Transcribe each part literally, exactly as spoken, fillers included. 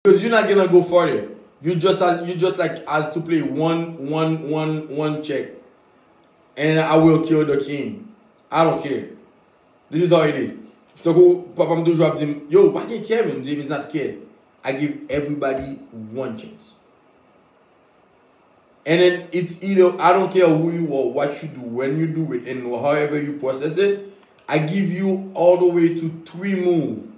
Because you're not gonna go further. You just has, you just like has to play one one one one check, and I will kill the king. I don't care. This is how it is. Tankou papa m toujou ap di m, yo, pa gen kè, men m di, it's not kè. I give everybody one chance. And then it's either, I don't care who you are, what you do, when you do it, and however you process it. I give you all the way to three move.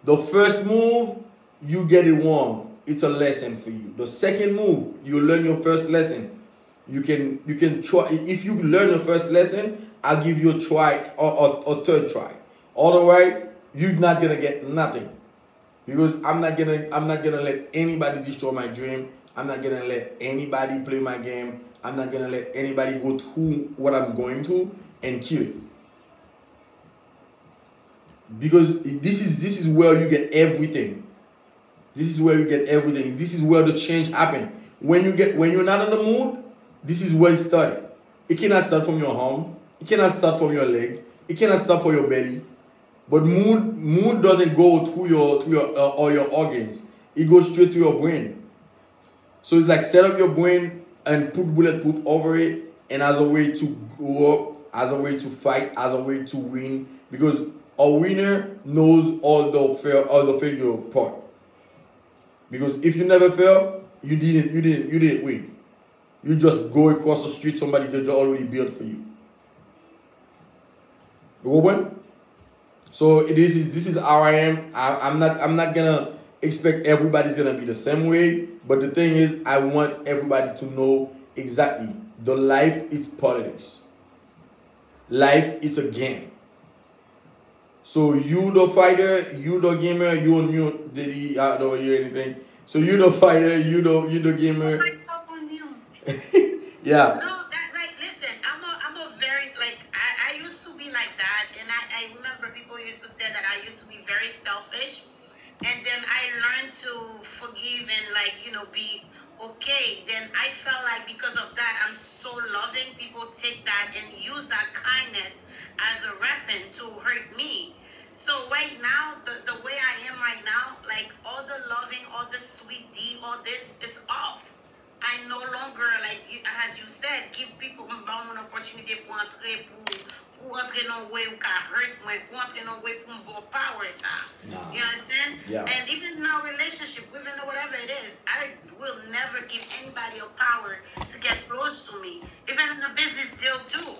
The first move, you get it wrong. It's a lesson for you. The second move, you learn your first lesson. You can you can try. If you learn your first lesson, I'll give you a try or a, a third try. Otherwise, you're not gonna get nothing. Because I'm not gonna I'm not gonna let anybody destroy my dream. I'm not gonna let anybody play my game. I'm not gonna let anybody go through what I'm going through and kill it. Because this is this is where you get everything. This is where you get everything. This is where the change happen. When you get when you're not in the mood, this is where it started. It cannot start from your home. It cannot start from your leg. It cannot start from your belly. But mood mood doesn't go through your through your uh, all your organs. It goes straight to your brain. So it's like set up your brain and put bulletproof over it, and as a way to grow up, as a way to fight, as a way to win. Because a winner knows all the fail all the failure part. Because if you never fail, you didn't you didn't you didn't win. You just go across the street, somebody just already built for you. You open? So this is this is how I am. I, I'm not I'm not gonna expect everybody's gonna be the same way. But the thing is, I want everybody to know exactly the life is politics. Life is a game. So you the fighter, you the gamer, you on mute, Diddy, I don't hear anything. So you the fighter, you the you the gamer. Myself on mute. Yeah. No, that like listen, I'm a I'm a very like I, I used to be like that, and I, I remember people used to say that I used to be very selfish, and then I learned to forgive and like you know be okay. Then I felt like because of that I'm so loving. People take that and use that kindness as a weapon to hurt me. So right now, the the way I am right now, like all the loving, all the sweet D, all this is off. I no longer like you, as you said, give people m ba moun opòtinite pou antre pou pou antre nan way ou ka hurt mwen, pou antre nan way pou m ba w power sa. Nah. You understand? Yeah. And even in our relationship, even though whatever it is, I will never give anybody a power to get close to me. Even in a business deal too.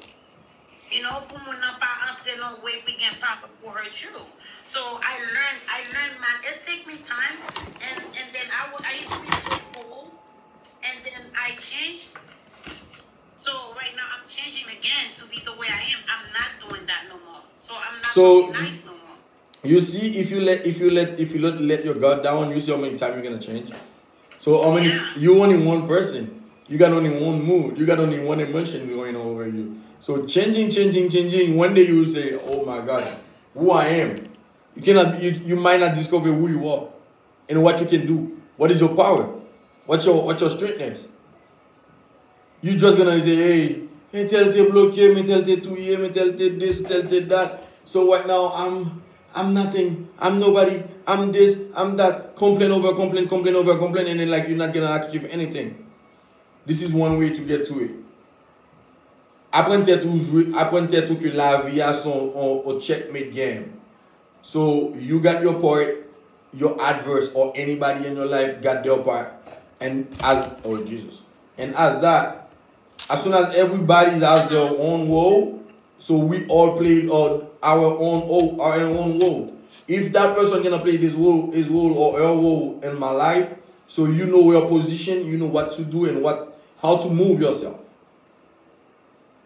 You know, pou moun nan pa antre nan way pou gen power pou hurt you. So I learned, I learned my, it take me time, and and then I wa- I used to be so cold, and then I changed. So right now I'm changing again to be the way I am. I'm not doing that no more. So I'm not So- gonna be nice no more. You see, if you let if you let if you let, let your guard down, you see how many times you're gonna change. So how many Yeah. you only one person. You got only one mood. You got only one emotion going on over you. So changing, changing, changing. One day you will say, "Oh my God, who I am." You cannot. You, you might not discover who you are and what you can do. What is your power? What's your what's your strengthness? You just gonna say, "Hey, men tel te bloke, men tel te touye, men tel te this, tel te that." So right now, I'm I'm nothing. I'm nobody. I'm this. I'm that. Complain over complain, complain over complain, and then like you're not gonna achieve anything. This is one way to get to it. Aprann tèt ou jwe, aprann tèt ou ke lavi a se yon, yon, yon checkmate game. So you got your part, your adverse or anybody in your life got their part. And as oh Jesus. And as that, as soon as everybody has their own role, so we all played our, our own role, our own role. If that person gonna play this role, his role or her role in my life, so you know your position, you know what to do and what how to move yourself.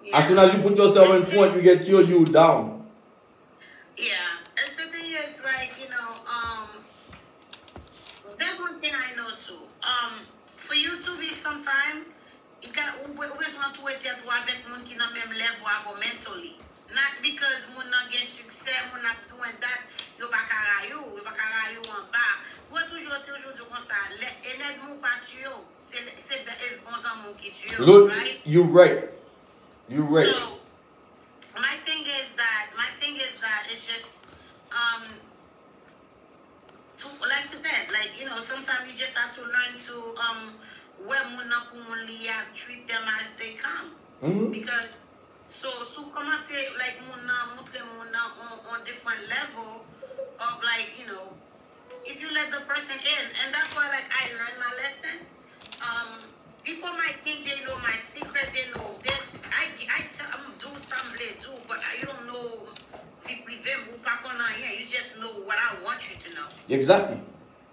As soon as you put yourself in front, you get killed, you down. Yeah, and the thing is, like, you know, um, there's one thing I know too. Um, for you to be sometime, you got ou be- ou bezwen antoure tèt ou avèk moun ki nan menm level avè w mentally. Not because moun nan gen siksè, moun ap doing that, yo pa ka rayi w, yo pa ka rayi w anba. Mwen toujou toujou di w konsa, lè enèdmi w pa tiye w, se se bè- se bon zanmi w ki tiye w, Look, right? You right. You right. So my thing is that my thing is that it's just um to like you said, like you know, sometimes you just have to learn to um wè moun nan pou moun li ye, treat them as they come. Mhm. Because so si w kòmanse like moun nan, montre moun nan on, on different level of like, you know, if you let the person in, and that's why like I learned my lesson. Um, people might think they know my secret, they know this. I, I tell them do sa m vle do, but you don't know vi prive m, ou pa konn anyen. You just know what I want you to know. Exactly.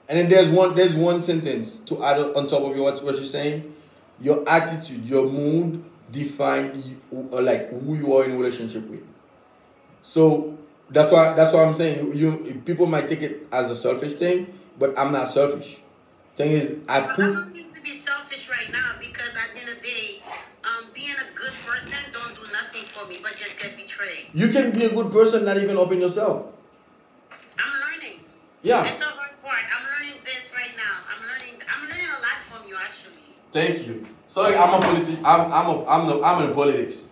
And then there's one there's one sentence to add on top of your, what, what you're saying. Your attitude, your mood define you, uh, like who you are in a relationship with. So that's why that's why I'm saying you, you people might take it as a selfish thing, but I'm not selfish. Thing is, I But I put don't need to be selfish right now because at the end of the day, um, being a good person don't do nothing for me but just get betrayed. You can be a good person, not even open yourself. I'm learning. Yeah. It's a hard part. I'm learning this right now. I'm learning. I'm learning a lot from you, actually. Thank you. Sorry, I'm a politi- I'm I'm a, I'm the, I'm in politics.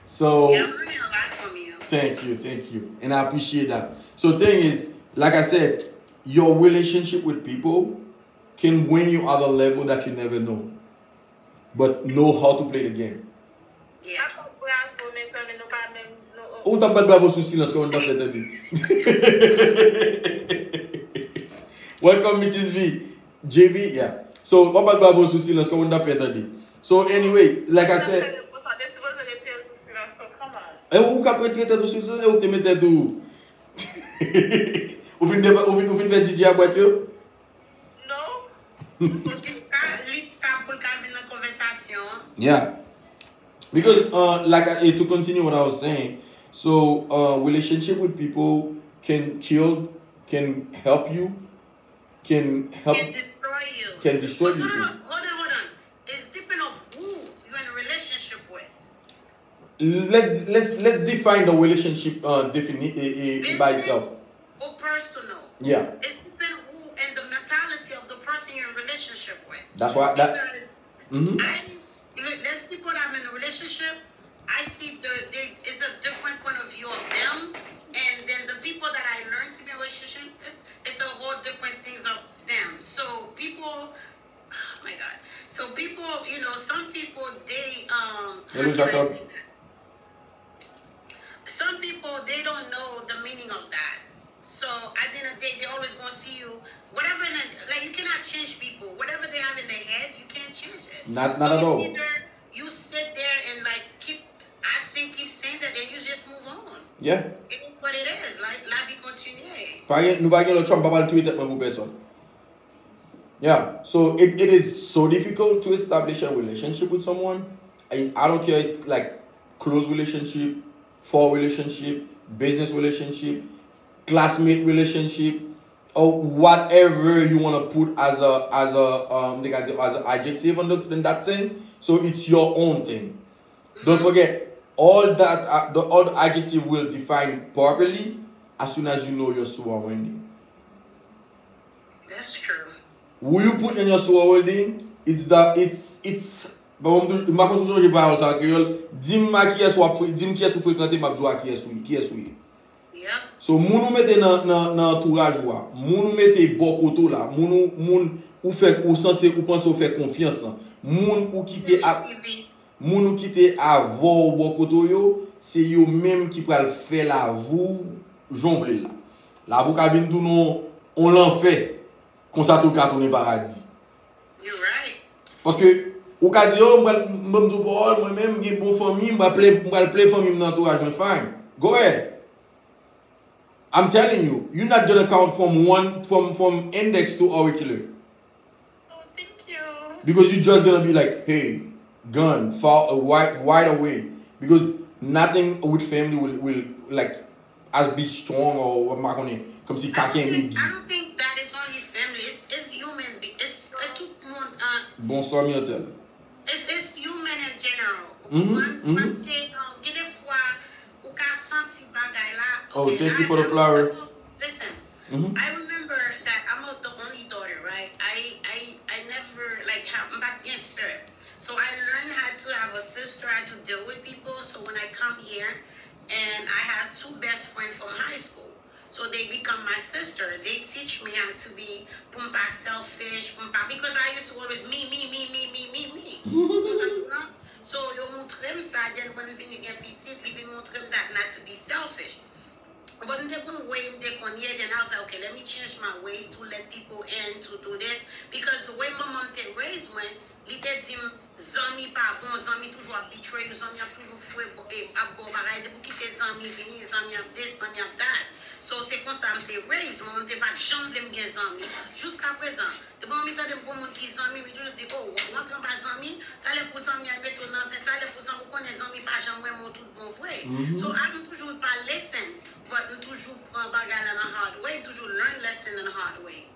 So Yeah, I'm learning a lot from you. Thank you, thank you. And I appreciate that. So thing is, like I said, your relationship with people can bring you at a level that you never know. But know how to play the game. Yeah. Bravo, mezanmi, nou pa menm nou. Ou t ap bat bravo sou silans kòman n t ap fè tande. Welcome, Missus V. J V, yeah. So, w ap bat bravo sou silans kòman n t ap fè tande. So, anyway, like I said, Ou te sipoze retire sou silans, so come on. E ou k ap retire tèt ou sou silans, e ou k te met tèt ou. Ou fin, depa- ou fin, ou fin fè D J a bwèt yo? No. So she stop, li stop pou l ka vin nan konvèsasyon an. Yeah. Because, uh, like, I, to continue what I was saying, so uh, relationship with people can kill, can help you, can help, Can destroy you. Can destroy you But too. Hold on, hold on, hold on. It's depend on who you're in a relationship with. Let let's let's define the relationship uh, defini- eh, eh, by itself. Or personal. Yeah, It's depend who and the mentality of the person you're in relationship with. That's why that. Because Mhm. I look, there's people that I'm in a relationship. I see the they, it's a different point of view of them, and then the people that I learn to be in a relationship, it's a whole different things of them. So people, oh my God. So people, you know, some people they um. Hello, how can I Jacob. Say that? Some people they don't know the meaning of that. So at the end of the day, they always gonna see you whatever. In the, like you cannot change people. Whatever they have in their head, you can't change it. Not- not So at all. Either you sit there and like keep asking, keep saying that, and you just move on. Yeah. It is what it is. Like la vie continue. Pa gen, nou pa gen lòt chwa, m pa pral touye tèt mwen pou pèsòn. Yeah, so it, it is so difficult to establish a relationship with someone. I, I don't care, it's like close relationship, fò relationship, business relationship, classmate relationship, or whatever you want to put as a as a um they got as an adjective on, the, on that thing. So it's your own thing. Don't forget, all that uh, the all the adjective will define properly as soon as you know your surrounding. That's true. Who you put in your surrounding, it's the it's it's bon, m pa konn si w sonje pawòl sa an kreyòl. Di m a kiyès w ap fre- di m kiyès ou frekante, m ap di w a kiyès ou kiyès ou ye. Yep. So moun ou mete nan nan nan antouraj ou a, moun ou mete bò kote w la, moun ou moun ou fè ou sanse ou panse ou fè konfyans lan, moun ou kite a moun ou kite avè w bò kote w yo, se yo menm ki pral fè lavi w jan w vle l la. Lavi w ka vin tounen yon lanfè, konsa tou l ka tounen paradi. You're right. Paske ou ka di, oh, m pral m pral di w pawòl, mwen menm m gen bon fanmi, m pral plen m pral plen fanmi m nan antouraj mwen, fine. Go ahead. I'm telling you, you're not gonna count from one from from index to auricular. Oh, thank you. Because you're just gonna be like, hey, gone, far uh, wide wide away. Because nothing with family will will like as be strong or what am I gonna come see I don't, can't be think, I don't think that it's only family. It's, it's human. Be- It's uh, tout moun. Uh, Bonsoir Myrtle. it's, it's human in general. Mhm, One, mhm. Paske um, gen de fwa ou ka santi bagay la. Oh, Okay, thank you I- for the I- flower. Listen, Mhm. I remember that I'm a, the only daughter, right? I I I never like have m pa t gen sè. So I learned how to have a sister, how to deal with people. So when I come here, and I had two best friends from high school. So they become my sister. They teach me how to be, pou m pa selfish, pou m pa, because I used to always me, me, me, me, me, me, me. Konprann sa m di w la? So yo montre m sa, then when m vin gen pitit, li vin montre m that not to be selfish. But m te gon way m te konn ye, then I was like, okay, let me change my ways to let people in to do this. Because the way manman m te raise mwen, li te di m, zanmi pa bon, zanmi toujou ap betray ou, zanmi ap toujou fwe, e, ap ba w bagay. Depi w kite zanmi vini, zanmi ap this, zanmi ap that. So, se konsa m te raise, mwen, m te pa t janm vle m gen zanmi. Jiska prezan, depi mwen tande m gon moun ki zanmi, m toujou di, oh, w ap rantre anba zanmi, talè pou zanmi a mete w nan zen, talè pou zanmi, ou konnen zanmi pa janm renmen w tout bon vre. So, m toujou pa listen, but m toujou pran bagay la nan hard way, m toujou learn lesson nan hard way.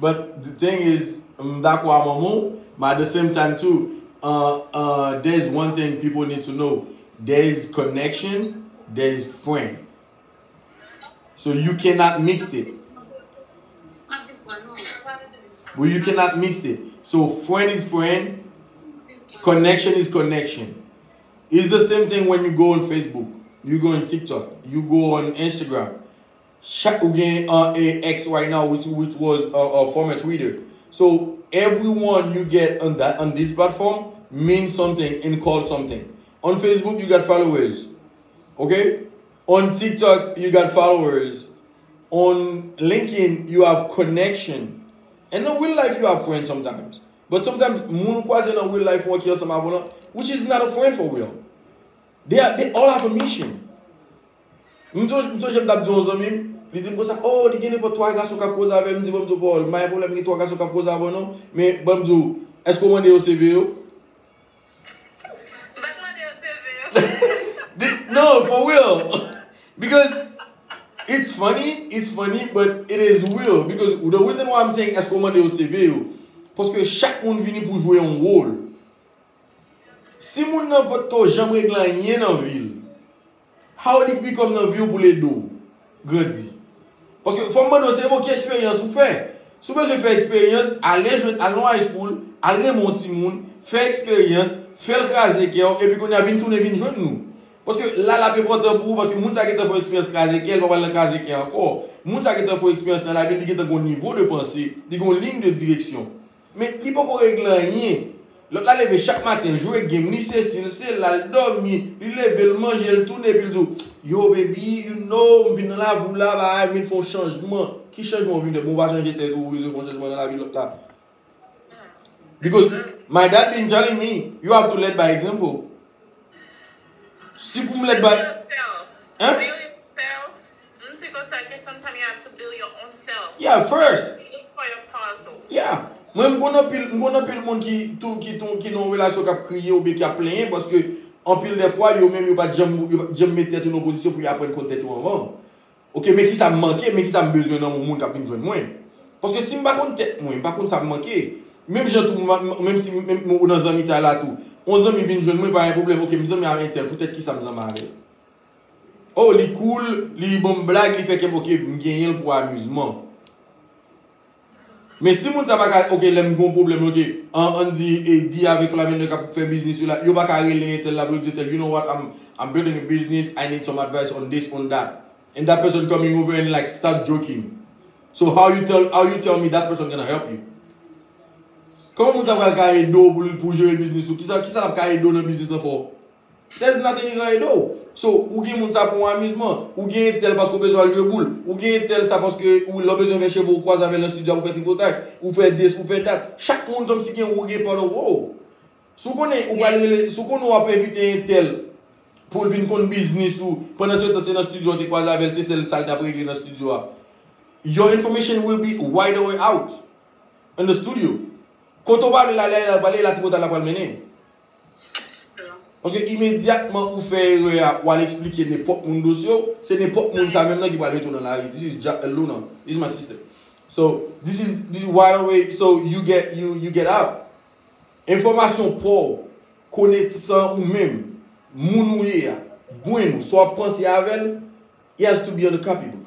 But the thing is, m dakò a manman w, but at the same time too, uh, uh, there's one thing people need to know. There is connection, there is friend. So you cannot mix it. But you cannot mix it. So friend is friend, connection is connection. It's the same thing when you go on Facebook, you go on TikTok, you go on Instagram. Chak ou gen uh, a X right now, which, which was a, a former Twitter. So everyone you get on that on this platform means something and called something. On Facebook, you got followers. Okay? On TikTok, you got followers. On LinkedIn, you have connection. And in real life, you have friends sometimes. But sometimes, moun ou kwaze nan real life ou ki ansanm avè w lan, which is not a friend for real. They, are, they all have a mission. M sonje m t ap di yon zanmi m, li di m konsa, oh, li gen nenpòt twa gason k ap koze avè l. M di, bon, m di, bon, m pa gen pwoblèm, gen twa gason k ap koze avè w non. Men, ban m di w, èske w mande yo C V yo? M pa t mande yo C V yo. No, for real. Because it's funny, it's funny, but it is real. Because the reason why I'm saying èske w mande yo C V yo, paske chak moun vini pou jwe yon wòl. Si moun nan potko janm regle anyen nan vi l, how li become nan vi w pou l ede w grandi? Paske fò m mande w, se evoke eksperyans ou fè. Si w bezwen fè eksperyans, ale jwenn, al nan high school, al renmen yon timoun, fè eksperyans, fè l kraze kè w, epi kounye a vin tounen vin jwenn nou. Paske la l ap enpòtan pou ou, paske moun sa gentan fè yon eksperyans kraze kè l, l pa pral nan kraze kè ankò. Moun sa gentan fè yon eksperyans nan lavi l, li gentan gen yon nivo de panse, li gen yon liy de direksyon. Men li poko regle anyen. Lòt la leve chak maten, l jwe game, li sesi, l sela, l dòmi, li leve, l manje, l tounen, epi l di w, yo, baby, you know, m vin nan lavi w la, bagay, m vin fè yon chanjman. Ki chanjman w vin fè? Bon, w pa chanje tèt ou, ou bezwen fè yon chanjman nan lavi lòt la. Because my dad been telling me, you have to lead by example. Si pou m lèd bay. Yourself. Hein? Build yourself. M di konsa ke sometimes you have to build your own self. Yeah, first. Look for your puzzle. Yeah. Mwen, m konn anpil, m konn anpil moun ki tou ki tou ki nan yon relasyon k ap kriye oubyen k ap plenyen paske anpil de fwa yo menm yo pa t janm yo pa t janm met tèt yo nan pozisyon pou yo aprann konn tèt yo anvan. Ok, men kisa m manke, men kisa m bezwen nan yon moun k ap vin jwenn mwen. Paske si m pa konn tèt mwen, m pa konn sa m manke, menm jan tou, menm si menm ou nan zanmitay la tou, yon zanmi vin jwenn mwen, pa gen pwoblèm, ok, m zanmi avèk entèl, poutèt kisa m zanmi avè l? Oh, li cool, li ban m blag, li fè kè m, ok, m genyen l pou amizman. Men si moun sa pa ka, ok, lè m gen yon pwoblèm, ok, an, ann di, e, di avèk Flavender k ap fè biznis yo la, yo pa ka rele entèl la pou yo di entèl, you know what, I'm, I'm building a business, I need some advice on this, on that. And that person coming over and like start joking. So how you tell how you tell me that person gonna help you? Kòman moun sa pral ka ede w pou pou jere biznis ou? Kisa kisa l ap ka ede w nan biznis lan fò? There's nothing he gonna ede w. So ou gen moun sa pou yon amizman. Ou gen entèl paske w bezwen al jwe boul. Ou gen entèl sa paske ou lè w bezwen fè cheve ou kwaze avè l nan estidyo a pou fè tripotay. Ou fè this, ou fè that. Chak moun kòmsi gen ou gen part of role. Si w konnen ou pral rele, si w konnen w ap envite entèl pou l vin konn biznis ou, pandan se tan se nan estidyo a w te kwaze avè l, se sèl sa l t ap regle nan estidyo a. Your information will be wide away out in the studio. Kote w pale la, lè l pale la, tripotay la pral mennen. Paske imedyatman ou fè erè a, w al eksplike nenpòt moun dosye w, se nenpòt moun sa menm nan ki pral mete w nan lari. This is Jack Luna. This is my sister. So, this is, this is wide away. So, you get, you, you get out. Enfòmasyon pa w, konesans ou menm, moun ou ye a, brain ou, sa w ap panse avè l, it has to be on the copybook.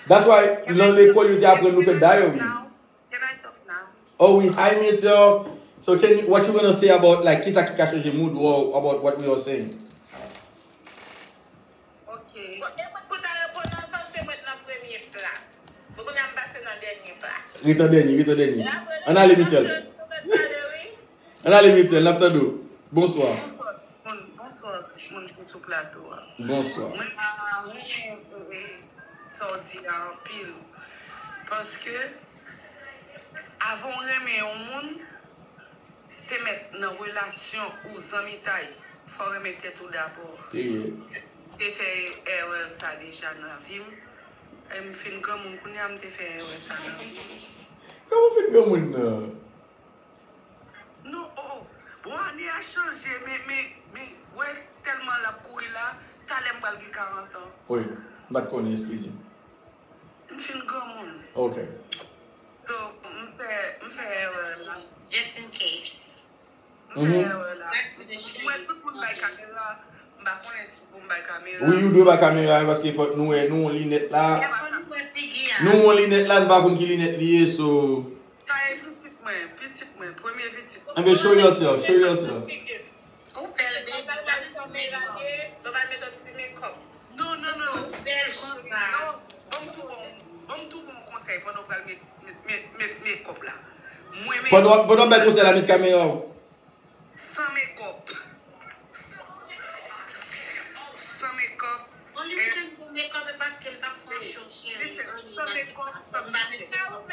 That's why nan lekòl yo te aprann nou fè diary. Can I talk now? Oh wi, hi Mitchell. So can you, what you gonna say about like kisa ki ka chanje mood ou about what we are saying? Ok, Bon, e mwen pou ta reponn anvan, se mwen nan premye plas. Bon, kounye a m pase nan dènye plas. Ret an dènye, ret an dènye. Ann ale, Michel. Ann ale, Michel, n ap tande w. Bonswa. Moun, bonswa tout moun ki sou plato a. Bonswa. Mwen, mwen renmen sa w di a anpil. Paske, avan w renmen yon moun, te mèt nan relasyon ou zanmitay, fò w renmen tèt ou dabò. Period. Te fè erè sa deja nan vi m. E m fin granmoun kounye a, m te fè erè sa nan vi m. Kòman w fin granmoun nan? Non, oh, oh. Bon, ane a chanje, men, men, men, wè, tèlman l ap kouri la, talè m pral gen karant an. Wi, m pa t konnen, eskize m. M fin granmoun. Ok. So, m fè, m fè erè la. Just in case. M fè erè la. Mwen, tout moun bay kamera. M pa konnen si pou m bay kamera. Wi, ou dwe bay kamera, paske fòk nou wè, nou wè linèt la. Fò nou wè figi a. Nou wè linèt la, nou pa konn ki linèt li ye, so. Sa e pitit mwen, pitit mwen, premye pitit. Enben, show yourself, show yourself. Ou bèl, baby. Ou pa met yon ti makeup. Non, non, non. Bèl konsa. Non, ban m tou bon, ban m tou bon konsèy pandan w pral met, met, met, met makeup la. Mwen, men. Pandan w ap bay konsèy la, met kamera w. San makeup. San makeup. Only reason pou makeup e paske m t ap fè yon show, cheri. Listen, san makeup, san M pa met filtè. makeup.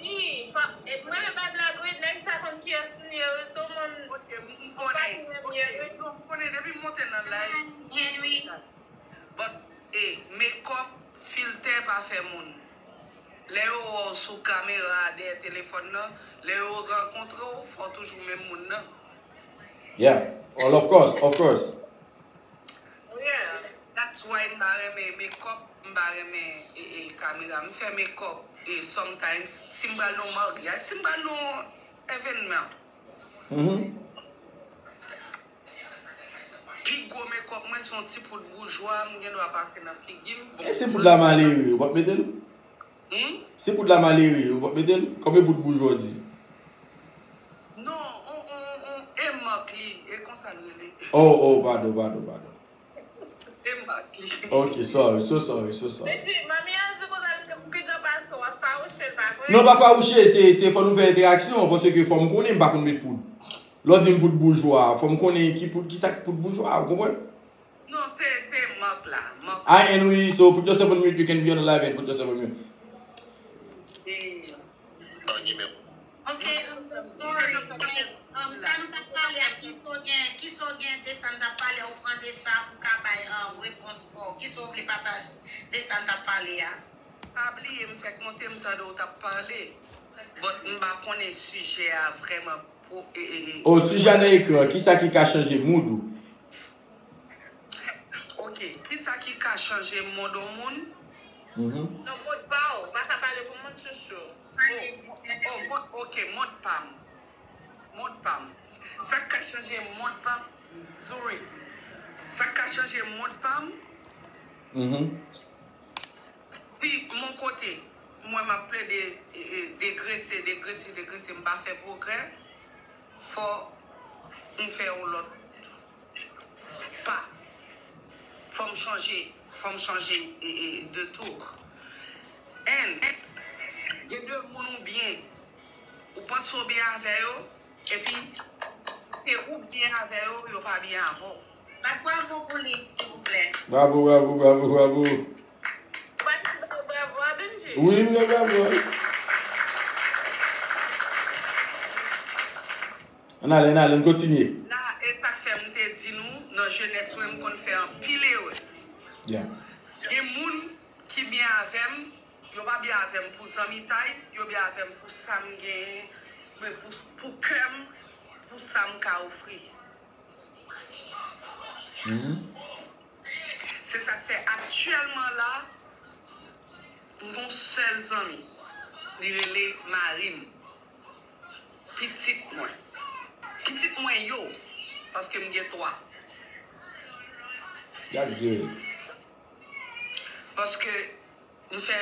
Di, pa, e mwen, m pa blague, wi, nèg sa konn kiyès m ye, wi, so moun. Ok, m konnen. Ok, m konnen depi m monte nan live. Henry. But, eh, makeup, filtè pa fè moun. Lè yo wè w sou kamera dèyè telefòn nan, lè yo rankontre w, fò w toujou menm moun nan. Yeah. Well, of course, of course. Yeah. That's why m pa renmen makeup, m pa renmen e, e, kamera. M fè makeup e sometimes si m pral nan maryaj, si m pral nan evènman. Mhm. Pi gwo makeup mwen se yon ti poud boujwa, m gen dwa pase nan figi m. Bon, E si poud la malere, ou p ap mete l? Hmm? Si poud la malere, ou p ap mete l? Konbyen poud boujwa w di? Non, on, on, on, e mak li, e konsa l rele. Oh, oh, pardon, pardon, pardon. E mak li. Ok, sorry, so sorry, so sorry. Epi, manmi an di konsa, li te pi gran pase w, ap fawouche l, pa vre? Non, pa fawouche, se, se fò nou fè entèraksyon, paske fò m konnen m pa konn met poud. Lè w di m poud boujwa, fò m konnen ki poud, ki sa k poud boujwa, ou konprann? Non, se, se mak la. Mak. Hi, Henry, so put yourself on mute, you can be on the live and put yourself on mute. E, Ok, um, sorry. Um, sa nou t ap pale a, kisa w gen, kisa w gen de sa n t ap pale a, ou pran de sa pou ka bay, um, repons pa w. Kisa w vle pataje de sa n t ap pale a? Pa bliye, m fèk monte, m tande w t ap pale. But m pa konnen sijè a vrèman. Pro, e, e, e. O, sijè nan ekran, kisa ki ka chanje mood ou? Ok, kisa ki ka chanje mood yon moun? Mhm. Non, mòd pa w, pa ka pale pou moun chouchou. Oh, oh, oh, ok, mood pa m. Mood pa m. Sa k ka chanje mood pa m? Sorry. Sa k ka chanje mood pa m? Mhm. Si mon kote, mwen m ap plede e, e, degrese, degrese, degrese, m pa fè pwogrè, fò m fè yon lòt pa. Fò m chanje, fò m chanje e, e, de tour. And, gen de moun ou byen, ou panse w byen avè yo, epi se ou byen avè yo, yo pa byen avè w. Bat bravo pou li, silvouplè. Bravo, bravo, bravo, bravo. Ou pa t di bravo a Benji? Wi, m gen bravo. Ann ale, ann ale, ann kontinye. La, e sa k fè m te di nou, nan jenès mwen, m konn fè anpil erè. Yeah. Gen moun ki byen avè m, yo pa byen avè m pou zanmitay, yo byen avè m pou sa m genyen, men pou, pou kè m, pou sa m ka ofri. Mhm. Se sa k fè aktyèlman la, m gon sèl zanmi. Li rele mari m. Pitit mwen. Pitit mwen yo. Paske m gen twa. That's good. Paske m fè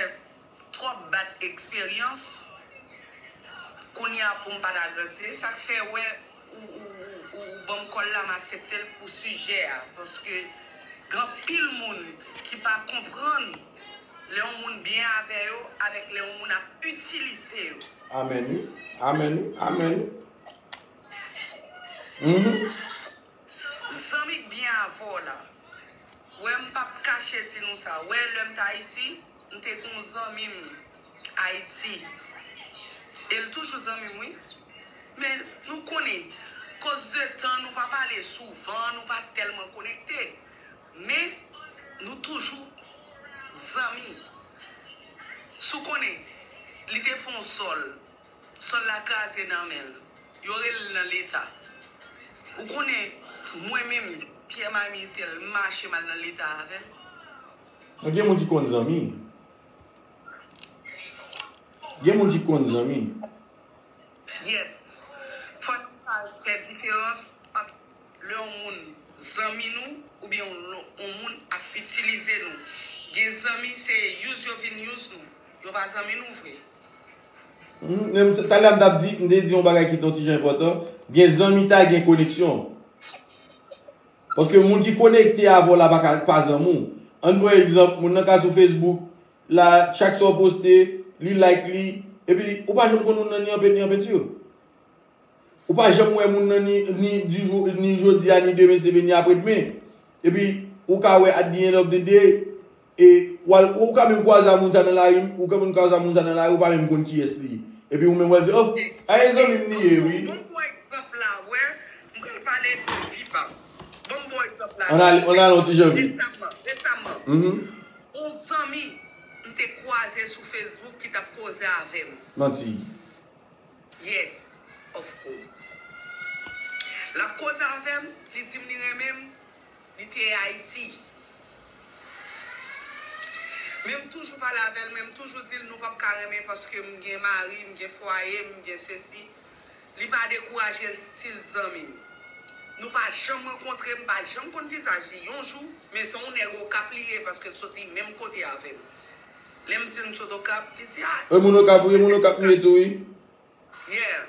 twòp bad eksperyans. Kounye a pou m pa ta grandi. Se sa k fè wè ou, ou, ou, ou ban m kòl la, m aksepte l pou sijè a. Paske Gen anpil moun ki pa konprann lè yon moun byen avè yo avèk lè yon moun ap itilize yo. Amèn wi. Amèn wi. Amèn wi. Mhm. Zanmi k byen avè w la. Wè m p ap kache di nou sa. Wè lè m t Ayiti, m te gen yon zanmi m Ayiti. E l toujou zanmi m wi. Men nou konnen, koz de tan nou pa pale souvan, nou pa tèlman konekte. Men nou toujou zanmi. Si w konnen, li te fè yon sòl. Sòl la kraze nan men l. Yo rele l nan leta. Ou konnen, mwen menm, Pierre Marie Mitel, m mache m al nan leta avè l. Non, gen moun ki konn zanmi. Gen moun ki konn zanmi. Yes. Fò nou sa fè diferans ant lè yon moun zanmi nou oubyen yon lo- yon moun ap itilize nou. Gen zanmi se use yo vin use nou. Yo pa zanmi nou vre. Hmm, men talè a m t ap di, m te di yon bagay ki t on ti jan enpòtan. Gen zanmitay, gen koneksyon. Paske moun ki konekte avè w la pa ka pa zanmi w. Ann pran egzanp, moun nan ka sou Facebook, la, chak sa w poste, li like li, epi ou pa janm konn moun nan ni an pe- ni an penti. Ou pa janm wè moun nan ni, ni di jou, ni jodi a, ni demen, se vini apre demen. Epi ou ka wè at the end of the day, e w al- ou ka menm kwaze a moun sa nan lari, ou ka menm kwaze a moun sa nan lari, ou pa menm konn kiyès li ye. Epi ou menm w al di, oh, a e zanmi m li ye wi. Bon, bon egzanp la, wè, m pral pale de vi pa m. Bon, bon egzanp la. Ann ale, ann ale yon ti jan vit. Resaman, resaman. Mhm. Yon zanmi m te kwaze sou Facebook ki t ap koze avè m. Manti. Yes, of course. L ap koze avè m, li di m li renmen m, li te Ayiti. Men m toujou pale avè l, men m toujou di l nou p ap ka renmen paske m gen mari, m gen fwaye, m gen sesi. Li pa dekouraje l, still zanmi m. Nou pa janm rankontre, m pa janm konn vizaj li yon jou, men se yon nèg Okap li ye paske l soti menm kote avè m. Lè m di l m sot Okap, li di a. E moun Okap wi, e moun Okap m ye tou wi. Yeah.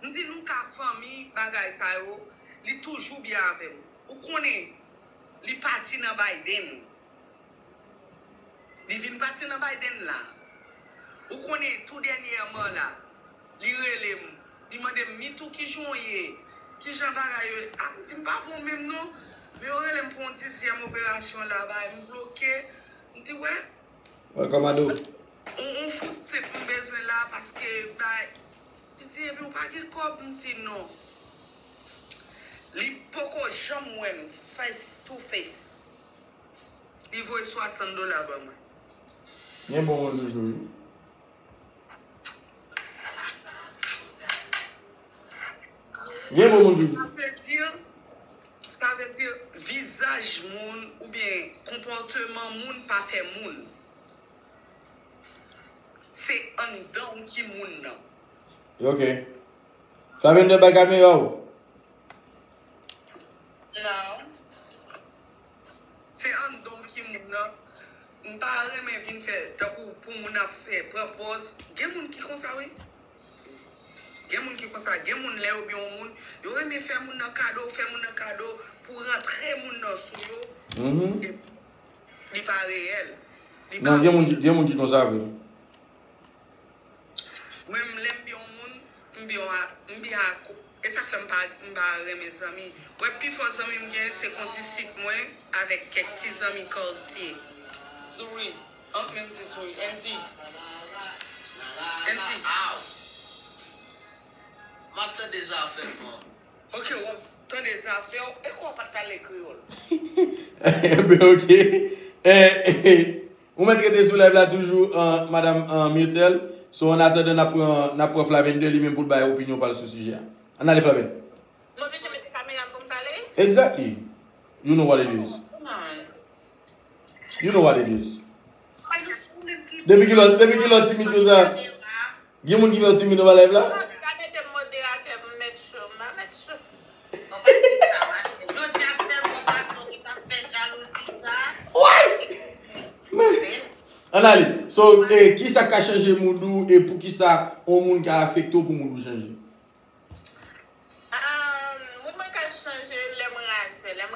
M di nou ka fanmi bagay sa yo, li toujou byen avè m. Ou konnen, li pati nan Biden. Li vin pati nan Biden la. Ou konnen tou dènyèman la, li rele m, li mande m, Mitou, kijan w ye? Kijan bagay yo? A, m di m pa bon menm non. Men yo rele m pou yon dizyèm operasyon la, bay m bloke. M di, wè. Welcome, Ado. On, on food stamp m bezwen la paske bay. Li di, epi w pa gen kòb? M di, non. Li poko janm wè m face to face. Li voye swasant dola ban mwen. Gen bon moun toujou, wi. Gen bon moun toujou. Sa vle di, sa vle di, vizaj moun oubyen konpòteman moun pa fè moun. Se anndan w ki moun nan. Ok. Flavender, bay kamera w. Non. Se anndan w ki moun nan. M pa renmen vin fè tankou pou moun ap fè pran pòz. Gen moun ki konsa wi. Gen moun ki konsa. Gen moun lè yo byen yon moun, yo renmen fè moun nan kado, fè moun nan kado pou rantre moun nan sou yo. Mhm. Li pa reyèl. Li Non, pa gen moun ki, gen moun ki konsa vre. Mwen menm lè m byen yon moun, m byen a, m byen a ko-, e sa k fè m pa, m pa renmen zanmi. Wè, pi fò zanmi m gen se kondisip mwen avèk kèk ti zanmi katye. Zouri, an menm di Zouri, Andy. Andy. M ap tande zafè m. Ok, w ap tande zafè w, e kwa w pa t pale kreyòl? Enben, ok. Eh, eh, ou mèt rete sou live la toujou, eh, madam, eh, Myrtle. So, an atandan, n ap pran, n ap pran Flavender li menm pou l bay opinyon pa l sou sijè a. Ann ale, Flavender. M oblije mete kamera m pou m pale? Exactly. You know what it is. You know what it is. Depi ki lè, depi ki lè timid konsa? Gen moun ki fè w timid anba live la? Pa mete m moderatè, m mèt cho, m pa mèt cho. Jodi a sèl yon gason ki t ap fè jalouzi sa. Ann ale. So, eh, kisa k ka chanje mood ou e poukisa yon moun ka afekte w pou mood ou chanje? Ah, mood mwen ka chanje lè m razè. Lè m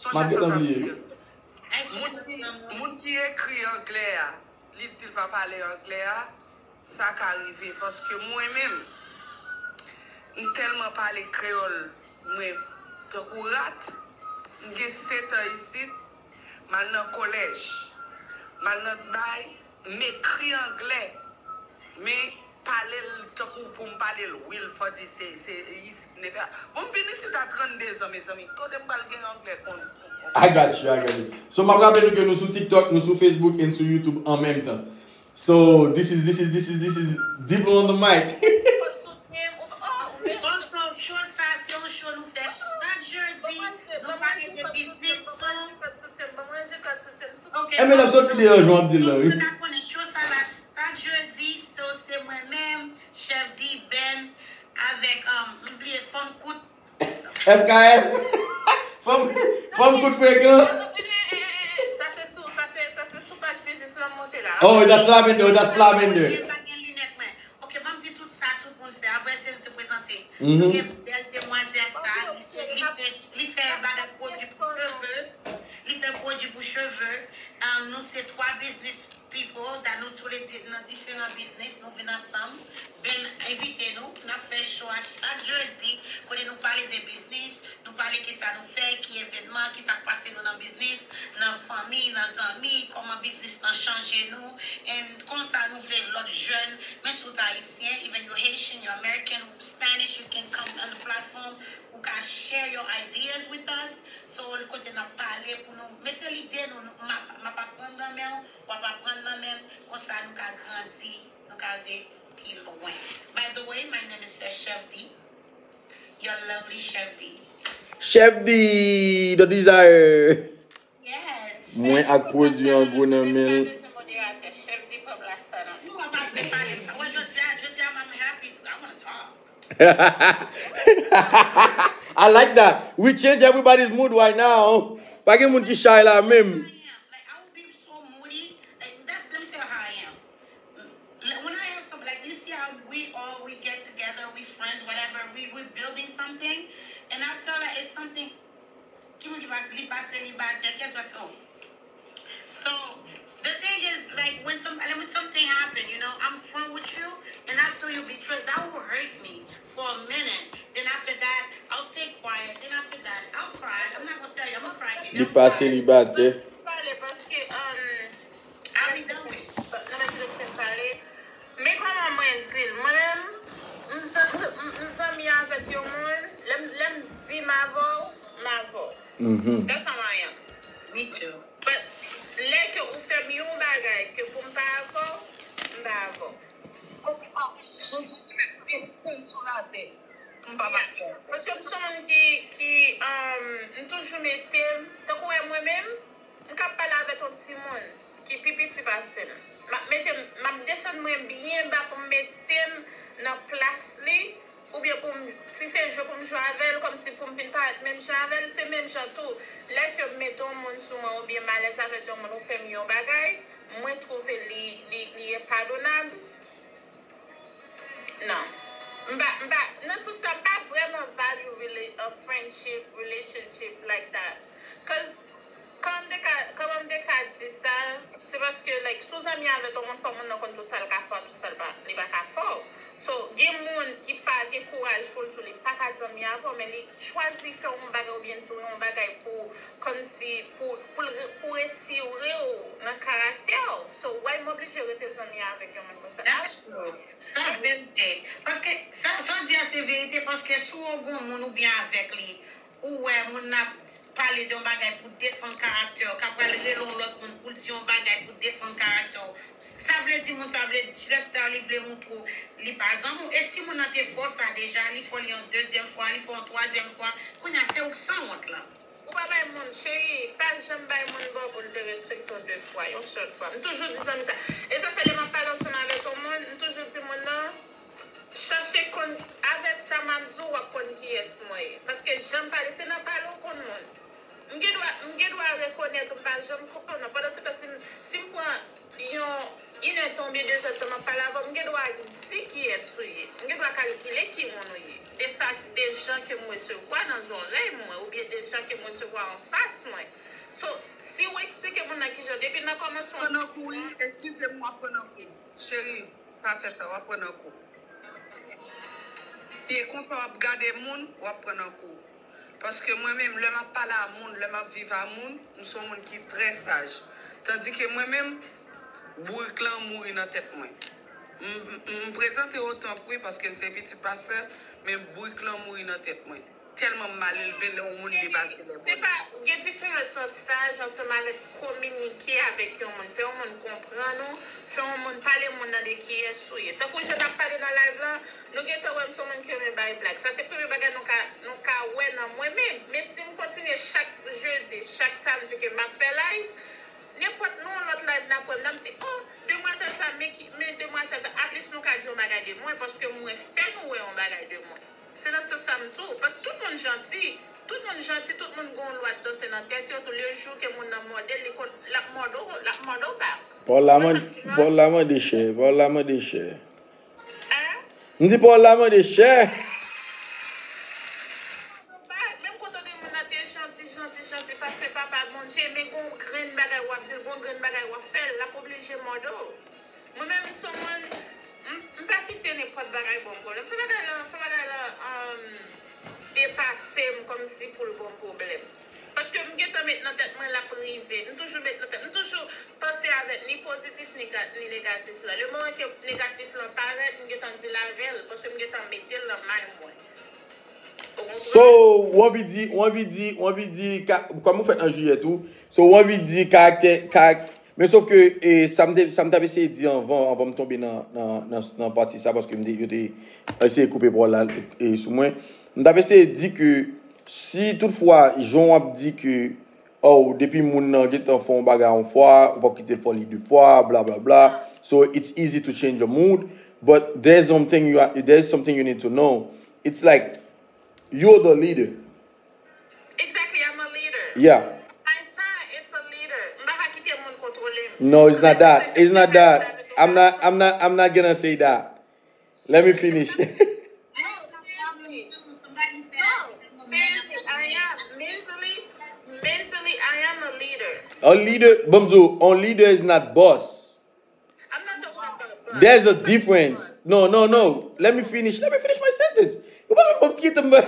M ap gentan bliye wi. Moun ki, moun ki ekri anglè a, li di l pa pale anglè a, sa ka rive. Paske mwen menm, m tèlman pale kreyòl, mwen, tankou rat, m gen sèt an isit, m al nan kolèj, m al nan bay, m ekri anglè, men pale l tankou pou m pale l, wi, l fò di se, se isit m te fè. Bon, m vin isit a trannde zan, mezanmi. Kote m pral gen anglè kon, kon, kon. I got you, I got you. So, m ap raple nou ke nou sou TikTok, nou sou Facebook, and sou YouTube an menm tan. So, this is, this is, this is, this is Diplo on the mic. Ou pot soutyen m, ou, oh, oh, so, show sa, se yon show nou fè chak jedi. Nou pale de biznis nou. Ok, enben, l ap soti deyò, jan w ap di l la, wi. Nou ta konnen show sa la chak jedi, so se mwen menm, Chef D, Ben, avèk, um, m bliye fanm kout. F K F. Fanm, fanm kout frekan. Sa se sou, sa se, sa se sou paj biznis lan monte la. Oh, that's Lavender, that's Lavender. Pa gen linèt mwen. Ok, ban m di tout sa tout moun fè. Apre se l te prezante. Nou gen bèl demwazèl sa, li se, li fè, li fè bagay pwodui pou cheve. Li fè pwodui pou cheve. Ah, nou se twa biznis people, that nou toulede nan diferan biznis, nou vin ansanm. Ben envite nou, n ap fè show a chak jedi, kote nou pale de biznis, nou pale kisa nou fè, ki evènman, kisa k pase nou nan biznis, nan fanmi, nan zanmi, kòman biznis lan chanje nou, and konsa nou vle lòt jèn, menm si w t ayisyen, even you Haitian, you American, Spanish, you can come on the platform, ou ka share your ideas with us, so kote n ap pale pou nou mete lide nou, nou, m ap, m ap aprann nan men w, w ap aprann nan men m, konsa nou ka grandi, nou ka rive pi lwen. By the way, my name is Chef D, your lovely Chef D. Chef D, the desire. Yes. Mwen ak pwodui an gwo nan men l. Chef D pran plas sa nan. Nou pa vle pale. Well, jodi a, jodi a, I'm happy. I wanna talk. I like that. We change everybody's mood right now. Pa gen moun ki shy la menm. Like, I would be so moody. Like, that's, let me tell you how I We all, we get together, we friends, whatever, we, we building something, and I feel like it's something, ki moun ki pa, li pa selibatè, guess what? Oh. So, the thing is, like, when some, when something happen, you know, I'm friend with you, and I feel you betrayed, that will hurt me for a minute. Then after that, I'll stay quiet. Then after that, I'll cry. I'm not gonna tell you, I'm gonna cry. Li pa selibatè. Pale paske, um, I'll be done with it. Nan men ki fè m pale. Men kòman mwen di l? Mwen menm, m zan- m- m zanmi avèk yon moun, lè m lè m di m avè w, m avè w. Mhm. That's how I am. Me too. But lè ke ou fè m yon bagay ke pou m pa avè w, m pa avè w. Konsa, Jezi te mèt trese l sou latè. M pa pa fè. Paske m se yon moun ki, ki, um, m toujou mete m, tankou wè mwen menm, m ka pale avèk yon timoun ki pi piti pase m. M ap mete m, m ap desann mwen byen ba pou m mete m nan plas li, oubyen pou m, si se jwe pou m jwe avè l, kòmsi pou m vin parèt menm jan avè l, se menm jan tou. Lè ke m mete yon moun sou mwen oubyen m alèz avèk yon moun, ou fè m yon bagay, mwen twouve li, li, li enpadonab, non. M pa, m pa, nan sans sa, m pa vrèman value rela- a friendship, relationship like that. Cause, kòman m te ka, kòman m te ka di sa, se paske, like, si w zanmi avèk yon moun, fò moun nan konn tout sa l ka fè w, tout sa l pa, li pa ka fè w. So, gen moun ki pa gen kouraj pou l di w li pa ka zanmi avè w, men li chwazi fè w yon bagay oubyen di w yon bagay pou, kòmsi, pou, pou l re- pou retire w nan karaktè w. So, why m oblije rete zanmi avèk yon moun konsa? That's true. Sa verite. Paske sa, sa w di a se verite, paske si w gon moun oubyen avèk li, ou wè moun nan ap pale de yon bagay pou desann karaktè w, k ap pral rele yon lòt moun pou l di yon bagay pou desann karaktè w. Sa vle di moun sa vle just li vle montre w li pa zanmi w. E si moun nan te fè w sa deja, li fè w li yon dezyèm fwa, li fè w yon twazyèm fwa, kounye a se ou k sanwont lan. Ou pa bay moun, cheri, pa janm bay moun bò pou l derespekte w de fwa, yon sèl fwa. M toujou di zanmi sa. E sa fè lè m ap pale ansanm avèk yon moun, m toujou di moun nan, chache konn, avèk sa m ap di w, w ap konn kiyès mwen ye. Paske jan m pale, se nan pale w konn moun. M gen dwa, m gen dwa rekonèt ou m pa janm konnen w. Pandan se tan, si m, si m pran yon inèdtan oubyen dezèdtan m ap pale avè w, m gen dwa di kiyès ou ye. M gen dwa kalkile ki moun ou ye. De sa, de jan ke m resevwa nan zòrèy mwen, oubyen de jan ke m resevwa anfas mwen. So, si w eksplike moun nan kijan, depi nan kòmansman. Pran nan kou, wi. Eskize m, w ap pran nan kou. Cheri, pa fè sa, w ap pran nan kou. Si e konsa w ap gade moun, w ap pran nan kou. Paske mwen menm, lè m ap pale a moun, lè m ap viv a moun, m se yon moun ki trè saj. Tandike mwen menm, bourik lan mouri nan tèt mwen. M, m, m prezante otan pri paske m se pitit pastè, men bourik lan mouri nan tèt mwen. Tèlman m mal elve lè yon moun depase lè bòn. Se pa, gen diferans ant saj ansanm avèk kominike avèk yon moun, fè yon moun konprann ou, fè yon moun pale moun nan de kiyès ou ye. Tankou jan n ap pale nan live lan, nou gentan wè m se yon moun ki renmen bay blag. Sa se premye bagay nou ka, nou ka wè nan mwen menm. Men si m kontinye chak jedi, chak samdi ke m ap fè live, nenpòt nan yon lòt live n ap wè m, n ap di, oh, demwazèl sa, men ki, men demwazèl sa, at least nou ka di yon bagay de mwen, paske mwen fè nou wè yon bagay de mwen. Se nan sans sa m tou. Paske tout moun janti. Tout moun janti, tout moun gen yon lwa danse nan tèt yo. Tou le jou ke moun nan mòde l, li konn, l ap mòde w, l ap mòde w bak. Pawòl la mande, pawòl la mande chè, pawòl la mande chè. Hein? M di pawòl la mande chè. Menm kote de moun nan te janti, janti, janti, pase papa Bondye, men gon grenn bagay w ap di l, gon grenn bagay w ap fè l, l ap oblije mòde w. Mwen menm, m se yon moun, m, m pa kite nenpòt bagay ban m pwoblèm. Fè bagay lan, fè bagay lan, um, depase m kòmsi pou l ban m pwoblèm. Paske m gentan met nan tèt mwen l ap rive. M toujou met nan tèt, m toujou panse avèk ni pozitif ni ga- ni negatif la. Le moman ke negatif lan parèt, m gentan di l avè l, paske m gentan mete l nan may mwen. Ou konprann? So, ou anvi di, ou anvi di, ou anvi di, ka- kòm ou fèt an jiyè tou, so, ou anvi di karaktè, karak- men sof ke, e, sa m te, sa m t ap eseye di anvan, anvan m tonbe nan, nan, nan, nan pati sa, paske m te, yo te eseye koupe pawòl la, e, sou mwen. M t ap eseye di ke si toutfwa, jan w ap di ke, oh, depi moun nan gentan fè yon bagay yon fwa, ou p ap kite l fè li de fwa, bla, bla, bla. So, it's easy to change your mood, but there's something you, there's something you need to know. It's like, you're the leader. Exactly, I'm a leader. Yeah. My son, it's a leader. M pa ka kite moun kontwole m. No, it's not that. It's not that. I'm not, I'm not, I'm not gonna say that. Let me finish. No, seriously. No, seriously, I am mentally, mentally, I am a leader. A leader, ban m di w, a leader is not boss. I'm not talking about boss. There's a difference. No, no, no. Let me finish. Let me finish my sentence. Ou pa menm ban m kite m. No,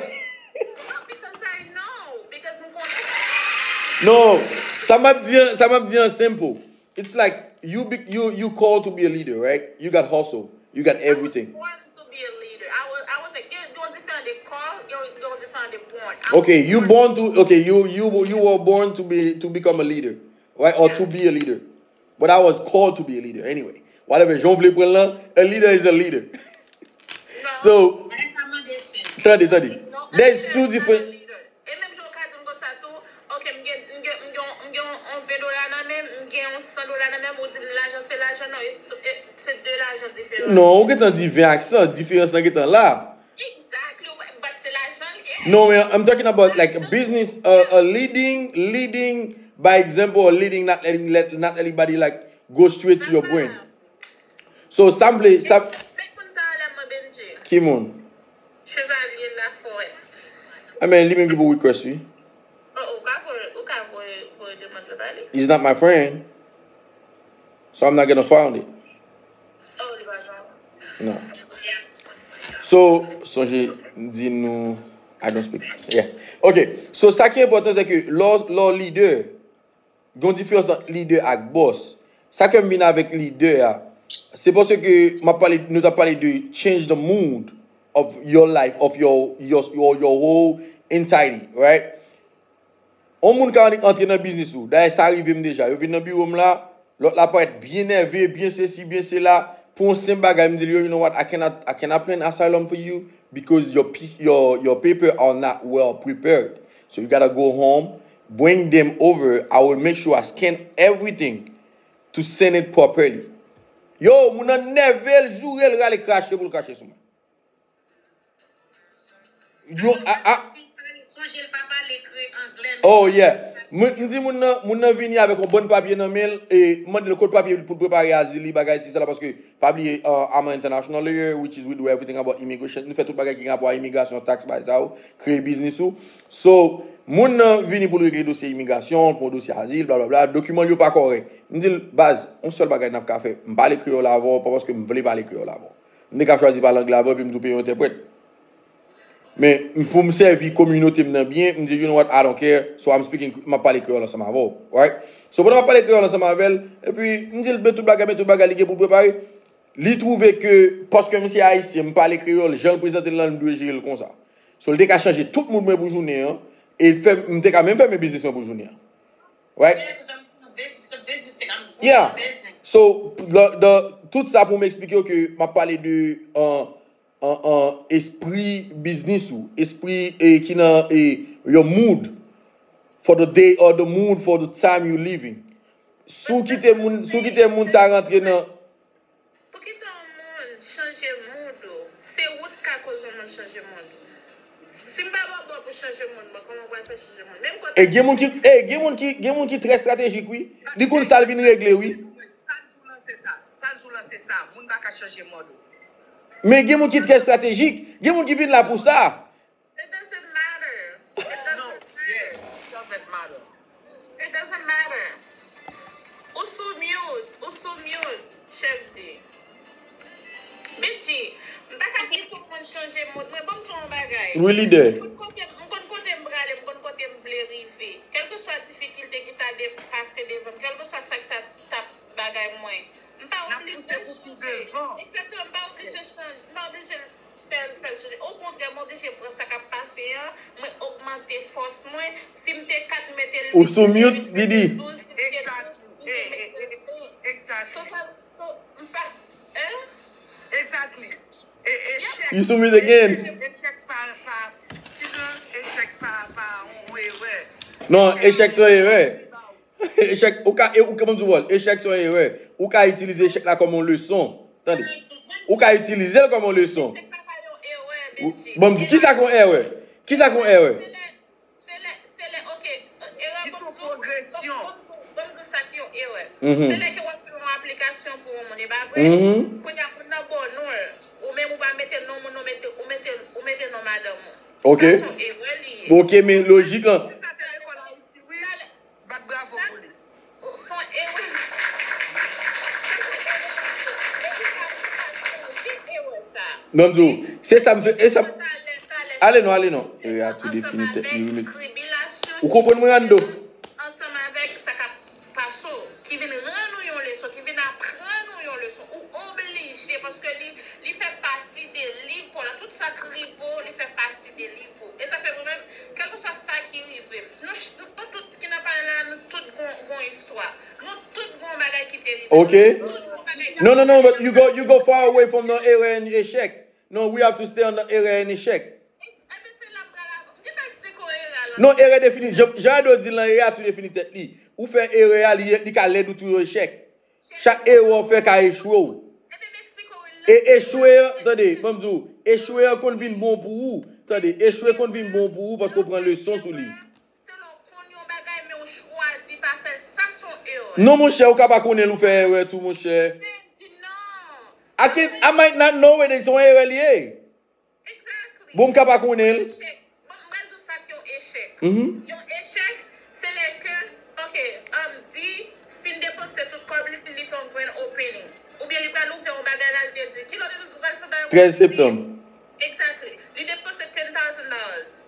because I know. Because m konnen. No, sa m ap di, sa m ap di an simple. It's like you be, you you called to be a leader, right? You got hustle, you got everything. I was born to be a leader. I was I was a gen gen yon diferan de call, gen yon gen yon diferan de born. I was Okay, you born born to okay, you you you were born to be to become a leader, right? Or to Yeah. be a leader. But I was called to be a leader anyway. Whatever, jan w vle pran l lan, a leader is a leader. So, tande, tande. There's two different E menm jan w ka di m konsa tou, ok, m gen, m gen, m gen, m gen yon ven dola nan men m, m gen yon san dola nan men m, ou di m lajan se lajan, non, it's, it, se de lajan diferan. Non, ou gentan di ven ak san, diferans lan gentan la. Exactly, but se lajan l ye. No, man, I'm talking about like a business, uh, a leading, leading by example, or leading, not letting, let, not everybody like go straight to your brain. So, sa m vle, sa Fèk moun sa a lè mwen Benji. Ki moun? Chevalier Lafòy. A men, li menm ki pou request, wi. Oh, ou ka voye, ou ka voye, voye demann la ba li. He's not my friend. So I'm not gonna found it. Oh, li pa sa. No. So, sonje, m di nou, I don't speak. Yeah. Ok. So, sa ki enpòtan, se ke lè w, lè w lidè, Gen yon diferans ant lidè ak bòs. Sa k fè m vin avèk lidè a, se paske m ap pale, nou t ap pale de change the mood of your life, of your, your, your, your whole entirety, right? Yon moun ka antre nan biznis ou. Dayè, sa rive m deja. Yo vin nan biwo m la, lòt la parèt byen nève, byen sesi, byen sela. Pou yon senp bagay, m di l, yo, you know what, I cannot, I cannot plan asylum for you because your, your, your paper are not well prepared. So you gotta go home, bring them over. I will make sure I scan everything to send it properly. Yo, moun nan nève l, joure l, rale krache pou l krache sou mwen. Yo, a, a. Sonje l pa pale kreyòl, anglè, men Oh, yeah. Mwen, m di moun nan, moun nan vini avèk yon bann papye nan men l, e m mande l kot papye pou l prepare azil li, bagay si, sa la, paske pa bliye, uh, I'm an international lawyer, which is we do everything about immigration. Nou fè tout bagay ki gen rapò a imigrasyon, taks, bagay sa yo, kreye biznis ou. So, moun nan vini pou l regle dosye imigrasyon, pou dosye azil, blablabla, dokiman l yo pa kòrèk. M di l, baz, yon sèl bagay n ap ka fè, m pale kreyòl avè w, pa paske m vle pale kreyòl avè w. M te ka chwazi pale anglè avè w, epi m tou peye yon entèprèt. Men, m, pou m sèvi kominote m nan byen, m di, you know what, I don't care, so I'm speaking, m ap pale kreyòl ansanm avè w, right? So, pandan m ap pale kreyòl ansanm avè l, epi m di l, men tout bagay, men tout bagay, li gen pou l prepare. Li twouve ke, paske m se ayisyen, m pale kreyòl, jan l prezante l lan, m dwe jere l konsa. So, l te ka chanje tout mood mwen pou jounen an, e l fè, m te ka menm fèmen biznis mwen pou jounen an. Right? Yeah. So, the, the, tout sa pou m eksplike w ke m ap pale de, uh, an, an espri biznis ou, espri, e, ki nan, e, your mood for the day or the mood for the time you living. Si w kite moun, si w kite moun sa rantre nan Pou ki tan yon moun chanje mood ou? Se ou t ka koz yon moun chanje mood ou. Si m pa ba w bò pou chanje mood mwen, kòman w pral fè chanje mood? Menm kote E gen moun ki, e gen moun ki, gen moun ki trè estratejik, wi. Li konn sa l vin regle, wi. Sa l di w lan se sa. Sa l di w lan se sa. Moun pa ka chanje mood ou. Men gen moun ki trè estratejik. Gen moun ki vin la pou sa. It doesn't matter. It doesn't No, matter. Yes, it doesn't matter. It doesn't matter. Ou sou mute, ou sou mute, Chef D. Benji, m pa ka kite yon moun chanje mood mwen. Ban m di w yon bagay. Wi, lidè. M konn kote, m konn kote m prale, m konn kote m vle rive. Kèlkeswa difikilte ki ta de, pase devan m, kèlkeswa sa k ta, t ap bagay mwen. M pa N ap oblije pouse pou pi devan. Egzakteman, m pa oblije chanje, m pa oblije fè l, fè l chanje. Okontrè, m oblije pran sa k ap pase an, mwen ogmante fòs mwen. Si m te kat, m mete l Ou sou mute, Didi. Exactly. Eh, eh, eh, exactly. So, sa, so, m pa, hein? Exactly. E, echèk. You sou mute again. Echèk, echèk pa, pa, ki jan echèk pa, pa yon erè. Non, echèk se yon erè. Echèk, ou ka, e, ou ka, ban m di w, echèk se yon erè. Ou ka itilize echèk la kòm yon leson. Tande. Ou ka itilize l kòm yon leson. Ou, ban m di, kisa k yon erè? Kisa k yon erè? Se lè, se lè, ok, erè Li se yon pwogresyon. Ban m di sa ki yon erè. Mhm. Se lè ke w ap fè yon aplikasyon pou yon moun, e pa vre? Mhm. Kounye a, moun nan ba w non l. Ou menm ou pa mete non moun, ou mete, ou mete, ou mete non madanm ou. Ok. Sa se yon erè li ye. Ok, men lojik lan. Sa te lekòl Ayiti, wi. Bat bravo pou li. Se yon erè. Ban m di w, se sa m fè, e sa m, ale non, ale non. Erè a tou defini tèt li, wi, men. Ou konprann mwen, Rando? Ansanm avèk sa k ap pase w, ki vin rann ou yon leson, ki vin aprann ou yon leson, ou oblije, paske li, li fè pati de liv pa w la. Tout sa k rive w, li fè pati de liv ou. E sa fè mwen menm, kèlkeswa sa ki rive m, nou, ch- nou tout ki nan panèl la, nou tout gon, gon istwa. Nou tout gon bagay ki te rive nou. Ok. Nou tout gon bagay ki... No, no, no, but you go, you go far away from the erè and echèk. No, we have to stay on the erè and echèk. Ebyen, se la m pral avè w. M gentan eksplike w erè a la. Non, erè defini. Jan, jan Ado di l lan, erè a tou defini tèt li. Ou fè erè a, li, li ka lèd ou tou yon echèk. Chak erè w fè ka echwe w. Ebyen, m eksplike w, wi, la. E echwe an, tande, ban m di w, echwe an konn vin bon pou ou. Tande, echwe konn vin bon pou ou paske w pran leson sou li. Se lè w konn yon bagay, men w chwazi pa fè l, sa se yon erè. Non, monchè, ou ka pa konnen l, ou fè erè tou, monchè. Di non. I can, I might not know it, se yon erè li ye. Exactly. Bon, m ka pa konnen l. Echèk. Bon, m pral di w sa k yon echèk. Mhm. Yon echèk, se lè ke, ok, um, D fin depanse tout kòb li, li fè yon grand opening. Oubyen li pral ouvè yon bagay la, li te di, ki lè w te di w pral fè bagay? Trèz septanm. Exactly. Li depanse ten thousand dollars.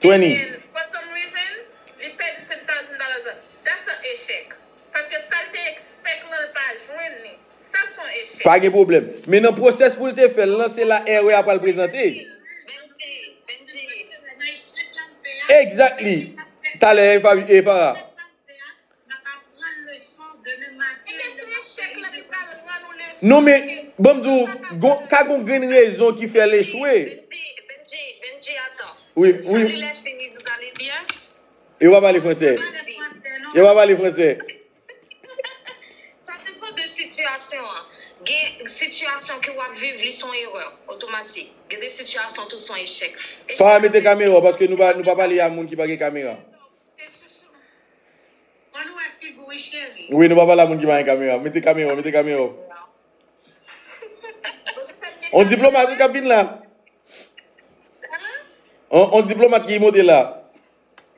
Twenty. And then, for some reason, li pèdi ten thousand dollars. That's an echèk. Paske sa l te expect lan, l pa jwenn li. Sa se yon echèk. Pa gen pwoblèm. Men nan pwosès pou l te fè l lan, se la erè a pral prezante. Benji, Benji. Exactly. Talè, e Fabi, e Fara. Ebyen, se echèk lan ki pral rann ou leson. Non, men, ban m di w, gon, ka gon grenn rezon ki fè l echwe. Benji, Benji, Benji, atann. Wi, wi. Yo pa pale fransè. Yo pa pale fransè. Sa depann de sitiyasyon an. Gen sitiyasyon ke w ap viv, li se yon erè otomatik. Gen de sitiyasyon tou se yon echèk. Fara, mete kamera w, paske nou pa, nou pa pale a moun ki pa gen kamera. Fò nou wè figi w, wi, cheri. Wi, nou pa pale a moun ki pa gen kamera. Mete kamera w, mete kamera w. On diplomat wi k ap vin la. On, on diplomat ki monte la.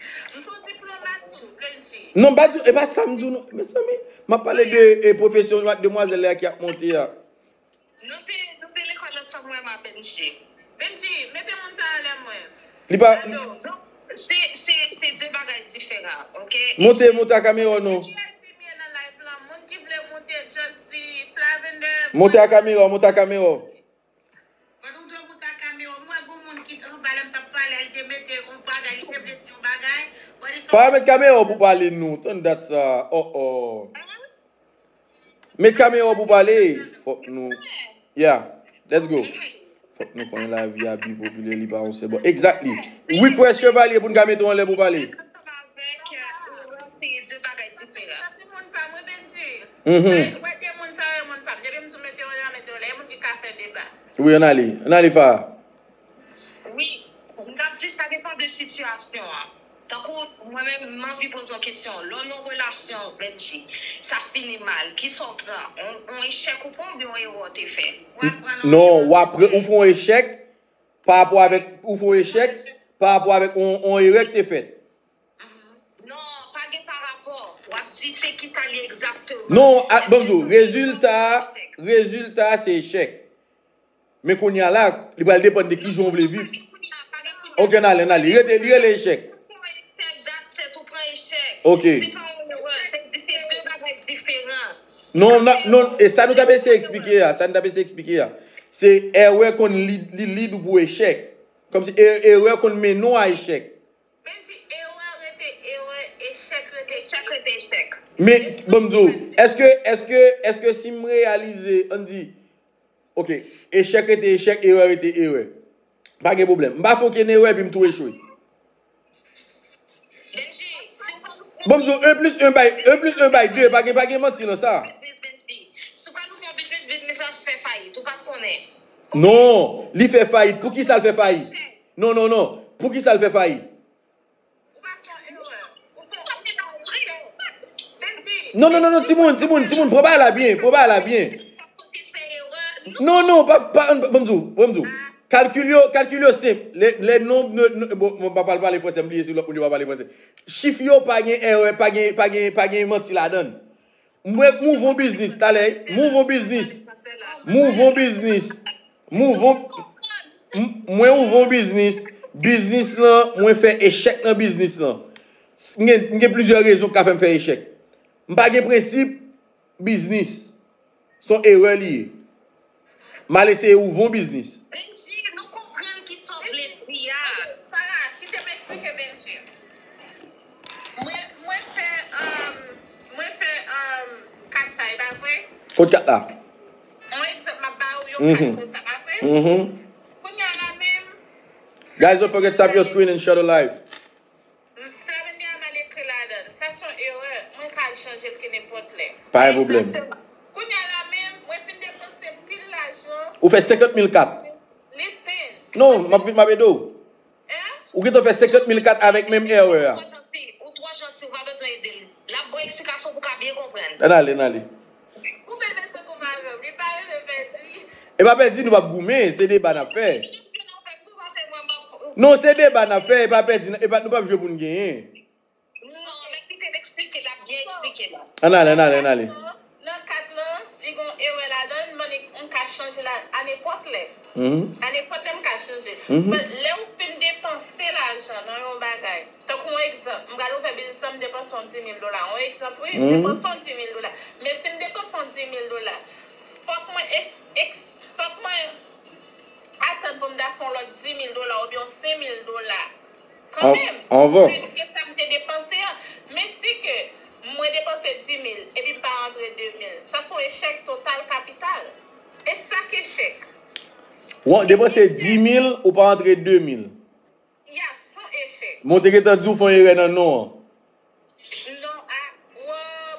M se yon diplomat tou, Benji. Non, m pa di, e pa sa m di w non. Mezanmi, m ap pale de, e, pwofesyon demwazèl la ki ap monte a. Nou te, nou te lekòl ansanm, mwen, ma Benji. Benji, mete moun sa anlè mwen. Li pa... Alo, donk, se, se, se de bagay diferan, ok? Monte, monte a kamera w non. Si J I P M nan live lan, moun ki vle monte, just di Flavender. Monte a kamera w, monte a kamera w. Gad ou dwe monte a kamera w. M wè gon moun ki t anba lè m t ap pale a, li te mete yon bagay, li te vle di yon bagay. Fara, met kamera w pou pale non. Tann dat sa. Oh, oh. Met kamera w pou pale. Fòk nou... Yeah, let's go. Fòk nou konnen lavi a pi popilè, li pa yon sèl bò. Exactly. Request Chevalier pou n ka mete w anlè pou pale. Sa se moun pa m, wi, Benji. Mhm. Wè, de moun sa yo, e moun pa m. Depi m di w mete yo la, mete yo la. E moun ki ka fè deba. Wi, ann ale. Ann ale, Fara. Wi, m t ap di sa depann de sitiyasyon an. Tankou mwen menm, m anvi poze yon kesyon. Lè w nan yon relasyon, Benji, sa fini mal, kisa w pran? On, on echèk ou pran oubyen on erè w te fè? Non, w ap pre-, ou fè on echèk pa rapò avèk, ou fè on echèk pa rapò avèk on, on erè k te fèt. Non, pa gen pa rapò. W ap di se ki sa l ye egzakteman. Non, a, ban m di w, rezilta, rezilta se echèk. Men kounye a la, li pral depann de kijan w vle viv. Ok, ann ale, ann ale. Rete, li rele echèk. Ok. Non, non, non, e sa nou t ap eseye eksplike a, sa nou t ap eseye eksplike a. Se erè konn li, li lead ou pou echèk. Kòmsi e-, erè konn mennen w a echèk. Benji, erè rete erè, echèk rete echèk. Men, ban m di w, èske, èske, èske si m reyalize, ann di, ok, echèk rete echèk, erè rete erè. Pa gen pwoblèm. M pa fè okenn erè epi m tou echwe. Benji, si w pa... Ban m di w, un plus un bay, un plus un bay de, pa gen, pa gen manti nan sa. Benji, si w pa ouvri yon biznis, biznis la fè fayit, ou pa t konnen. Non, li fè fayit. Poukisa l fè fayit? Non, non, non. Poukisa l fè fayit? Non, non, non, non, timoun, timoun, timoun, pran bagay la byen, pran bagay la byen. Non, non, pa, pa, ban m di w, ban m di w. Kalkil yo, kalkil yo senp. Le, le nombre de, de, bon, mwen pa pale, pale fransè, m bliye si lòt moun yo pa pale fransè. Chif yo pa gen erè, pa gen, pa gen, pa gen manti ladan l. Mwen, m ouvri yon biznis, talè, m ouvri yon biznis. M ouvri yon biznis. M ouvri yon, m- mwen ouvri yon biznis. Biznis lan, mwen fè echèk nan biznis lan. M gen, m gen plizyè rezon ki ka fè m fè echèk. M pa gen prensip, biznis. Se yon erè li ye. M al eseye ouvri yon biznis. Benji, nou konprann ki sa w vle di a. Sara, kite m eksplike Benji. Mwen, mwen fè, um, mwen fè, um, kat sa, e pa vre? Kot kat la? Yon egzanp, m ap ba ou yon kat konsa, pa vre? Mhm. Kounye a la menm, Guys, don't forget tap your screen and share the live. Flavender a mal ekri ladan l. Sa se yon erè. Mwen ka al chanje l ke nenpòt lè. Pa gen pwoblèm. Kounye a la menm, mwen fin depanse pil lajan. Ou fè senkant mil kat. Listen. Non, m ap vin, m ap ede w. Hein? Ou gentan fè senkant mil kat avèk menm erè a. Ou twò janti, ou twò janti, ou pa bezwen ede l. L ap ba w eksplikasyon pou w ka byen konprann. Ann ale, ann ale. Ou bebe se koumadan, li pa reve pèdi. E pa pèdi, nou p ap goumen, se deba n ap fè. Non, se deba n ap fè, e pa pèdi, e pa, nou p ap jwe pou n genyen. Non, men kite l eksplike, l ap byen eksplike la. Ann ale, ann ale, ann ale. Nan kat lan, li gon erè ladan l, mande m ka chanje la a nenpòt lè. Mhm. A nenpòt lè m ka chanje. Mhm. But lè ou fin depanse lajan nan yon bagay, tankou yon egzanp, m pral ouvè biznis lan, m depanse yon di mil dola. Yon egzanp, wi, m depanse yon di mil dola. Men si m depanse yon di mil dola, fòk mwen es, eks, fòk mwen atann pou m ta fè yon lòt di mil dola oubyen yon senk mil dola. Kanmenm, plis ke sa m te depanse an. Men si ke mwen depanse di mil epi m pa rantre de mil, sa se yon echèk total kapital. E sa k echèk. Ou depanse di mil, ou pa rantre de mil. Ya, se yon echèk. Mwen te gentan di w fè yon erè nan non an. Non, a, wo,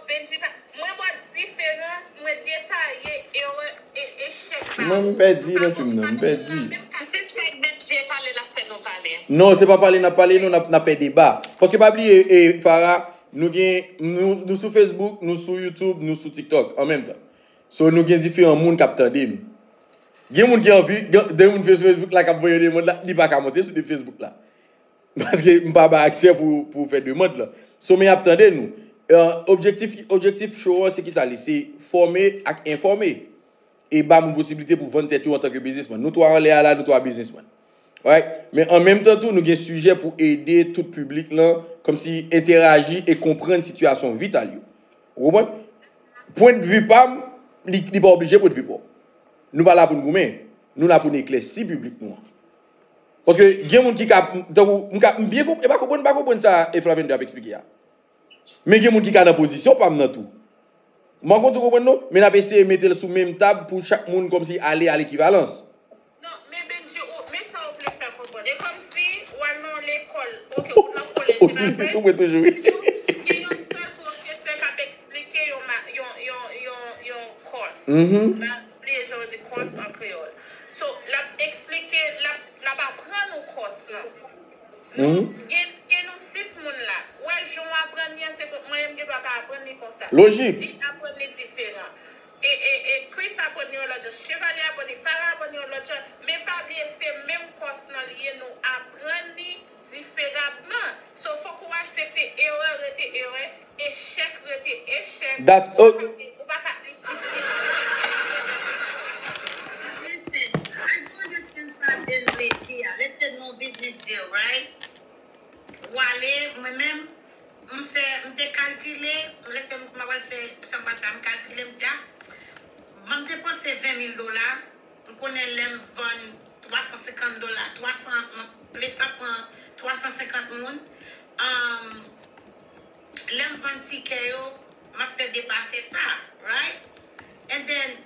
Benji pa, mwen ba w diferans, mwen detaye erè e echèk sa. Mwen, m pèdi nan fim nan, m pèdi. Se sa k Benji pale, l ap fè nou pale. Non, se pa pale n ap pale, non, n ap, n ap fè deba. Paske pa bliye, e, Farah, nou gen, nou, nou sou Facebook, nou sou YouTube, nou sou TikTok, an menm tan. So, nou gen diferan moun k ap tande nou. Gen moun ki anvi, gen, gen moun sou Facebook la k ap voye demann la, li pa ka monte sou Facebook la. Paske m pa bay aksè pou, pou fè demann lan. So, men y ap tande nou. Euh, objektif, objektif show an, se ki sa li? Se fòme ak enfòme. E ba moun posiblite pou vann tèt yo antanke biznismann. Nou twa anlè a la, nou twa biznismann. Right? Men an menm tan tou, nou gen sijè pou ede tout piblik lan, kòmsi entèraji e konprann sitiyasyon vital yo. Ou konprann? Pwendvi pa m, li, li pa oblije pwendvi pa w. Nou pa la pou n goumen. Nou la pou n eklèsi piblik nou an. Paske gen moun ki ka, tankou, m ka, m byen konp-, e pa konprann, pa konprann sa e Flavender ap eksplike a. Men gen moun ki ka nan pozisyon pa m nan tou. M pa konn si w konprann non, men n ap eseye mete l sou menm tab pou chak moun kòmsi ale a lekivalans. Non, men Benji, ou, men sa w vle fè konprann. E kòmsi w al nan yon lekòl, oke, ou nan kolèj, ou nan kolèj, ou mwen toujou, wi. Gen yon, gen yon sèl pwofesè k ap eksplike yon ma-, yon, yon, yon, yon kòs. Mhm. M pa bliye jan yo di kòs an kreyòl. So, l ap eksplike, l ap, l ap aprann ou kòs lan. Nou, mhm, gen, gen nou sis moun la. Ou wè, jan w aprann li an, se pou mwen, m gen dwa pa aprann li konsa. Lojik. Di aprann li diferan. E, e, e Chris aprann li yon lòt jan. Chevalier aprann li, Farah aprann li yon lòt jan. Men pa bliye, se menm kòs lan li ye, nou aprann li diferaman. So, fòk ou aksepte erè rete erè, echèk rete echèk. That's, ou pa ka, ou pa ka, li, li, li. Listen, I do understand sa Ben vle di a. Let's say nou business deal, right? Ou ale, mwen menm, m fè, m te kalkile, m lese m, m pral fè, sa m pral fè, m kalkile, m di, a, ban m depanse ven mil dola, m konnen lè m vann twa san senkant dola, twa san, m, plis la pran twa san senkant moun, um, lè m vann tikè yo, m ap fè depase sa, right? And then,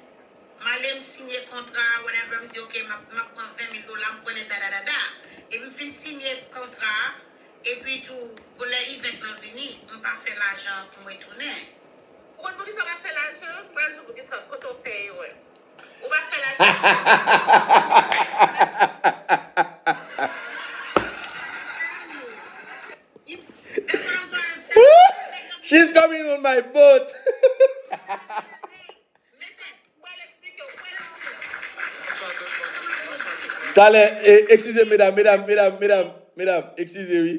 m ale m sinye kontra, whatever, m di, oke, m ap, m ap pran ven mil dola, m konnen da, da, da, da. Epi m fin sinye kontra, epi tou, pou lè event lan vini, m pa fè lajan pou m retounen. Ou konn poukisa w pa fè lajan? M pral di w poukisa, kote w fè erè. Ou pa fè lajan. That's what I'm trying to tell you. She's coming on my boat. Listen, m pral eksplike w. Wait a minute. Alè, e, eskize, medam, medam, medam, medam, medam, eskize, wi.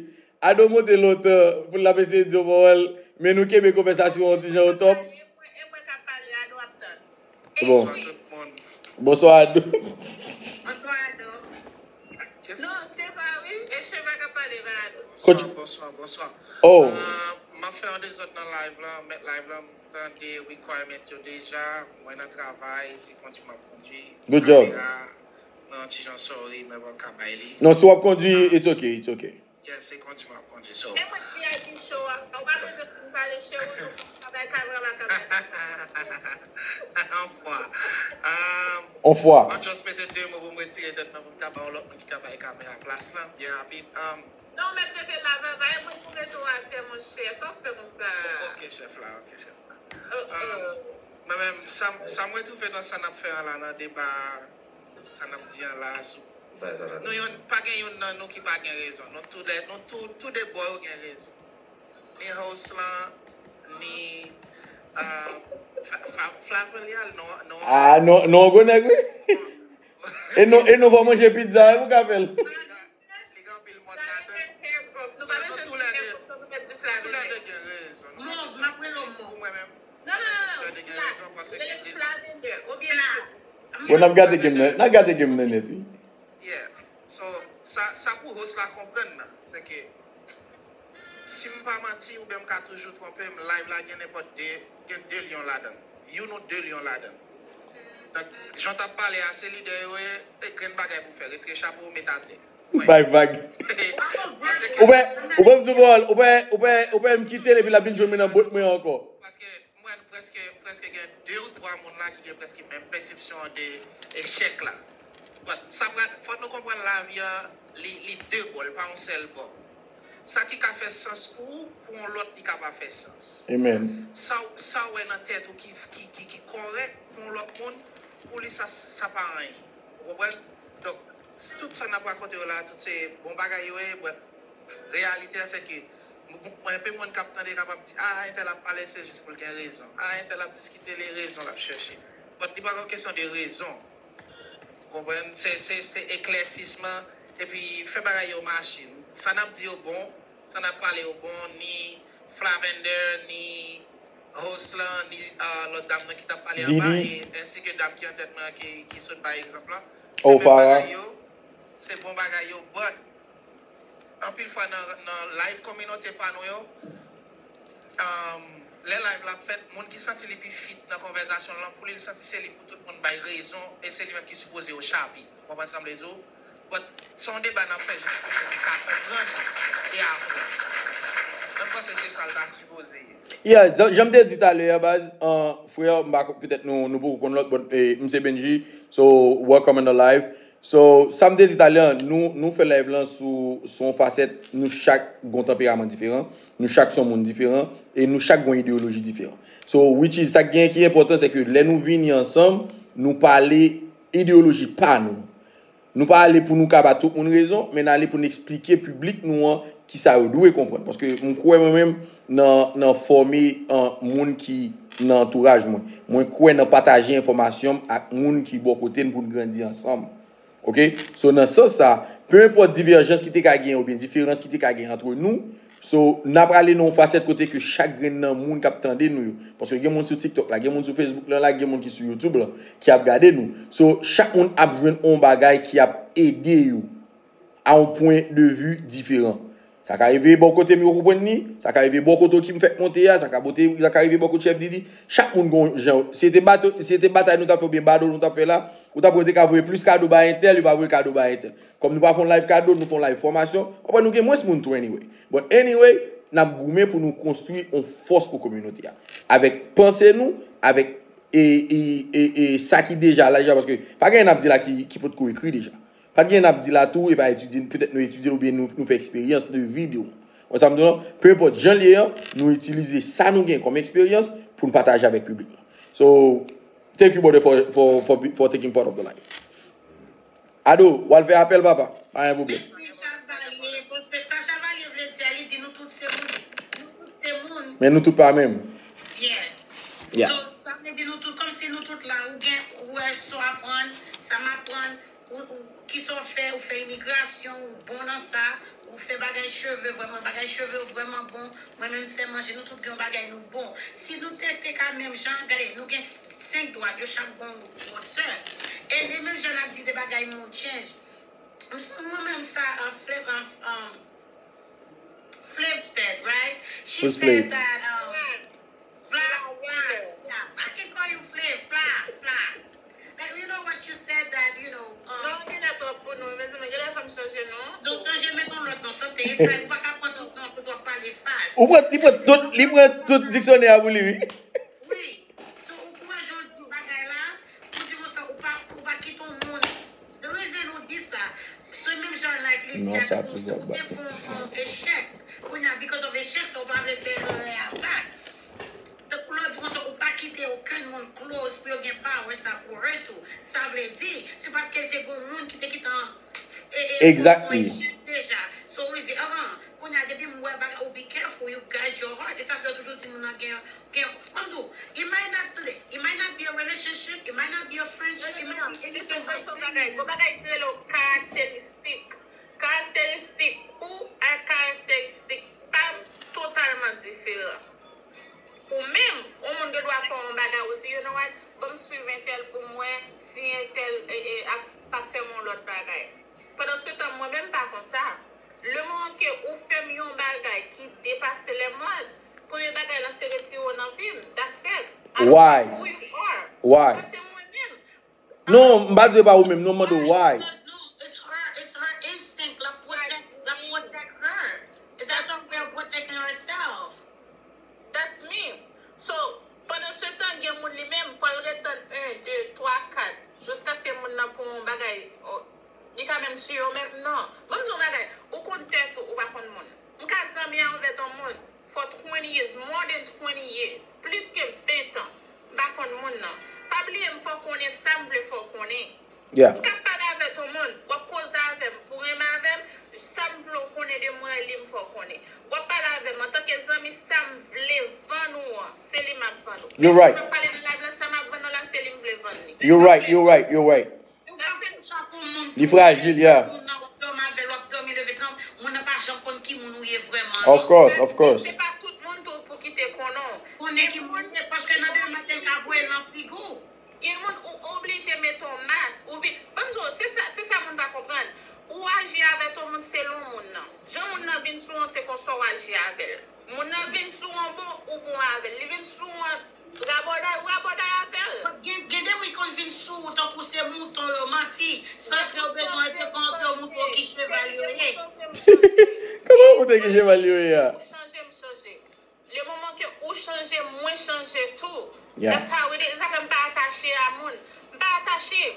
Ado monte lontan pou l ap eseye di yon pawòl, men nou kenbe konvèsasyon an ti jan o top. E mwen, e mwen k ap pale, Ado ap tann. Bon. Eskize. Bonswa, Ado. Bonswa, Ado. Non, se pa wi, e Cheva k ap pale, pa Ado. Coach- Bonswa, bonswa, bonswa. Oh, Uh, m ap fè yon dezòd nan live la, mèt live la, m tande requirement yo deja, mwen nan travay, se kondui m ap kondui. Good job. Kamera, mwen yon ti jan sorry, mwen pa ka bay li. Non, si w ap kondui, it's okay, it's okay. Yes, se kondui m ap kondui, so. E mwen V I P show a, ou pa bezwen fin pale, cheri, ou ka bay kamera la, ka bay. Anfwa. Um, On fwa. Mwen just mete de mo pou m retire tèt mwen pou m ka ba yon lòt moun ki ka bay kamera plas la, byen rapid. Um, Non, mèt rete la, Vava, e mwen pou mete w atè, monchè. Sa w fè konsa? Ok, chèf la, ok, chèf la. Oh, oh. Mwen menm, sa m- sa m retwouve nan sa n ap fè an la, nan deba, sa n ap di an la, sou, nou youn, pa gen youn nan nou ki pa gen rezon. Nou tou de, nou tou, tou de bò yo gen rezon. Ni host lan, ni uh, Fa- Fa- Flavelial, non, non. Ah, non, non, gwo nèg, wi. E non, e non, fò manje pizza, e pou ka fè l. Li gen anpil mòd ladan. So, nou tou lè de, nou tou lè de gen rezon. Nou Mòv, m ap rele w mòv. Pou mwen menm, Non, non, non, tou lè de gen rezon paske gen rezon. Ou byen la. Bon, n ap gate game nan, n ap gate game nan nèt, wi. Yeah. So, sa, sa pou host la konprann nan, se ke si m pa manti oubyen m ka toujou twonpe m, live la gen nenpòt de, gen de lyon ladan. Youn ou de lyon ladan. Donk, jan w t ap pale a, se lidè yo ye, e grenn bagay pou fè, retire chapo w, met atè. Bay vag. Paske Ou wè, ou wè m di w pawòl, ou wè, ou wè, ou wè m kite l epi l ap vin jwenn mwen nan bòt mwen ankò. Paske mwen prèske, prèske gen de ou twa moun la ki gen prèske menm pèsepsyon de echèk la. But sa pral, fòk nou konprann lavi an, li, li de bò, li pa yon sèl bò. Sa ki ka fè sans pou ou, pou yon lòt, li ka pa fè sans. Amen. Sa, w- sa w wè nan tèt ou ki, ki, ki, ki kòrèk pou yon lòt moun, pou li sa, sa pa anyen. Ou konprann? Donk, s- tout sa n ap rakonte yo la, tout se bon bagay yo ye, but reyalite an se ke m- m- mwen, enpe moun k ap tande kapab di, ah, entèl ap pale, se jis pou l gen rezon. Ah, entèl ap diskite, li rezon l ap chèche. But li pa yon kesyon de rezon. Ou konprann? Se, se, se eklèsisman, epi fè bagay yo mache. Sa n ap di yo bon, sa n ap pale yo bon, ni Flavender, ni host lan, ni uh, lòt dam nan ki t ap pale anba, Didi. E, ensi ke dam ki an tèt mwen an ki, ki sot bay egzanp lan. Oh, Se menm Farah. Bagay yo, se bon bagay yo, but anpil fwa nan, nan live kominote pa nou yo, um, lè live la fèt, moun ki santi li pi fit nan konvèsasyon lan, pou li, li santi se li pou tout moun bay rezon, e se li menm ki sipoze yo chavi. Ou konprann sa m vle di w? But se yon deba n ap fè jis pou moun ka konprann e aprann. Mwen panse se sa l ta sipoze ye. Yeah, jan jan m te di talè a, baz, an, frè, m pa kon- petèt nou, nou poko konn lòt, but, eh, m se Benji, so, welcome in the live. So, sa m te di talè a, nou, nou fè live lan sou, sou yon fasèt, nou chak gon tanperaman diferan, nou chak se yon moun diferan, e nou chak gon ideyoloji diferan. So, which is, sa k gen ki enpòtan, se ke lè nou vini ansanm, nou pale ideyoloji pa nou. Nou pa ale pou nou ka ba tout moun rezon, men n ale pou n eksplike piblik nou an kisa yo dwe konprann. Paske m kwè mwen menm nan, nan fòme an, moun ki nan antouraj mwen. Mwen kwè nan pataje enfòmasyon m ak moun ki bò kote n pou n grandi ansanm. Oke? So, nan sans sa, pe enpòt divèjans ki te ka gen oubyen diferans ki te ka gen antre nou, so, n ap ale nan yon fasèt kote ke chak grenn nan moun k ap tande nou yo. Paske gen moun sou TikTok la, gen moun sou Facebook lan la, gen moun ki sou YouTube lan, ki ap gade nou. So, chak moun ap jwenn yon bagay ki ap ede yo a yon pwen de vi diferan. Sa ka rive bò kote m yo konprann li, sa ka rive bò kote w ki m fèk monte a, sa ka bote, sa ka rive bò kote chèf Didi. Chak moun gon jan. Si se te bato, si se te batay nou t ap fè oubyen badou nou t ap fè la, ou t ap wè yo te ka voye plis kado bay entèl, yo pa voye kado bay entèl. Kòm nou pa fè yon live kado, nou fè yon live fòmasyon, w ap wè nou gen mwens moun tou anyway. But anyway, n ap goumen pou nou konstwi yon fòs pou kominote a. Avèk panse nou, avèk e, e, e, e sa ki deja la deja, paske pa gen n ap di la ki, ki potko ekri deja. Pa t gen n ap di la tou, e pa etidye, petèt nou etidye l oubyen nou, nou fè eksperyans de vi de ou. Wè sa m di w lan? Pe enpòt jan l ye an, nou itilize sa nou gen kòm eksperyans pou n pataje avèk piblik la. So, thank you, brother, for, for, for, for taking part of the live. Ado, w al fè apèl, papa. Pa gen pwoblèm. Mèsi, Chavalye, paske sa Chavalye vle di a, li di nou tout se moun. Nou tout se moun. Men nou tout pa menm. Yes. Yeah. So, sa vle di nou tout, kòmsi nou tout la, ou gen, ou wè, sa w aprann, sa m aprann, ou, ou, Kisa w fè, ou fè imigrasyon, ou bon nan sa, ou fè bagay cheve, vrèman, bagay cheve yo vrèman bon. Mwen menm fè manje, nou tout gen yon bagay nou bon. Si nou te, te ka menm jan, gade, nou gen senk dwat, yo chak gen yon gwosè. E de menm jan n ap di de bagay nou change. Mwen menm sa, an Flav, an, an, Flav said, right? She said that, um, Fla, Fla, yeah. I can call you Flav, Fla, Fla. Like, you know what you said that, you know, um, non, genlè twòp pou nou, mezanmi, genlè fò m chanje non. Donk, chanje, met yon lòt non, sante, e sa, ou pa ka pran tout non pou w ap pale fas. Ou pran, li pran tout, li pran tout diksyonè a pou li, wi. Wi. So, ou pran jan w di bagay la, ou di konsa, ou pa, ou pa kite yon moun. The reason ou di sa, se menm jan like li di a, si w te fè yon echèk, kounye a, because of echèk sa, ou pa vle fè erè a back. Tankou lè w di konsa, ou pa kite okenn moun close pou yo gen power sa pou hurt ou. Sa vle di, se paske te gen yon moun ki te kite an, e, e, fè yon echèk deja. So, ou di, an, an, kounye a, depi m wè bagay, ou be careful, you guard your heart. E sa fè yo toujou di moun nan gen, gen, kòm tou, it might not, it might not be a relationship, it might not be a friendship, it might be anything but business. Gon bagay ki rele w karakteristik. Karakteristik ou ak karakteristik pa m totalman diferan. Ou menm, yon moun gen dwa fè yon bagay, ou di, you know what, ban m swiv entèl pou m wè si entèl, e, e, ap, ap fè m yon lòt bagay. Pandan se tan, mwen menm pa konsa. Le moman ke ou fè m yon bagay ki depase lè mòd, premye bagay lan se retire w nan vi m. That's it. I don't care who you are. Why? Sa se mwen menm. Non, m pa di pa ou menm, non, m mande w why. No, it's her, it's her instinct. L ap protect, l ap protect her. That's her way of protecting herself. That's me. So, pandan se tan, gen moun li menm, fò l ret tann en, de, twa, kat, jiskaske moun nan pran yon bagay, o, li ka menm tiye w menm, non. Ban m di w yon bagay, ou konn tèt ou, ou pa konn moun. M ka zanmi avèk yon moun for twenty years, more than twenty years, plis ke ven tan. M pa konn moun nan. Pa bliye m fè w konnen sa m vle fè w konnen. Yeah. M ka pale avèk yon moun, w ap koze avè m, pou renmen avè m, sa m vle w konnen de mwen, li m fè w konnen. W ap pale avè m antanke zanmi, sa m vle vann ou an, se li m ap vann ou. You're right. Menm si m ap pale nan live la, sa m ap vann ou la, se li m vle vann li. You're right, you're right, you're right. Ou ka fè chak yon moun. Li frajil, yeah. Moun nan w ap dòmi avè l, w ap dòmi leve kanpe, moun nan pa janm konn ki moun ou ye vrèman. Of course, of course. Se pa tout moun tou pou kite konnen w. Konnen ki moun ou ye, paske nan demen maten l ka voye l nan figi w. Gen moun ou oblije mete yon mas, ou vin, ban m di w, se sa, se sa moun pa konprann. Ou aji avèk yon moun selon moun nan. Jan moun nan vin sou an, se konsa w aji avè l. Moun nan vin sou an bon, ou bon avè l. Li vin sou an rabòday, ou rabòday avè l. Gen, gen de moun ki konn vin sou ou tankou se mouton yo, manti, santre yo bezwen rete kòm yo, mouton ki cheval yo ye. Kòman mouton ki cheval yo ye a? Ou chanje, m chanje. Le moman ke ou chanje, mwen chanje tou. Yeah. That's how it is. Sa fè m pa atache a moun. M pa atache.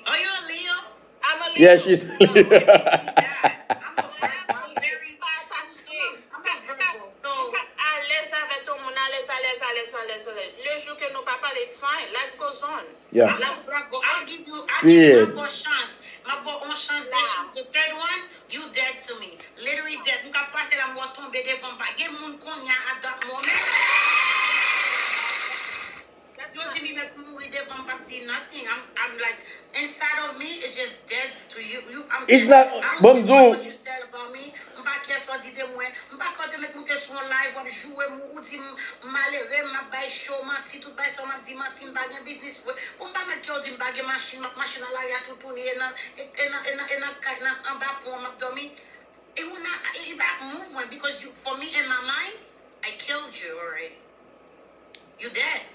Are you a Leo? I'm a Leo. Yeah, she's a Leo. I'm a Virgo. I'm very, I'm a Virgo. So, m ka alèz avèk yon moun, alèz, alèz, alèz, alèz, alèz. Le jou ke nou pa pale, it's fine. Life goes on. Yeah. Life goes on. I'll give you, I'll give you, m ap ba w chans. M ap ba w yon chans de chans. The third one, you dead to me. Literally dead. M ka pase la, m wè w tonbe devan m. Pa gen moun kounye a at that moment. Yo di li mèt mouri devan m, p ap di nothing. I'm, I'm like, inside of me, it's just dead to you. You, I'm dead. It's not, I don't give a fuck what you said about me. M pa care sa w di de mwen. M pa care w te mèt moute sou yon live, w ap joure m, ou di m malere, m ap bay show manti, tout bay sa w m ap di manti, m pa gen biznis vre. Pou m pa mèt ke w di m pa gen machin, m ap mache nan lari a toutouni, e nan, e, e nan, e nan, e nan kay, nan, anba pon, m ap dòmi. E ou nan, e, e pa move mwen, because you, for me, in my mind, I killed you already. You dead.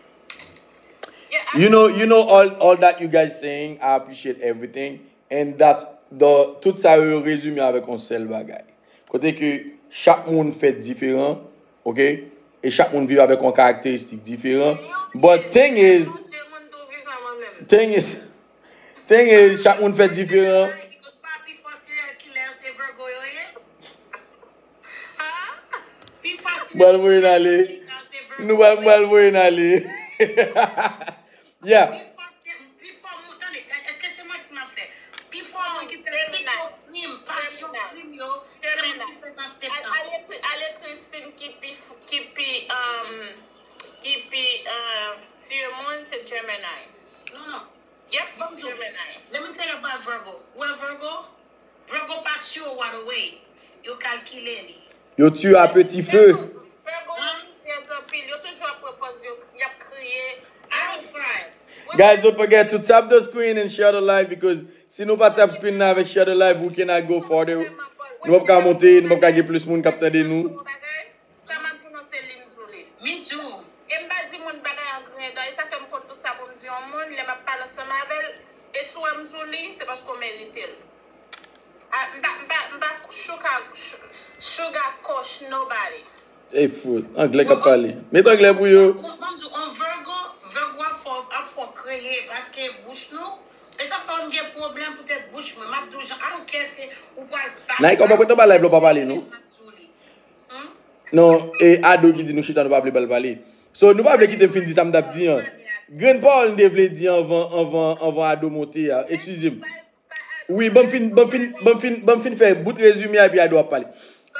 You know, you know all, all that you guys saying, I appreciate everything. And that's the, tout sa yo rezime avèk yon sèl bagay. Kote ke chak moun fèt diferan, ok? E chak moun viv avèk yon karakteristik diferan. But thing is, thing is, thing is, chak moun fèt diferan. Pral voye n ale. Nou pral, pral voye n ale. Yeah. Pi fò se, pi fò moun, tande, èske se manti m ap fè? Pi fò moun ki fè pito krim, pasyon krim yo, se moun ki fèt an septanm. Al, al ekri, al ekri siy ki pi, ki pi, um, ki pi, um, tiye moun, se Gemini. Non, non. Yep, bon, let me tell you about Virgo. Well, Virgo, Virgo pa tchyo right away. Yo kalkile li. Yo tchyo a peti fe. Virgo anpil, yo toujou ap pran pòz yo, y ap kriye. I don't cry. Guys, don't forget to tap the screen and share the live, because si nou pa tap screen nan avèk share the live, we cannot go further. Nou p ap ka monte, nou p ap ka gen plis moun k ap tande nou. Sa m ap di nou se li m di w li. Me too. E m pa di moun bagay an griyen dan. E sa fè m konn tout sa pou m di yon moun, lè m ap pale ansanm avè l. E si w wè m di w li, se paske w merite l. Ah, m pa, m pa, m pa sugar, sugar coach nobody. E fout, anglè k ap pale. Met anglè pou yo. Bon, bon, m di w, on Virgo, Virgo ap fò, ap fò kreye, paske bouch nou, e sa fè m gen pwoblèm poutèt bouch mwen. M ap di w jan, I don't care si ou pral pale. Naika, ou pa pran tan ba live la, ou pa pale, non? M ap di w li. Non, e Ado ki di nou chita, nou pa vle ba l pale. So, nou pa vle kite m fin di sa m t ap di an. Grenn pawòl m te vle di anvan, anvan, anvan Ado monte a. Eskize m. Wi, ban m fin, ban m fin, ban m fin, ban m fin fè bout rezime a, epi Ado ap pale.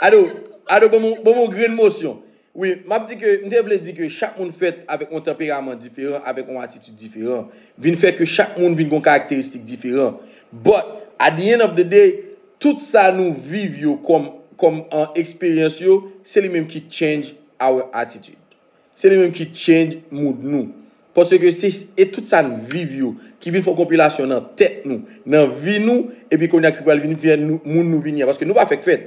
Ado, Ado, ban m, ban m yon grenn mosyon. Wi, m ap di ke, m te vle di ke chak moun fèt avèk yon tanperaman diferan, avèk yon atitid diferan. Vin fè ke chak moun vin gon karakteristik diferan. But, at the end of the day, tout sa nou viv yo kòm, kòm an eksperyans yo, se li menm ki change our attitude. Se li menm ki change mood nou. Paske se e tout sa n viv yo ki vin fè yon konpilasyon nan tèt nou, nan vi nou, epi kounye a ki pral vin fè nou, moun nou vin ye a. Paske nou pa fèk fèt.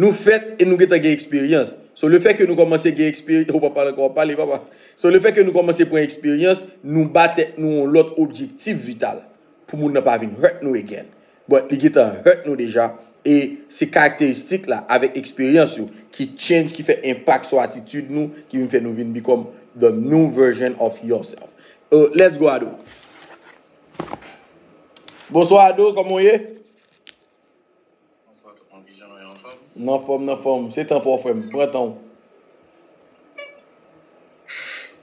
Nou fèt e nou gentan gen eksperyans. So, le fè ke nou kòmanse gen eksperyans, ou pa pale ankò, w ap pale, papa. So, le fè ke nou kòmanse pran eksperyans, nou ba tèt nou yon lòt objektif vital pou moun nan pa vin hurt nou again. But li gentan hurt nou deja, e se karakteristik la avèk eksperyans yo ki change, ki fè enpak sou atitid nou, ki vin fè nou vin become the new version of yourself. Uh, let's go, Ado. Bonswa, Ado, kòman w ye? Bonswa tout moun, kijan nou ye, anfòm? Nan fòm, nan fòm. Se tan pa w, frè m. Pran tan w.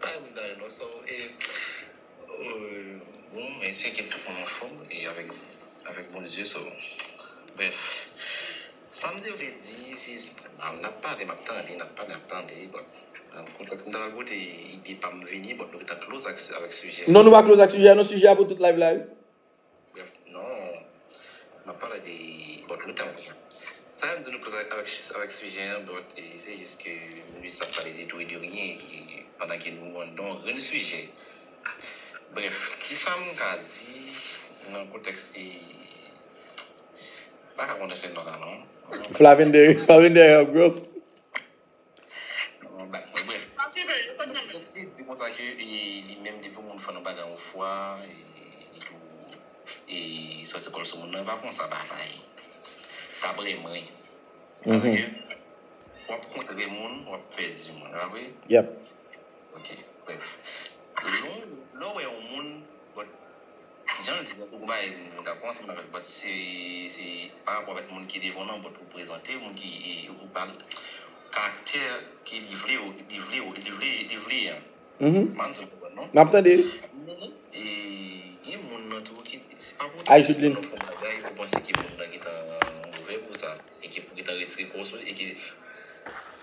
Pa yon bagay non, so, e, euh, bon, mwen espere ke tout moun anfòm e avèk, avèk Bondye, so, bref. Sa m te vle di, se, n ap pale, m ap tande, n ap pale, n ap tande, bon, nan kontèks m ta pral pote ide pa m vini, bon, nou gentan close ak, avèk sijè. Non, nou pa close ak sijè a, non, sijè a pou tout live la, wi. Bref, non. M ap pale de, bon, nou tann wi. Sa m di nou koze avèk, avèk sijè an, bon, e se jis ke nou sa pale de tou e de ryen, e pandan ke nou anndan yon grenn sijè. Bref, kisa m ka di nan kontèks e, m pa ka pwononse non sa non. Flavender, Flavender, bro. Bon, bref. Donk, li di konsa ke e, li menm depi yon moun fè yon bagay yon fwa, e, li tou, e, sòti kò l sou moun nan, pa konsa bagay. Daprè mwen. Paske, w ap kontre moun, w ap pèdi moun, pa vre? Yep. Ok, bref. Lè w, lè w wè yon moun, bon, jan l di, nan tou bagay, m dakò ansanm avèk, but se, se pa rapò avèk moun ki devan w nan, but ou prezante, moun ki, e, ou pale, karaktè ke li vle, li vle, li vle, li vle an. Mhm. Man, se konprann, non? M ap tande. E, gen moun nan tou ki, se pa pou Ay, si Judeline. Moun nan fè yon bagay, ou panse ke moun nan gentan ouvè pou sa, e ke pou gentan retire kò w sou, e ke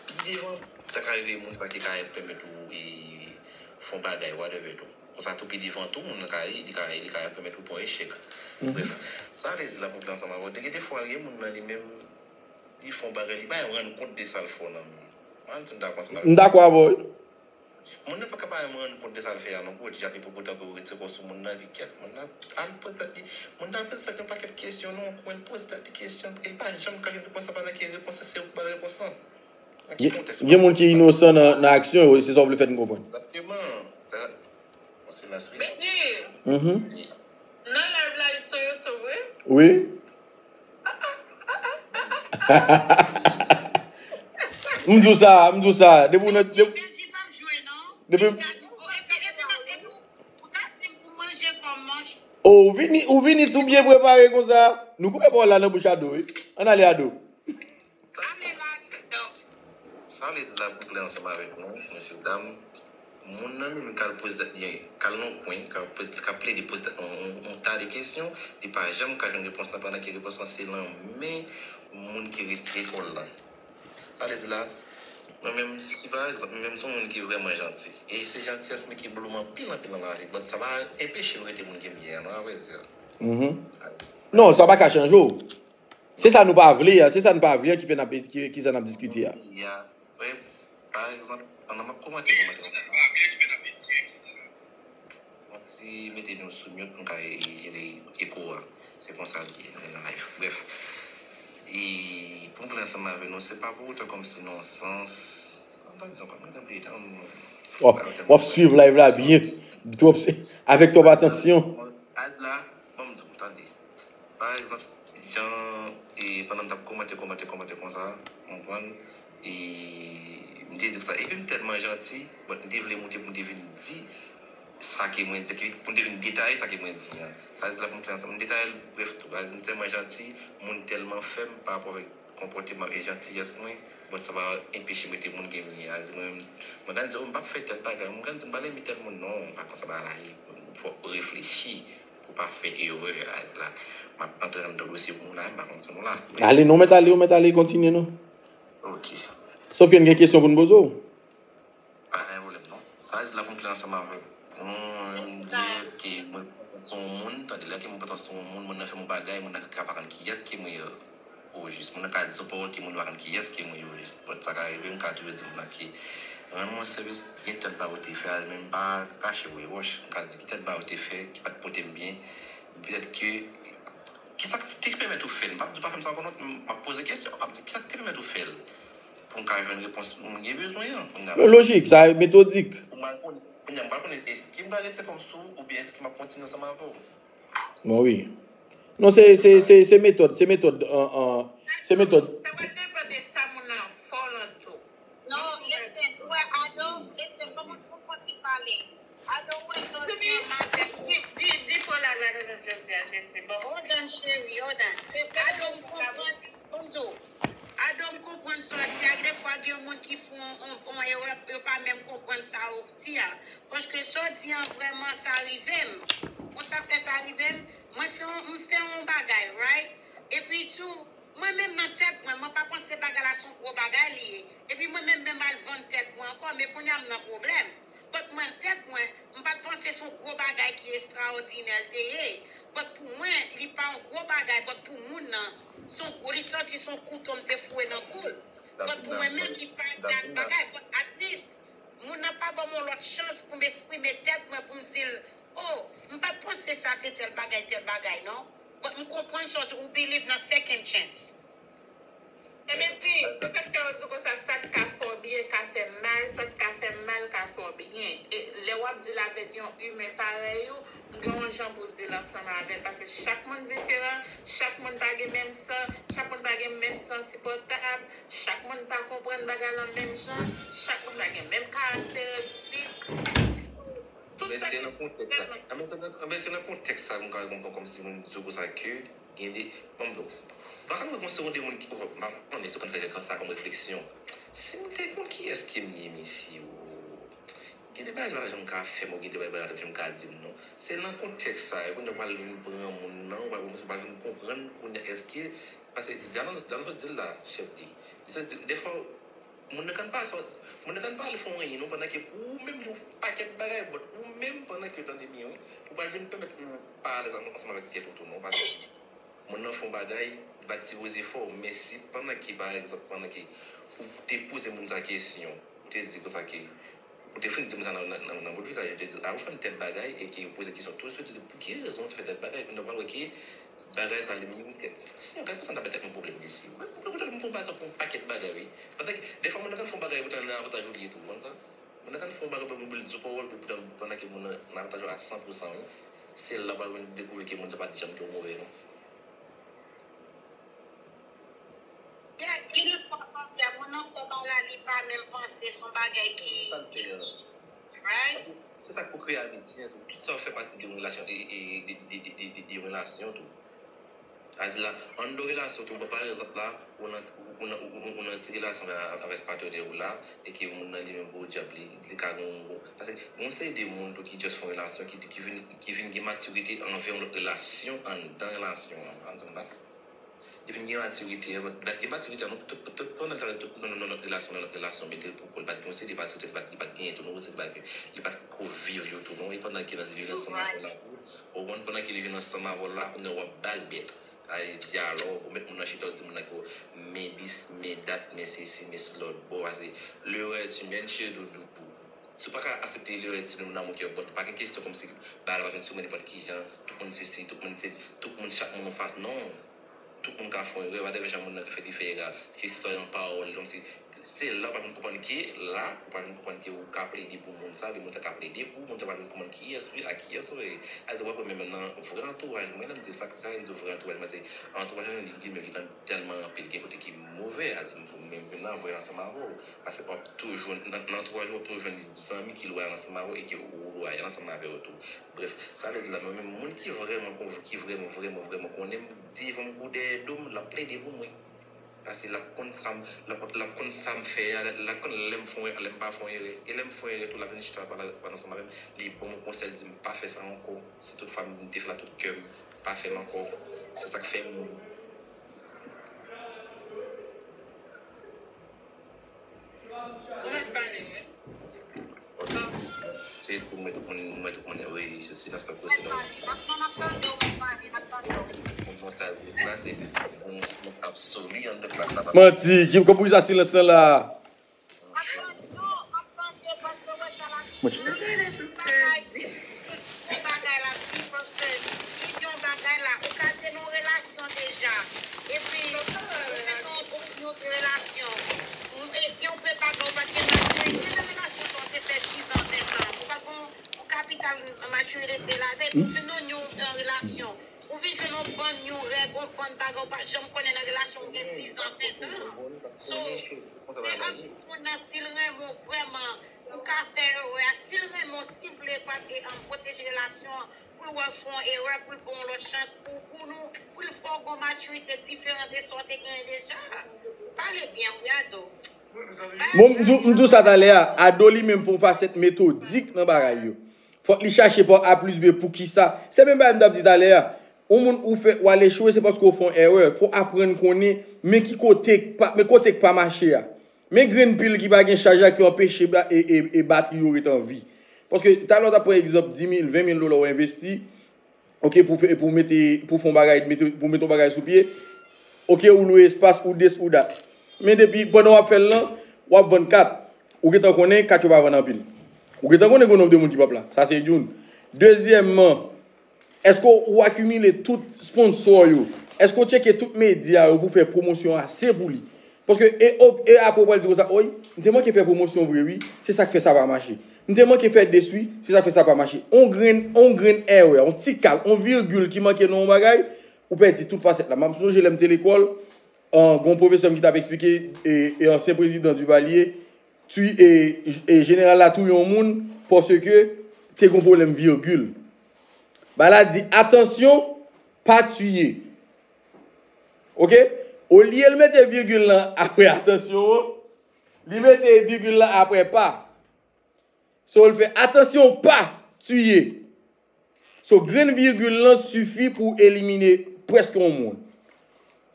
pi devan, sa ka rive moun sa ki ka pèmèt ou, e, fè yon bagay, whatever tou. Konsa tou pi devan tou, moun nan ka, li ka, li ka pèmèt ou pran echèk. Bref, sa vle di la pou fè ansanm avè w, gen de fwa, gen moun nan li menm, li fè yon bagay, li pa rann kont de sa l fè w nan. Man, si m dakò ansanm avè w. M dakò avè w, wi. Moun nan pa ka pa menm rann kont de sa l fè a non, bro, deja, epi pou otan ke ou retire kò w sou moun nan, epi kèt, moun nan al poze tèt li, moun nan al poze tèt li yon pakèt kesyon non, kwen l poze tèt li kesyon, e l pa janm ka jwenn repons lan, pandan ke repons lan, se ou ki ba l repons lan. Nan ki kontèks ou Gen moun ki inosan nan, nan aksyon yo, se sa w vle fè n konprann. Egzakteman. Sa, bon, se nan swi. Beni, Mhm. nan live la, li sou YouTube, wi. Wi. M di w sa, m di w sa. Depi w nan, depi, Benji p ap jwe non. Depi- Li ka di, oh, e se, e se paske ou, ou ta di m pou manje kòm manch. Oh, ou vini, ou vini tou byen prepare konsa. Nou koupe pawòl la nan bouch Ado, wi. Ann ale, Ado. Ale la, dò. Sa vle di la pou klè ansanm avèk nou, mesye dam, moun nan menm k al poze tèt li, k al nan yon kwen, k al poze, k ap plede poze tèt li yon, yon, yon ta de kesyon, li pa janm ka jwenn repons lan, pandan ke repons lan se nan men moun ki retire kò l lan. Sa vle di la, Mwen menm, si pa egzanp, mwen menm se yon moun ki vrèman janti. E se jantiyès mwen ki blow m anpil, anpil nan lavi. But sa pa enpeche m rete moun ke m ye a, non, avrèdi. Non, sa pa ka chanje w. Se sa nou pa vle a, se sa nou pa vle a ki fè n ap, ki, ki sa n ap diskite a. Ya. Wi, pa egzanp, pandan m ap kòmante, kòmante, mwen ti mete nou sou mute pou m ka jere eko a. Se konsa l ye nan live. Bref, e pou m pale ansanm avè nou, se pa pou otan kòmsi nan yon sans, m pa di ankò, m gen anpil tan, w ap swiv live la byen, twòp, avèk twòp atansyon. Ad la, ban m di w, tande. Pa egzanp, jan, e, pandan m t ap kòmante, kòmante, kòmante konsa, w konprann, e, m te di sa. Epi m tèlman janti, but m te vle moute pou m te vin di sa ke mwen di, pou m te vin detaye sa ke mwen di an. Sa di la pou m fè ansanm, m detaye l brèf tou. Sa di m tèlman janti, moun tèlman fè m pa rapò avèk konpòteman e jantiyès mwen, but sa pa enpeche m rete moun ke m ye a. Sa di mwen, mwen ka di, oh, m p ap fè tèl bagay, mwen ka di, m pa renmen tèl moun, non, pa konsa bagay la ye. Fò w reflechi pou w pa fè erè a la. M ap antre anndan dosye pou nou la, m pa konn si nou la. Ale, nou mèt ale, ou mèt ale, kontinye non. Ok. Sòf ke n gen kesyon pou n poze w. Pa gen pwoblèm non. Sa di la pou m klè ansanm avè w. Mwen, lè ke mwen pran tan sou yon moun, tande, lè ke mwen pran tan sou yon moun, moun nan fè m yon bagay, moun nan ka pa konn kiyès ke mwen ye. Ojis, moun nan ka di yon pawòl ke moun yo pa konn kiyès ke mwen ye ojis. But sa ka rive, m ka toujou di moun nan ke rann mwen sèvis, gen tèl bagay ou te fè a, men m pa kache w rewòch. M ka di ki tèl bagay ou te fè ki pa t pote m byen. Petèt ke, ki sa ki te pèmèt ou fè l? M p ap di w pa fè m sa ankò non, m ap poze kesyon, m ap di ki sa ki te pèmèt ou fè l? Pou m ka jwenn repons mwen gen bezwen an. Kounye a, lojik, sa metodik. Pou m al konnen, kounye a, m pral konnen èske m pral rete kòm sou ou oubyen èske m ap kontinye ansanm avè w. Bon, wi. Non, se, se, se, se metòd, se metòd, an, an, se metòd. Sa pral depann de sa moun nan fè w lan tou. Non, listen, wè, Ado, listen, ban mwen fon ti pale. Ado, wè, jodi an, m avèk ou. Di, di, di Paula la, jodi a, Jezi, bon. Hold on, cheri, hold on. Ado, m konprann, ban m di w. Ado, m konprann sa w di a, gen defwa gen yon moun ki fè yon, yon, yon erè, yo pa menm konprann sa w di a. Paske sa w di an, vrèman, sa rive m. Konn sa fè sa rive m? Mwen fè yon, m fè yon bagay, right? Epi tou, mwen menm nan tèt mwen, mwen pa panse bagay la se yon gwo bagay li ye. Epi mwen menm, menm al vann tèt mwen ankò, men kounye a m nan pwoblèm. But mwen tèt mwen, m pa t panse se yon gwo bagay ki estrawòdinè l te ye. But pou mwen, li pa yon gwo bagay, but pou moun nan, se yon gwo, li santi se yon kouto m te foure nan kou l. But pou mwen menm, li pa dat bagay, but at least, moun nan pa ban m yon lòt chans pou m eksprime tèt mwen, pou m di l, oh, m pa t panse sa te tèl bagay, tèl bagay, non. But m konprann sa w di, ou believe nan second chance. Ebyen, di, se sa k fè yo di w konsa, sa k ka fè w byen ka fè mal, sa k ka fè mal ka fè w byen. E lè w ap di l avèk yon imen parèy ou, gen yon jan pou w di l ansanm avè l, paske chak moun diferan, chak moun pa gen menm san, chak moun pa gen menm san sipòtab, chak moun pa konprann bagay lan menm jan, chak moun pa gen menm karakteristik. Men se nan kontèks sa. Men se nan, men se nan kontèks sa m ka konprann kòmsi moun di w konsa ke gen de, bon, bon, m pa konn si w de moun ki, m pa konnen si w konn fè sa kòm refleksyon. Si m te konn kiyès ke m ye, mesye, o, gen de bagay la pa janm ka fè m, ou gen de bagay la pa janm ka di m non. Se nan kontèks sa, e kounye a w pral vin pran moun nan, ou pral, ou pral vin konprann, kounye a, èske, paske Djana, Djana sot di l la, chèf di, li sot di, defwa, moun nan konn pa sòti, moun nan konn pa al fè yon anyen non, pandan ke pou ou menm li yon pakèt bagay, but ou menm pandan ke, tande byen wi, ou pral vin pèmèt ou pa alèz ansanm avèk tèt ou tou non, paske moun nan fè yon bagay, li pa t sipoze fè w, men si pandan ke, pa egzanp, pandan ke ou te poze moun sa kesyon, ou te di konsa ke, ou te fin di moun sa nan, nan, nan, nan bout visaj, ou te di, a, ou fè m tèl bagay, e ke ou poze kesyon tou swit, ou di, pou ki rezon ou te fè tèl bagay, kounye a w pral wè ke bagay sa li menm, se yon gad konsa m ta bay tèt mwen pwoblèm, mesye. Ou wè, pwoblèm pou tèt mwen pou yon bagay sa pou yon pakèt bagay, wi. Pandan ke, defwa, moun nan konn fè yon bagay, poutan nan avantaj ou li ye tou, ou konn sa? Moun nan konn fè yon bagay, pou li di w pawòl, pou, pandan ke moun nan nan avantaj ou a san pou san, wi. Se la w pral vin dekouvri ke moun sa pa t janm te yon move, non. Yeah, gen de fwa, Fabia, moun nan fè bagay la, li pa menm panse se yon bagay ki, ki right? Se sa k pou kreye amitye an tou. Tout sa fè pati de yon relasyon, de, de, de yon relasyon tou. Sa di la, anndan yon relasyon tou, bon, pa egzanp la, ou nan, ou nan, ou, ou, ou nan ti relasyon avèk, avèk patnè ou la, e ke moun nan li menm gwo dyab li, li ka gen yon gwo, paske yon seri de moun tou ki just fè yon relasyon, ki, ki vin, ki vin gen matirite anvè yon lòt relasyon anndan relasyon an, pa egzanp la. Li vin gen matirite, li pa t gen matirite, non, tout, tout, tout, pandan l t nan, nan, nan lòt relasyon, nan lòt relasyon, men li te pou kò l, li pa t gen yon seri de matirite, li pa t, li pa t genyen tou, non, se li pa t, li pa t ko viv yo tou, non, e pandan ke nan li vin ansanm avè w la, ou konprann, pandan ke li vin ansanm avè w la, kounye a w ap ba l bèt. Sa vle di alò, ou met moun nan chita, ou di moun nan ke men dis, men dat, men sesi, men si lòt bò, pase l'erreur est humaine, cheri doudou. Si w pa ka aksepte lerè ti moun nan moun ki yon bòt, pa gen kesyon kòmsi bagay la pa vin sou mwen nenpòt ki jan, tout moun sesi, tout moun se, tout moun, chak moun yon fason, non. Tout moun ka fè yon erè, whatever jan moun nan ka fè li fè erè, ke se swa yon pawòl, kòmsi, se la w pral vin konprann ke, la, ou pral vin konprann ke ou ka plede pou moun sa, epi moun sa ka plede pou ou, moun sa pral vin konprann kiyès ou ye, a kiyès ou ye. Sa vle di w ap wè menm nan vrè antouraj mwen, lè m di sa, sa vle di vrè antouraj mwen, se antouraj mwen li gen, men li gen tèlman anpil, gen kote ki move, sa vle di m, m vin nan vrè ansanm avè w. Paske w ap toujou, nan, nan antouraj ou, w ap toujou jwenn zanmi ki lwayal ansanm avè w e ke ou lwayal ansanm avè yo tou. Brèf, sa vle di la, mwen menm, moun ki vrèman konv-, ki vrèman, vrèman, vrèman konnen m, devan m kou dèyè do m, l ap plede pou mwen. Paske l ap konn sa m, l ap, l ap konn sa m fè a, l ap konn lè m fè yon, lè m pa fè yon erè. E lè m fè yon erè tou, l ap vin chita pale, pale ansanm avè m, li ban m yon konsèy, li di m pa fè sa ankò. Si tout fwa m te fè la tout kè m, pa fè l ankò. Se sa k fè m Se espri mwen tout moun, mwen tout moun, wi, se silans la pwese nou. Moun sa yo plase, moun silans absoli anndan klas la. Manti, ki, kòman pou sa silans lan la? Mwen Bagay la, si paske li gen yon bagay la, ou ka te nan yon relasyon deja. Epi, ou te nan yon gwo, yon relasyon. Epi, ou fè bagay, ou pa t gen matirite nan relasyon sa, ou te fè dizan, ventan. Ou pa t gen yon kapital matirite ladan. Epi, ou fin nan yon, yon relasyon. Ou vin jwenn yon bann, yon règ, yon bann bagay, ou pa t janm konnen nan relasyon, ou gen dizan, ventan. So, se ant tout moun nan, si l renmen w vrèman, ou ka fè erè a. Si l renmen w, si l vle pa, e, um, pwoteje relasyon an, pou l wè w fè yon erè, pou l ba w yon lòt chans, pou, pou nou, pou l fè w gen yon matirite diferan de sa w te genyen deja. Pale byen, wi, Ado. Bon, m di w, m di w sa talè a, Ado li menm fè yon fasèt metodik nan bagay yo. Fòk li chache pa A plis B poukisa. Se menm bagay m t ap di talè a. Yon moun ou fè, w al echwe, se paske w fè yon erè. Fò w aprann konnen, men ki kote k pa, men kote k pa mache a. Men grenn pil ki pa gen chaj la ki anpeche ba-, e, e, e batri yo ret an vi. Paske talè w t ap pran egzanp di mil, ven mil dola w envesti, oke, pou fè, pou mete, pou fè yon bagay, mete, pou mete yon bagay sou pye, oke, ou lwe espas, ou this, ou that. Men depi, pandan w ap fè l lan, w ap vann kat. Ou gentan konnen kat yo pa vann anpil. Ou gentan konnen gen yon nonb de moun ki p ap la. Sa se youn. Dezyèmman, èske w akimile tout sponsò yo? Èske w tcheke tout medya yo pou fè pwomosyon ase pou li? Paske, e, o, e apre w pral di konsa, oy, m te manke fè pwomosyon vre wi, se sa k fè sa pa mache. M te manke fè this wi, se sa k fè sa pa mache. On grenn, on grenn erè, on ti kal, on virgil ki manke nan yon bagay, ou pèdi tout fasèt la. M ap sonje lè m te lekòl, an, gen yon pwofesè m ki t ap eksplike, e, e ansyen prezidan Duvalier, ti, e, e jeneral la touye yon moun paske te gen yon pwoblèm virgil. Bagay la di, atansyon, pa tiye. Oke? Olye l mete virgil lan apre atansyon an, li mete virgil lan apre pa. So, l fè atansyon, pa tiye. So, grenn virgil lan sifi pou elimine prèske yon moun.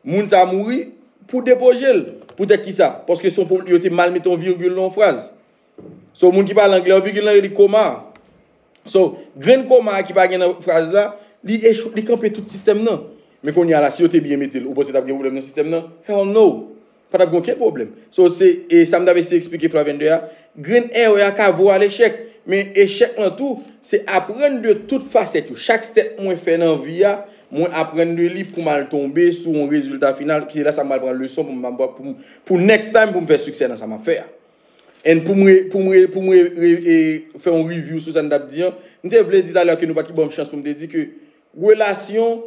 Moun sa mouri pou depoje l. Poutèt ki sa? Paske se yon pwob-, yo te mal mete yon virgil nan yon fraz. So, moun ki pale anglè, yon virgil lan, yo di koma. So, grenn koma a ki pa gen nan fraz la, li echwe, li kanpe tout sistèm nan. Men kounye a la, si yo te byen mete l, ou panse t ap gen pwoblèm nan sistèm nan? Hell no! Pa t ap gen okenn pwoblèm. So, se, e sa m t ap eseye eksplike Flavender a, grenn erè a ka vo a lechèk. Men echèk lan tou, se aprann de tout fasèt yo. Chak step mwen fè nan vi a, mwen aprann de li pou m al tonbe sou yon rezilta final, ki se la sa m pral pran leson pou m, pou m, pou next time pou m fè siksè nan sa m ap fè a. And pou m re-, pou m re-, pou m re-, re-, e, fè yon review sou sa n t ap di an, m te vle di talè ke nou pa t ki ban m chans pou m te di ke relasyon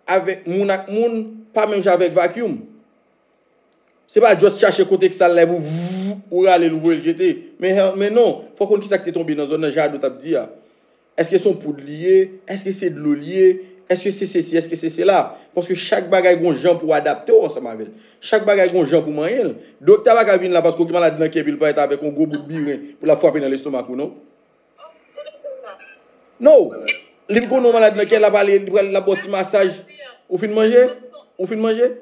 avèk moun ak moun pa menm jan avèk vacuum. Se pa just chache kote k sal la epi w, vv, ou rale l, ou voye l jete. Men, men non, fò w konn kisa k te tonbe nan zòn nan, jan Ado t ap di a. Èske se yon poud li ye? Èske se dlo li ye? Èske se sesi? Èske se sela? Paske chak bagay gon jan pou w adapte w ansanm avè l. Chak bagay gon jan pou w manyen l. Doktè a pa ka vin la paske w gen maladi nan kè epi l parèt avèk yon gwo bout biren pou l ap frape nan lestomak ou, non. No! Li konn yon maladi nan kè, l ap ale, li pral, l ap ba w ti masaj. Ou fin manje? Ou fin manje?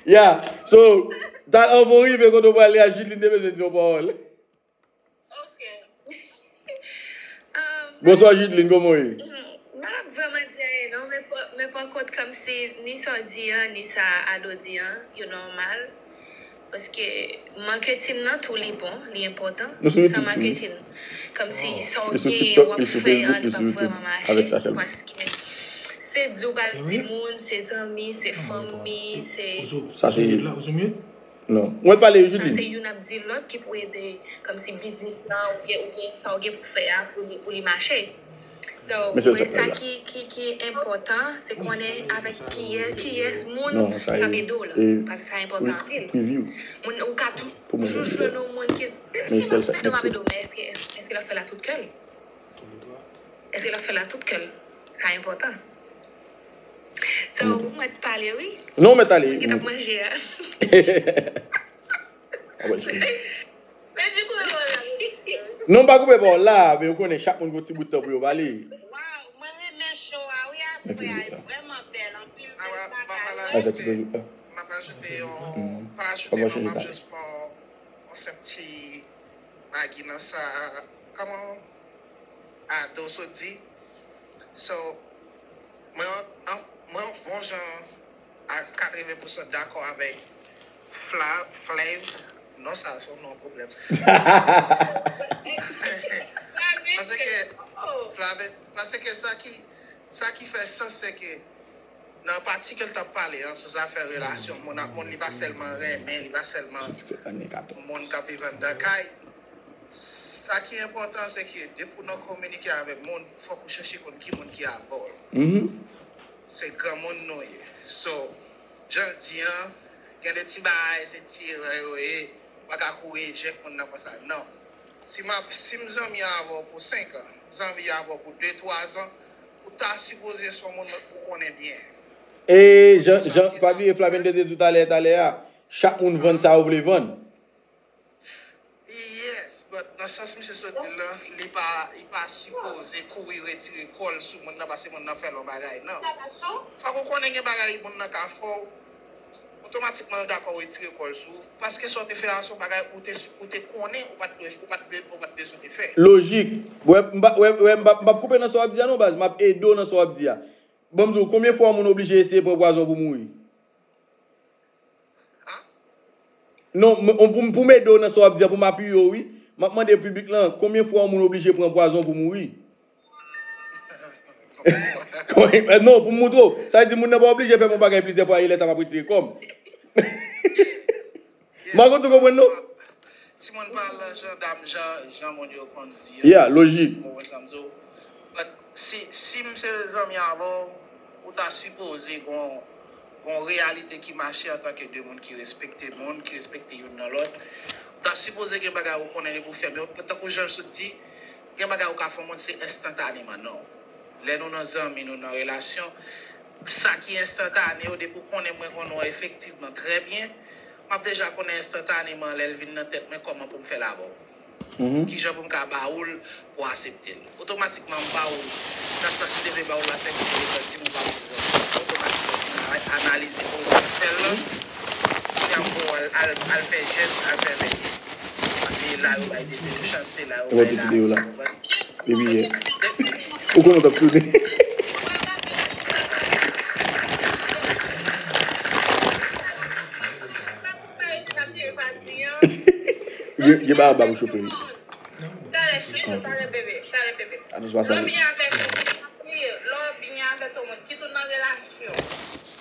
Yeah, so, dat anvan w rive kote w prale a, Judeline te bezwen di yon pawòl. Ok. Bonswa Judeline, kòman w ye? M pa t ap vrèman di anyen non, men pa- men pa kont kòmsi ni sa w di an, ni sa Ado di an, yo nòmal. Paske marketing nan tou li bon, li enpòtan. Nou sou YouTube San tou. Marketing, kòmsi sa w Li sou gen, TikTok, w li ap sou fè Facebook, an, li li sou p ap YouTube. Vrèman mache. Avèk sa sèlman. Paske se di w ba l timoun, se zanmi, se fanmi, se Sa se. La, ou sou mute? Non. Mwen pale Sa se Judeline. Youn ap di lòt ki pou ede, kòmsi biznis lan, oubyen, oubyen sa w gen pou fè a, pou li, pou li mache. So, Men se mwen, sa sa la. Ki, ki, ki enpòtan, se konnen avèk kiyès, kiyès moun Non, sa k ap e- ede w la. e- Paske sa enpòtan anpil. Preview. Moun ou ka tou- Pou mwen, toujou jodi jwenn a. Yon moun ki Men sèl sa k ede w ap mete. Ede w, men èske, èske, èske l ap fè l a tout kè l? Èske l ap fè l a tout kè l? Sa enpòtan. So, ou mèt pale, wi. Non, mèt ale. Ki t ap manje a. Ah, wè, jodi. Men di pou yo la. Non, m pa koupe pa w la, men ou konnen chak moun gon ti bout tan pou yo pale. Waw, mwen renmen show a wi, aswè a vrèman bèl, anpil bèl bagay. Ah, sa ti fè. M ap ajoute yon, pa ajoute non, m ap jis fè yon senp ti bagi nan sa, kòman Ado sot di. So, mwen an- mwen yon bon jan a katreven pousan dakò avèk Fla, Flav, non sa se yon non pwoblèm. Paske Flav, paske sa ki, sa ki fè sans se ke nan pati ke l t ap pale an sou zafè relasyon moun ak moun, li pa sèlman renmen, li pa sèlman moun k ap viv anndan kay. Sa ki enpòtan se ke depi w nan kominike avèk moun, fòk ou chèche konn ki moun ki avè w. Se granmoun nou ye. So, jan l di an, gen de ti bagay se ti erè yo ye, ou pa ka kouri ejèk moun nan konsa. Non. Si m ap, si m zanmi avè w pou senk an, m zanmi avè w pou de, twa zan, ou ta sipoze se yon moun ou konnen byen. E jan, jan, pa bliye Flavien te di w talè, talè a, chak moun vann sa yo vle vann. Yes, but nan sans misye sot di l lan, li pa, li pa sipoze kouri retire kò l sou moun nan paske moun nan fè l yon bagay, non. Fòk ou konnen gen bagay moun nan ka fè w, otomatikman l dakò retire kò l sou ou, paske sa w te fè a se yon bagay ou te, ou te konnen ou pa t dwe, ou pa t dwe, ou pa t bezwen te fè. Lojik. Wè, m pa, wè, wè, m pa, m p ap koupe nan sa w ap di a non, baz. M ap ede w nan sa w ap di a. Ban m di w, konbyen fwa yon moun oblije eseye pran pwazon pou mouri? Non, m- m- pou, pou m ede w nan sa w ap di a, pou m apiye w, wi. M ap mande piblik lan, konbyen fwa yon moun oblije pran pwazon pou mouri? Non, pou m moutre w. Sa vle di moun nan pa oblije fè m yon bagay plizyè fwa, e lè sa m ap retire kò m. M pa konn si w konprann, non? Timoun pa lan jandam jan, jan moun yo konn di an. Yeah, lojik. Ou konprann sa m di w? But si, si m se zanmi avè w, ou ta sipoze gon, gon reyalite ki mache antanke de moun ki respekte moun, ki respekte youn nan lòt. Ou ta sipoze gen bagay ou konnen depi w fè, men tankou jan l sot di, gen bagay ou ka fè yon moun se enstantaneman, non. Lè nou nan zanmi, nou nan relasyon, sa ki enstantane yo, depi w konnen mwen konnen w efektivman trè byen, m ap deja konnen enstantaneman lè l vin nan tèt mwen kòman pou m fè l avè w. Kijan pou m ka ba ou l pou w aksepte l. Otomatikman m ba ou l, nan sans m te vle ba ou l la, se pou telefòn di m ou pa bezwen. Otomatikman m analize pou ou fè l lan, kounye a m pou al, al, al fè jès, al fè vèt. Paske se la yo bay dezilyon chans, se la yo bay la. Ou konprann? Ou konnen w t ap tounen. Gen gen bagay ba pou chofe wi. Talè chouchou, talè bebe, talè bebe. Lè w byen avèk yon moun, lè w byen avèk yon moun, kit ou nan relasyon,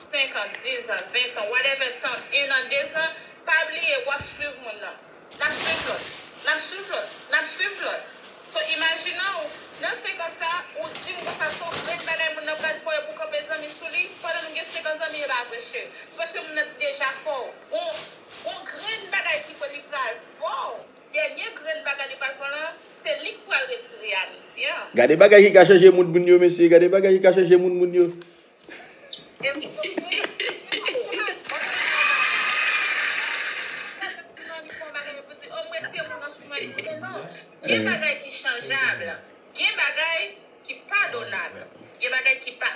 senk an, diz an, ven an, whatever tan, en an, de zan, pa bliye w ap swiv moun nan. N ap swiv lòt, n ap swiv lòt, n ap swiv lòt. So, imajine w, nan senk an sa, ou di m konsa se yon grenn bagay moun nan pral fè w epi w kanpe zanmi sou li, pandan nou gen senk an zanmi e pa vre cheri. Se paske moun nan deja fè w. Gon, gon grenn bagay ki fè li pral fè w. Dènye grenn bagay li pral fè w lan, se li k pral retire amitye an. Gade bagay ki ka chanje mood moun yo, mesye. Gade bagay ki ka chanje mood moun yo. Gen bagay ki chanjab, gen bagay ki pa padonab. Gen bagay ki pa,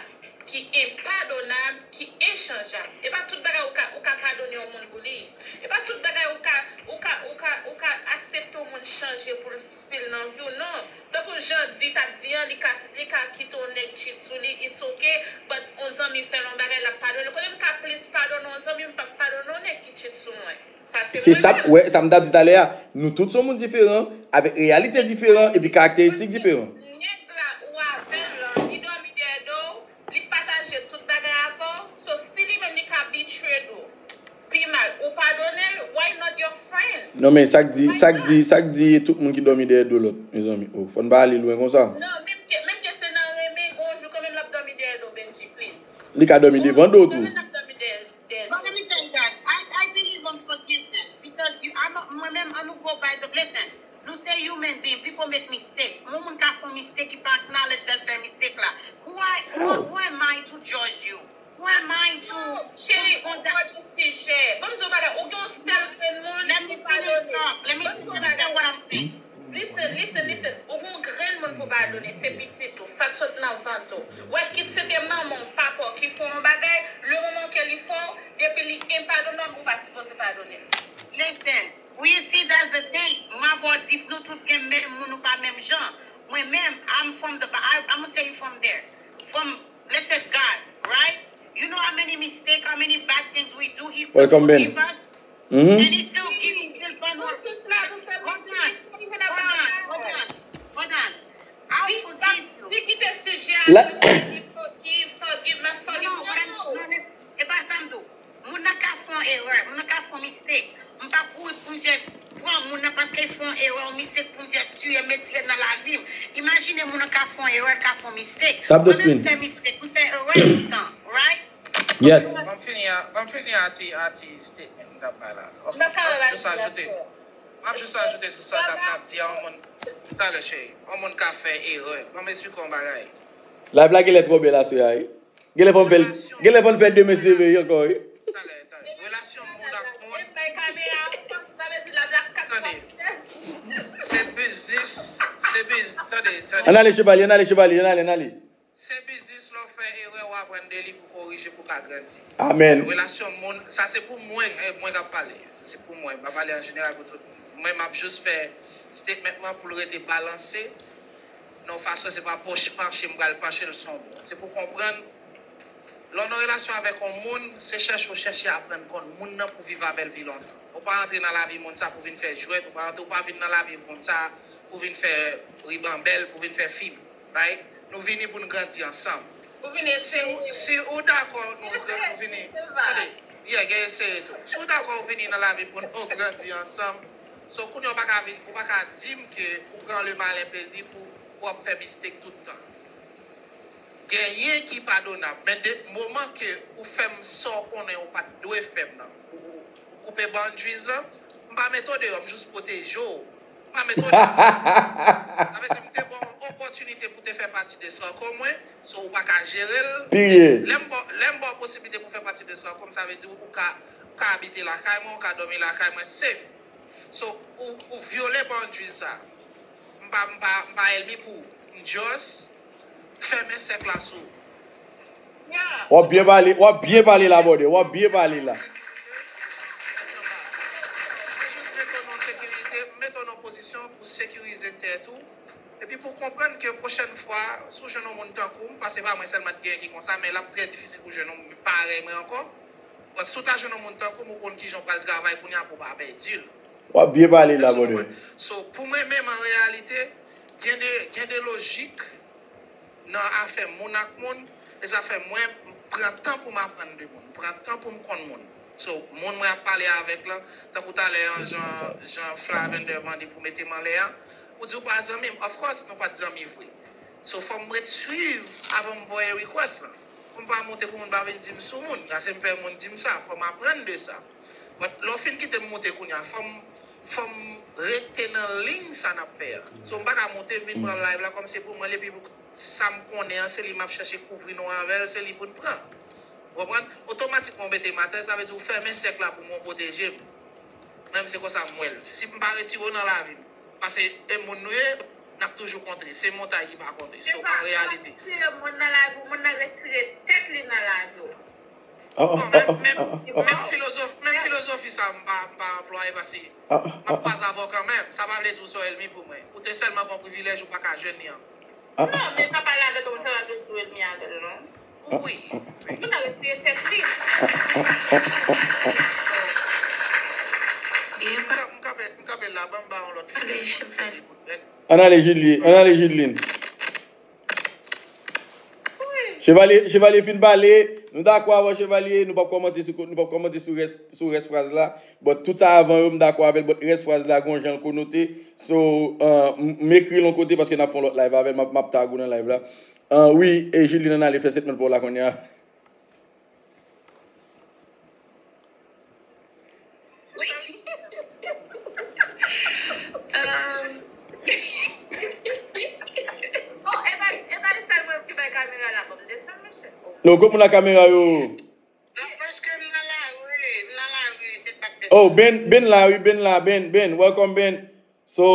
ki enpadonab, ki echanjab. E pa tout bagay ou ka, ou ka padone yon moun pou li. E pa tout bagay ou ka, ou ka, ou ka, ou ka aksepte yon moun chanje pou l still nan vi w, non. Tankou Jan di t ap di an, li ka, li ka kite yon nèg cheat sou li, it's ok, but yon zanmi fè l yon bagay, l ap padone. Kote m ka plis padone yon zanmi, m p ap padone yon nèg ki cheat sou mwen. Sa se mwen menm. Se sa, wè, sa m t ap di talè a. Nou tout se yon moun diferan, avèk reyalite diferan, epi karakteristik diferan. Nèg la ou avè l lan, li dòmi dèyè do w, li pataje tout bagay avè w. So, si li menm li ka betray w pi mal, ou padone l, why not your friend? Non, men sa k di, sa k di, sa k di tout moun ki dòmi dèyè do lòt, mezanmi. Oh, fò n pa ale lwen konsa. Non, menm ke, menm ke se nan renmen, gon jou kanmenm l ap dòmi dèyè do, Benji, please. Li ka dòmi devan do tou. Kanmenm l ap dòmi dèyè, dèyè do. But let me tell you guys, I, I believe on forgiveness because you, I'm a, mwen menm, I'm gonna go by the, listen, nou se human being, people make mistake. Yon moun ka fè yon mistake, li pa acknowledge lè l fè mistake la. Who I, who, who am I to judge you? Who am I to condemn? Cheri, ou pran yon sijè. Ban m di w bagay, ou gen yon sèl grenn moun pou padone. Let me finish up. Let me, let me tell what I'm saying. Listen, listen, listen. Ou gen yon grenn moun pou padone, se pitit ou, sa k sot nan vant ou. Wè, kit se te manman w, papa w ki fè w yon bagay, le moman ke li fè w, depi li enpadonab, ou pa sipoze padone l. Listen, we see that's the thing. Mwen avè w, nou tout gen menm moun, nou pa menm jan. Mwen menm, I'm from the, I, I'm gonna tell you from there. From, let's say, God, right? You know how many mistake, how many bad things we do, he forgive us. And he still give, he still pardon. Hold on, hold on, hold on, hold on. I'll forgive you. Di kite sijè a, forgive, forgive, forgive, forgive. No, no, what I'm, no, listen, e pa sa m di w. Moun nan ka fè yon erè, moun nan ka fè yon mistake. M p ap kouri pou m just pran moun nan paske l fè yon erè, yon mistake pou m just tiye m, retire l nan lavi m. Imajine moun nan ka fè yon erè, l ka fè yon mistake. Mwen menm m fè mistake, m fè erè tout tan, right? Yes. Ban m fini a, ban m fini a ti, a ti statement m t ap bay la. Ok, m ap jis ajoute, m ap jis ajoute sou sa dam nan ap di a, yon moun, talè cheri, yon moun ka fè erè. Ban m esplike w yon bagay. Live la genlè twò bèl aswè a, wi. Genlè fò n fè l, genlè fò n fè demen se veye ankò, wi. Talè, talè. Relasyon moun ak moun. Tande. Se biznis, se biz-, tande, tande. Ann ale, Chevalier, ann ale, Chevalier, ann ale, ann ale. Se biznis, lè w fè erè, w aprann de li pou korije, pou w ka grandi. Amèn. Relasyon moun, sa se pou mwen, eh, mwen k ap pale. Sa se pou mwen, m pa pale an jeneral pou tout moun. Mwen, m ap jis fè statement mwen pou l rete balanse. Nan yon fason, se pa panche, panche m pral panche l sou yon bò. Se pou konprann, lè w nan relasyon avèk yon moun, se chèche w chèche aprann konn moun nan pou viv avè l pi lontan. Ou pa rantre nan lavi moun sa pou vin fè jwèt, ou pa rantre, ou pa vin nan lavi moun sa pou vin fè ribanbèl, pou vin fè fim. Right? Nou vini pou n grandi ansanm. Si ou, si ou dakò nou gran-, nou vini. Tande, yeah, gen eseye tou. Si ou dakò ou vini nan lavi pou nou grandi ansanm, so kounye a ou pa ka vin, ou pa ka di m ke ou pran le malin plezi pou, pou w ap fè mistake tout tan. Genyen ki padonab, men de moman ke ou fè m sa w konnen ou pa t dwe fè m nan, ou, ou, ou koupe boundaries lan, m pa mete w deyò, m jis pwoteje w. M pa mete w deyò. Sa vle di m te ba w yon opòtinite pou te fè pati de sanko mwen, so ou pa ka jere l. Lè m ba w, lè m ba w posiblite pou fè pati de sanko m, sa vle di ou ka, ou ka abite lakay mwen, ou ka dòmi lakay mwen safe. So, ou, ou vyole boundaries sa. M pa, m pa, m pa ènmi pou ou. M just fèmen sèk la sou ou. W ap byen pale, w ap byen pale la, brother. W ap byen pale la. Mwen jis mete w nan sekirite, mete w nan pozisyon pou sekirize tèt ou. Epi pou konprann ke pwochèn fwa, si w jwenn yon moun tankou m, paske pa mwen sèlman ki genyen ki konsa, men l ap trè difisil pou jwenn yon moun parèy mwen ankò. But si w ta jwenn yon moun tankou m, ou konn kijan w pral travay kounye a pou w pa pèdi l. W ap byen pale la, brother. So, pou mwen menm, an reyalite, gen de, gen de lojik nan afè moun ak moun, e sa fè mwen, m pran tan pou m aprann de moun, m pran tan pou m konn moun. So, moun mwen ap pale avèk lan, tankou talè an, jan, jan Flavender mande pou mete m anlè an, ou di w pa zanmi m. Of course, nou pa t zanmi vre. So, fò m ret swiv avan m voye request lan. Pou m pa moute pou moun pa vin di m sou moun. Paske m pè moun di m sa. Fò m aprann de sa. But lè w fin kite m moute kounye a, fò m, fò m rete nan liy sa n ap fè a. So, m pa ka moute, m vin pran live la kòmsi pou mwen l, epi pou sa m konnen an, se li m ap chèche kouvri non avè l, se li pou n pran. Ou konprann? Otomatikman, w mete m atè, sa vle di w fèmen sèk la pou mwen, w pwoteje m. Mwen menm, se konsa m wè l. Si m pa retire w nan lavi m, paske e moun nou ye, n ap toujou kontre. Se montay ki pa kontre. So, an reyalite. Retire moun nan lavi w, moun nan retire tèt li nan lavi w. Ah, ah, ah, ah, ah, ah. Menm filozofi, menm filozofi sa, m pa, m pa anplwaye paske m ap kwaze avè w kanmenm. Sa pa vle di w se yon ènmi pou mwen. Ou te sèlman pran privilèj ou pa ka jwenn li an. Non, men sa pa ladan kòm sa pa vle di w ènmi avè l, non. Wi. Moun nan retire tèt li. M kanpe, m kanpe la, ban m ba yon lòt filozofi. Ann ale, Jidli-, ann ale, Jidlin. Chevalye, Chevalye fin pale, nou dakò avè Chevalye, nou p ap kòmante sou, nou p ap kòmante sou rès, sou rès fraz la. But tout sa avan yo, m dakò avè l, but rès fraz la, gon jan l konote. So, uh, m, m ekri l yon kote paske n ap fè yon lòt live avè l, m ap, m ap tag ou nan live la. Uh, wi, e Jidlin ann ale fè statement pa w la kounye a. Wi. Um. Oh, e pa, e pa li sèl mwen ki bay kamera la, bon, m desann, mesye. Oh. Non, kot moun ak kamera yo? Non, paske m nan lari, m nan lari, se sa k fè sa. Oh, Ben, Ben la, wi, Ben la, Ben, Ben, welcome, Ben. So,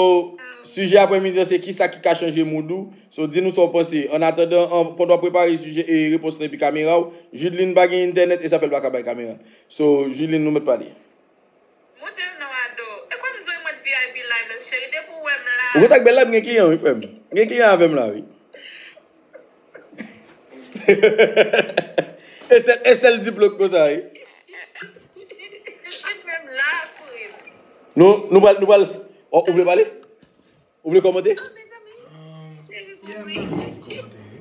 sijè aprèmidi an se kisa ki ka chanje mood ou. So, di nou sa w panse. Annatandan, an, pandan w ap prepare sijè e repons lan epi kamera w, Jidlin pa gen entènèt e sa fè l pa ka bay kamera. So, Jidlin, nou mèt pale. Monte l non, Ado. E kòm m di w, mwen V I P live la, cheri, depi w wè m la. Ou konn sa k bèl la, m gen kliyan, wi, frè m. M gen kliyan avè m la, wi. E sèl, e sèl Diplo k konsa, wi. Nou, nou pral, nou pral, oh, ou vle pale? Ou vle kòmante?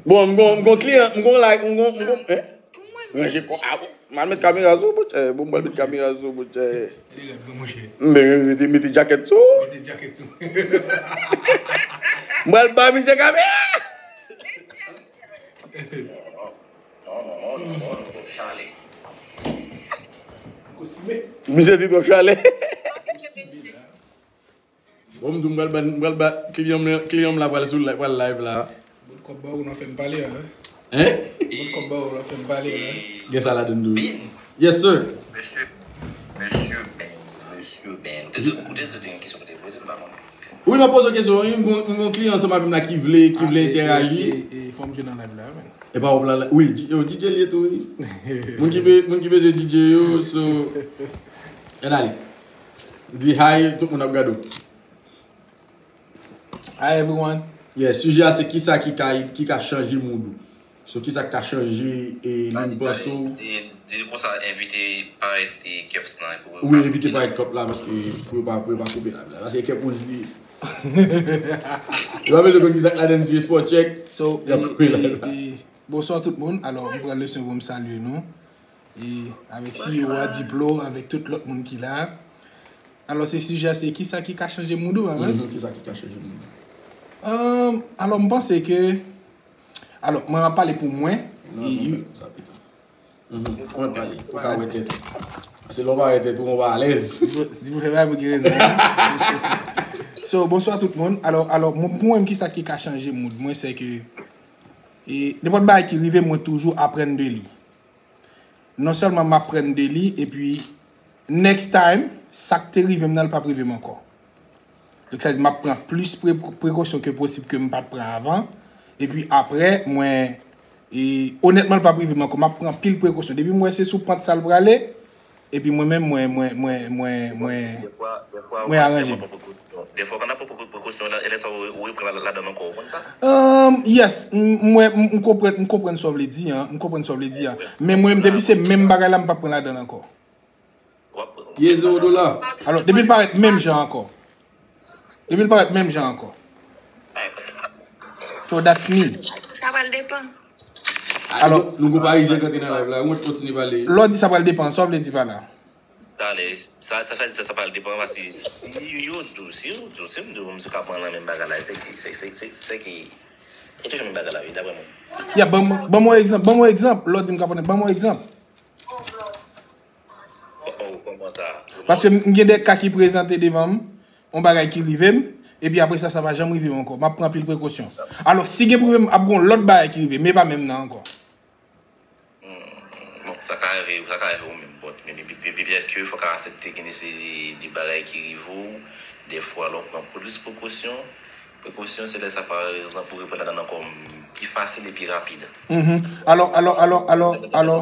Bon, m gon, m gon kliyan, m gon like, m gon, m gon, hein? Ranje kò, ah, bon, m al met kamera sou, monchè, bon, m al met kamera sou, monchè. M mete, mete jakèt sou. M pral ba misye kamera. Misye di twòp chalè. Bon, m di w, m pral ba, m pral ba kliyan m, kliyan m la pral sou li-, pral live la. Bout kòb ba ou nan fè m pale a, hein? Hein? Bout kòb ba ou nan fè m pale a, hein? Gen sa ladann tou, wi. Yes, sir. Mesye, mesye Ben, mesye Ben. Ou te, ou te di w te gen kesyon pou te poze m, pa konnen. Wi, m ap poze w kesyon, wi. M gon, m gon kliyan ansanm avè m la ki vle, ki vle entèyaji. E, e, e, fò m jwe nan live la, men. E pa w plan la. Wi, di-, yo, D J l ye tou, wi. Moun ki be-, moun ki bezwen D J yo, so, ann ale. Di hi, tout moun ap gade w. Hi, everyone. Yeah, sijè a se kisa ki ka, ki ka chanje mood ou. So, kisa k ka chanje, e, liy panse w? Di, di konsa, envite parèt, e, Kèps lan, pou yo pa koupe la. Wi, envite parèt Kèp la, paske pou yo pa, pou yo pa koupe la, la. Paske Kèp wouj li ye. Yo pa bezwen konn kisa k ladann, si espò tchèk. So, y ap koupe la. E, e, bonswa tout moun. Alò, m pran leson pou m salye nou. E avèk C E O a, Diplo, avèk tout lòt moun ki la. Alò, se sijè a, se kisa ki ka chanje mood ou, pa vre? Mhm, kisa ki ka chanje mood ou? Ahn, alò, m panse ke, alò, mwen ap pale pou mwen. Non, e, non, fè sa pito. Mhm, mwen pale, ou ka wè tèt ou. Paske lè w pa wè tèt ou, ou pa alèz. Di mwen, di mwen fè bagay pou gen rezon, hein? So, bonswa tout moun. Alò, alò, mwen, pou mwen, kisa ki ka chanje mood mwen, se ke, e, nenpòt bagay ki rive, mwen toujou aprann de li. Non sèlman m aprann de li, epi next time, sa k te rive m nan, l p ap rive m ankò. Donk, sa vle di m ap pran plis pre-, prekosyon ke posib ke m pa t pran avan. Epi apre, mwen, e, onètman, l p ap rive m ankò. M ap pran anpil prekosyon. Depi m wè se sou pant sa l prale, epi mwen menm, mwen, mwen, mwen, mwen, mwen, mwen aranje m. Dèfwa, ou ka nan pran prekosyon, lè sa ou, ou repran la, ladan l ankò, ou konn sa? Um, yes, m, m wè, m, m konprann, m konprann sa w vle di an, m konprann sa w vle di an. Men mwen, depi se menm bagay la, m p ap pran ladan l ankò. Ye zewo dola. Alò, depi l parèt menm jan ankò. Depi l parèt menm jan ankò. So, that's me. Sa pral depann. Alò, nou gon Parizyen k antre nan live la, ou kontinye pale. Lè w di sa pral depann, sa w vle di pa la? Talè, sa, sa fè di sa, sa pral depann, paske si yo di w, si yo di w, si m di w, misye ka pran nan menm bagay la, se ki, se, se, se, se ki, e toujou menm bagay la, wi, daprè mwen. Ya, ban m, ban m yon egzanp, ban m yon egzanp, lè w di m ka pran, ban m yon egzanp. Oh, oh, kòman sa? Paske m gen de ka ki prezante devan m, yon bagay ki rive m, epi apre sa, sa pa janm rive m ankò. M ap pran anpil prekosyon. Alò, si gen pou rive m, ap gen yon lòt bagay ki rive, men pa menm nan ankò. Hmm, bon, sa ka rive, sa ka rive ou menm, bon, men, men, men, men petèt ke fò w ka aksepte gen de seri de bagay ki rive w, dèfwa lè w pran plis prekosyon, Prekosyon, se lè sa, pa egzanp, ou reponn ladan nan kòm pi fasil e pi rapid. Mhm. Alò, alò, alò, alò, alò,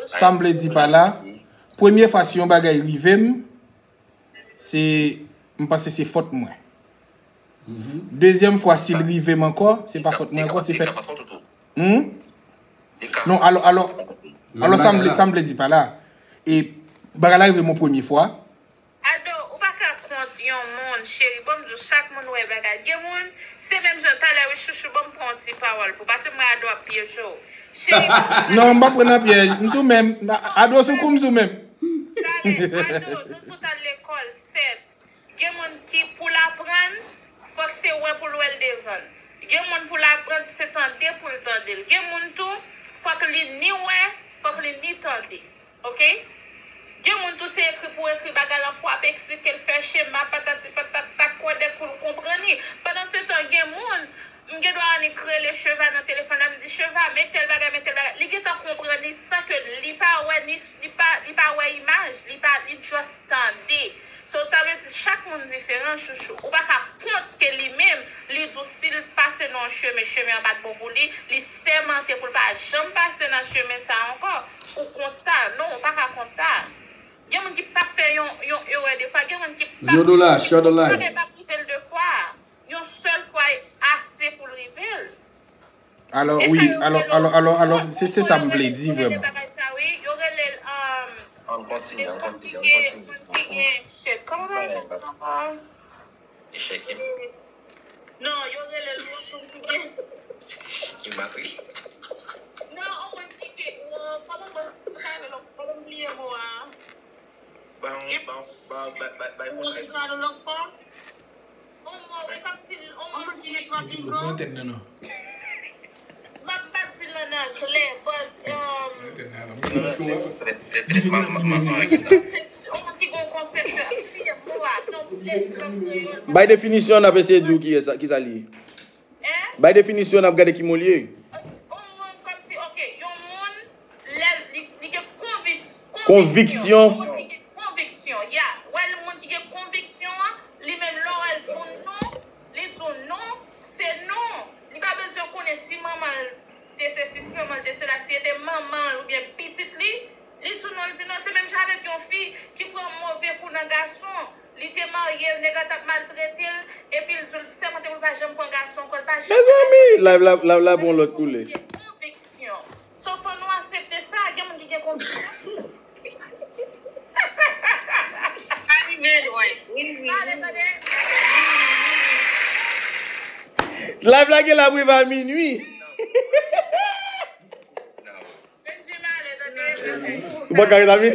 sa m vle di pa la, premye fwa si yon bagay rive m, se, m panse se fòt mwen. Dezyèm fwa, si l rive m ankò, se pa fòt mwen ankò, se fèt. Hmm? Non, alò, alò, alò, sa m vle, sa m vle di pa la. E bagay la rive m yon premye fwa. Ado, ou pa ka kont yon moun, cheri. Bon, m di w, chak moun wè bagay. Gen moun, se menm jan talè, wi, chouchou, ban m pran yon ti pawòl pou, paske m wè Ado ap pyeje w. Cheri, non, m pa pran nan pyèj. M sou menm. Ado sou kou, m sou menm. Talè, Ado, nou tout al lekòl, sèt. Gen moun ki, pou l aprann, fòk se wè pou l wè l devan l. Gen moun, pou l aprann, se tande pou l tande l. Gen moun tou, fòk li ni wè, fòk li ni tande. Oke? Gen moun tou, se ekri pou ekri bagay lan, pou ap eksplike l, fè chema, patati patata, kwòdèk pou l konprann li. Pandansetan, gen moun, m gen dwa annik rele Cheva nan telefòn la, m di, Cheva, men tèl bagay, men tèl bagay. Li gentan konprann li san ke li pa wè, ni, li pa, li pa wè imaj, li pa, li just tande. So, sa vle di, chak moun diferan, chouchou. Ou pa ka kont ke li menm, li di w si l pase nan yon chemen, chemen an pa t bon pou li, li sèmante pou l pa janm pase nan chemen sa a ankò. Ou kont sa? Non, ou pa ka kont sa. Gen moun ki p ap fè yon, yon erè de fwa. Gen moun ki p ap, zero dollar, share the live. Sa pa rive l de fwa. Yon sèl fwa ase pou l rive l. Alò, wi, alò, alò, alò, alò, se, se sa m vle di vrèman. Yo rele l, um, ann kontinye, ann kontinye, ann kontinye. Kòman bagay sa ankò? Echèk. Non, yo rele l yon moun ki gen. Ki matris. Non, yon moun ki gen, kòman mwen, kòman m bliye mo a? Ba yon, ba yon, ba, ba, ba, ba yon moun ki tradwi lòt fwa. Yon mo, wi, kòmsi yon moun ki gen twa figo. M ap, m ap di l nan anglè, but, um, yon moun ki gen yon konsepsyon, ki mo a, non, m vle di l an kreyòl. Bay definisyon, n ap eseye di w ki sa, ki sa li ye. Bay definisyon, n ap gade ki mo l ye. Yon moun kòmsi, oke, yon moun, lè li, li gen konvis-, konviksyon. Konviksyon. Yon moun ki gen konviksyon, ya. Wè l, moun ki gen konviksyon an, li menm lè w wè l di w non, li di w non, se non. Li pa bezwen konnen si manman l te sesi, si manman l te sela, si se te manman l oubyen pitit li, li di w non, li di w non. Se menm jan avèk yon fi ki pran move kou nan gason. Li te marye, nèg la t ap maltrete l, epi l di l sèmante pou l pa janm pran gason ankò, l pa janm pran gason. Mezanmi, live la, live la pran lòt koulè. Konviksyon. So, fò nou aksepte sa, gen moun ki gen konviksyon. Pa rive lwen. Pale, tande. Live la gen la pou rive a minui. Ou pa kare la vin?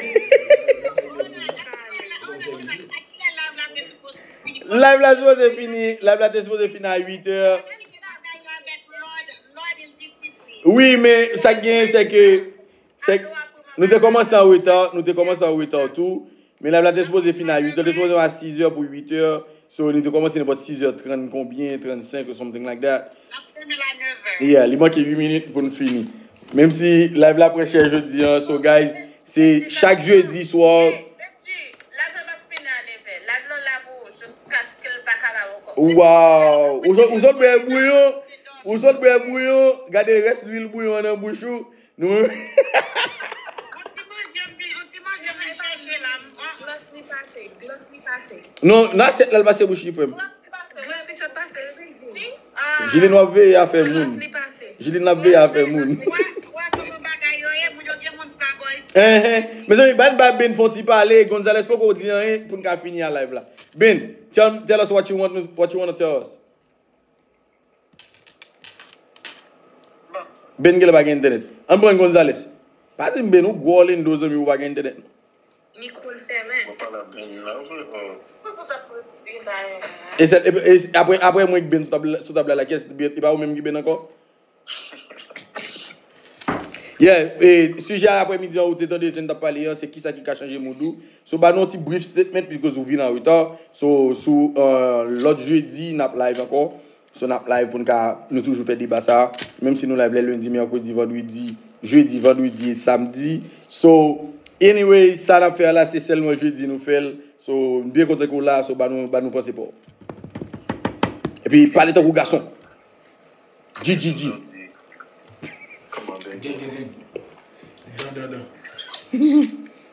Live la sipoze fini, live la te sipoze fini a uit è. Wi, men sa k genyen, se ke, se, nou te kòmanse an reta, nou te kòmanse an reta tou. Men live la te sipoze fini a uit è, te sipoze a sis è pou uit è. So, nou te kòmanse nenpòt sis è trant konbyen, trannsenk or something like that. N ap fèmen la nèv è. Yeah, li manke uit minit pou n fini. Menm si live la pran chè jodi an, so guys, se chak jedi swa. Benji, live la p ap fini a nèv è. Live la la pou jiskaske l pa kapab ankò. Wow! Ou sot, ou sot bwè bouyon, ou sot bwè bouyon, gade rès lwil bouyon an nan bouch ou. Nou menm. On ti manje, m vin, on ti manje, m vin chèche la. Glòs li pase, glòs li pase. Non, nan asyèt la, l pase bouch li, frè m. Glòs li sot pase, wi. Jilin w ap veye afè moun. Glòs li pase. Jilin ap veye afè moun. Wè, wè kòman bagay yo ye, moun yo gen moun pa bò isi. Enhen. Mezanmi, ban n ba Ben fè yon ti pale. Gonzales poko di anyen pou n ka fini a live la. Ben, tell, tell us what you want, what you wanna tell us. Ben genlè pa gen entènèt. Ann pran Gonzales. Pa di m Ben, ou gwo Orlando, zanmi, ou pa gen entènèt non. Mikwo l fèmen. Mwen pale ak Ben la vre, oh. E sèl, e, e, apre, apre mwen k Ben sou tab, sou tab la, la, kiyès, e pa ou menm ki Ben ankò? Yeah, e, sijè a aprèmidi an ou te tande, se n t ap pale an, se kisa ki ka chanje mood ou. So, ba nou yon ti brief statement, because ou vin an reta. So, sou, euh, lòt jedi, n ap live ankò. So, n ap live pou n ka, nou toujou fè deba sa a. Menm si nou live lè lendi, mèkredi, vandredi, jedi, vandredi e samdi. So, anyway, sa n ap fè a la, se sèlman jedi nou fè l. So, m byen kontan ke w la, so, ba nou, ba nou panse pa w. Epi pale tankou gason. G G G. Kòman, baby? Gen, gen, gen. Dan, dan, dan.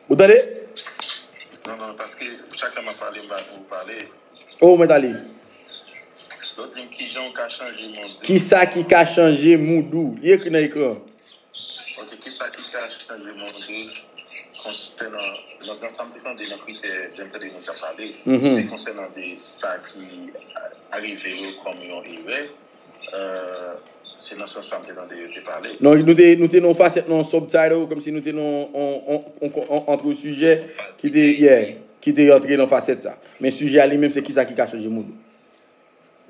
Ou tande? Non, non, paske chak lè m ap pale, m pa pou pale. Oh, mwen tale. Lè w di m kijan w ka chanje mond ou. Kisa ki ka chanje mood ou? Li ekri nan ekran. Ok, kisa ki ka chanje mond ou konsènan, nan, nan sa m te tande nan kritè, lè m tande moun k ap pale, se konsènan de sa ki a- arive yo kòm yon erè. Euh, se nan sans sa m te tande yo te pale. Non, nou te, nou te nan yon fasèt, nan yon subtitle, kòmsi nou te nan yon, yon, yon, yon, yon antre sijè ki te, yeah, ki te antre nan fasèt sa. Men sijè a li menm, se kisa ki ka chanje mood ou.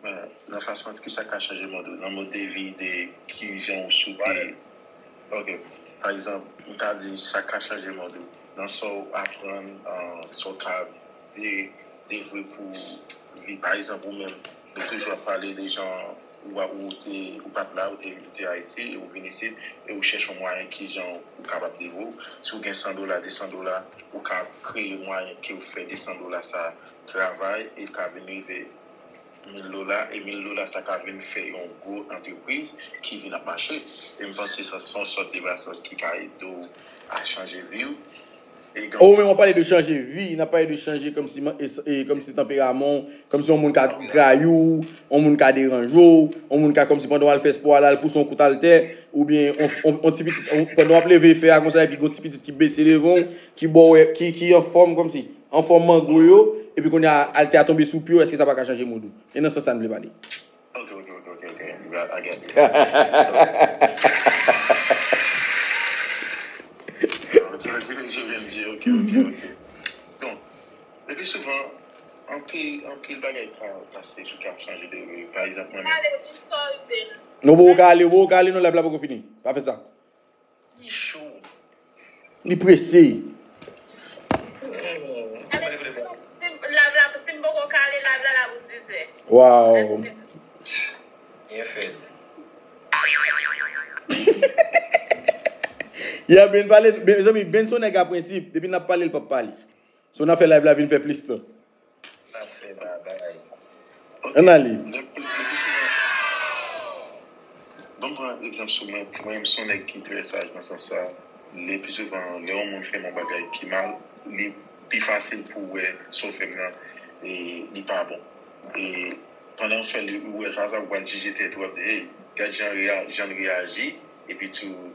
Men, nan fason ki sa ka chanje mond ou, nan mode vi de kijan ou souke. Ok, pa egzanp, m ka di sa ka chanje mond ou. Nan sa w aprann, euh, sa w ka de, devwe pou vi. Pa egzanp, ou menm, nou toujou ap pale de jan ou, ou te, ou pa t la, ou te, ou te Ayiti, e ou vin isit, e ou chèche yon mwayen kijan ou kapab devwe w. Si w gen san dola, de san dola, ou ka kreye yon mwayen ke w fè de san dola sa travay, e l ka vin rive mil dola, e mil dola sa ka vin fè yon gwo antrepriz ki vin ap mache. E m panse sa se yon sòt de basòt ki ka ede w a chanje vi w. E gen Ou menm w ap pale de chanje vi, n ap pale de chanje kòmsi, e, e, kòmsi tanperaman w, kòmsi yon moun ka trayi w, yon moun ka deranje w, yon moun ka kòmsi pandan w al fè spò a la, l pouse yon kout atè, oubyen yon, yon, yon ti pitit, yon, pandan w ap leve fè a konsa, epi gen yon ti pitit ki bese devan w, ki ba w, ki, ki anfòm kòmsi. Anfòm mango yo, epi kounye a atè a tonbe sou pye w, èske sa pa ka chanje mood ou? E nan sans sa n vle pale. Ok, ok, ok, ok, ok. I got it. So, ok, ok, je viens de dire, ok, ok, ok. Bon, le plus souvent, anpil, anpil bagay pa pase ki ka chanje de, pa egzanp, mwen menm. Non, bon, ou ka ale, bon, ou ka ale, non, live la poko fini. Pa fè sa. Li cho. Li prese. Si, si, live la, si m poko kale, live la la pou dizè. Wow. Byen fèt. Ya, Ben pale, Ben, mezanmi, Ben se yon nèg a prensip. Depi n ap pale, l p ap pale. So, n a fè live la vin fè plis tan. N a fè bagay. Ann ale. Bon, m pran egzanp sou mwen. Mwen menm, se yon nèg ki trè saj nan sans sa. Le pi souvan, lè yon moun fè m yon bagay ki mal, li pi fasil pou w wè sa w fè m nan, e, li pa bon. E pandan w fè l, ou wè, sa, sa, ou pral jije tèt ou, w ap di, hey, gad jan reya-, jan l reyaji, epi tou,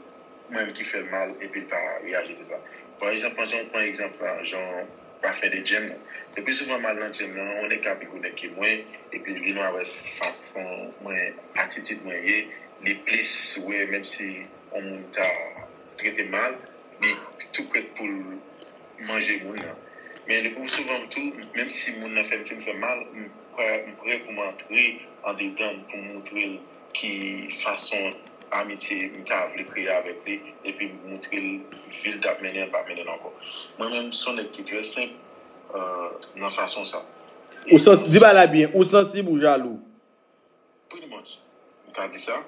mwen menm ki fè l mal, epi l pa reyaji de sa. Pa egzanp, pran, pran egzanp la, jan w pa fè de gym nan. Le pi souvan m al nan gym nan, yon nèg ka pi gwo nèg ke mwen, epi l vin avè fason mwen, atitid mwen ye, li plis wè, menm si yon moun ta trete m mal, li tou prèt pou l manje moun nan. Men le pi souvan tou, menm si moun nan fè m, fin fè m mal, m prè, m prè pou m antre andedan l, pou m montre l ki fason amitye m ta vle kreye avèk li, epi m montre l vi l t ap mennen an, l p ap mennen l ankò. Mwen menm, se yon nèg ki trè senp, euh, nan fason sa. Ou sans-, di bagay la byen, ou sansib ou jalou? Pretty much. M ka di sa.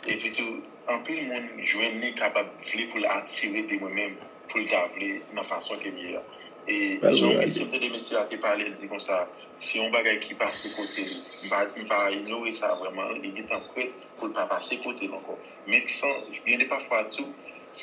Epi tou, anpil moun jwenn li kapab vle pou l atire de mwen menm, pou l ta vle nan fason ke m ye a. E jan mesye, m tande mesye a te pale, l di konsa, se yon bagay ki pase kote l. M pa, m pa inyore sa vrèman, li gentan prèt pou l pa pase kote l ankò. Men san, gen de pafwa tou,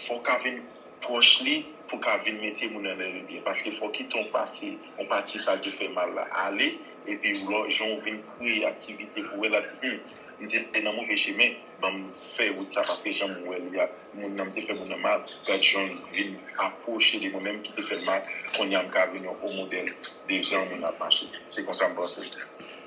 fò w ka vin pwòch li pou ka vin mete moun nan nan limyè. Paske fò w kite yon pase, yon pati sa ki fè mal la ale, epi lò, jan w vin kreye aktivite pou wè l ap di, hmm, m te nan move chemen, ban m fè wout sa, paske jan m wè li a, moun nan, m te fè moun nan mal, gad jan l vin apwoche de mwen menm ki te fè l mal, kounye a m ka vin yon wo modèl de jan moun ap mache. Se konsa m panse.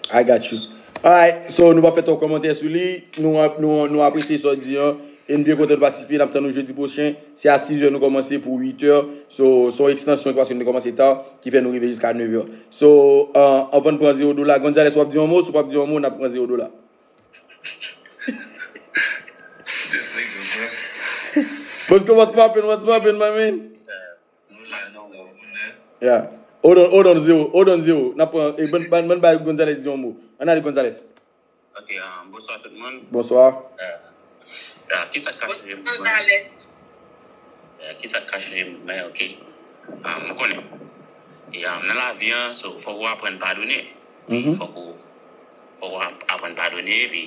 I got you. Alright, so nou p ap fè twòp kòmantè sou li. Nou, nou, nou apresye sa w di an. E n byen kontan nou patisipe. N ap tann nou jedi pwochen. Se a sizè nou kòmanse pou uitè. So, se yon ekstansyon paske nou te kòmanse ta, ki fè nou rive jiska nevè. So, uh, anvan n pran zewo dola, Gonzales, w ap di yon mo? Si w p ap di yon mo, n ap pran zewo dola. This nigga, bro. What's good? What's poppin'? What's poppin', my man? Yeah. Hold on, hold on, zewo. Hold on, zewo. N ap pran, eh, ban, ban, ban bay Gonzales di yon mo. Ann ale, Gonzales. Ok, um, bonswa tout moun. Bonswa. Uh, uh, kisa k ka chanje mood mwen? Uh, kisa k ka chanje mood mwen? Ok. Um, mwen konnen. E, um, nan lavi an, so, fòk ou aprann padone. Fòk ou Fòk w ap-, aprann padone, epi,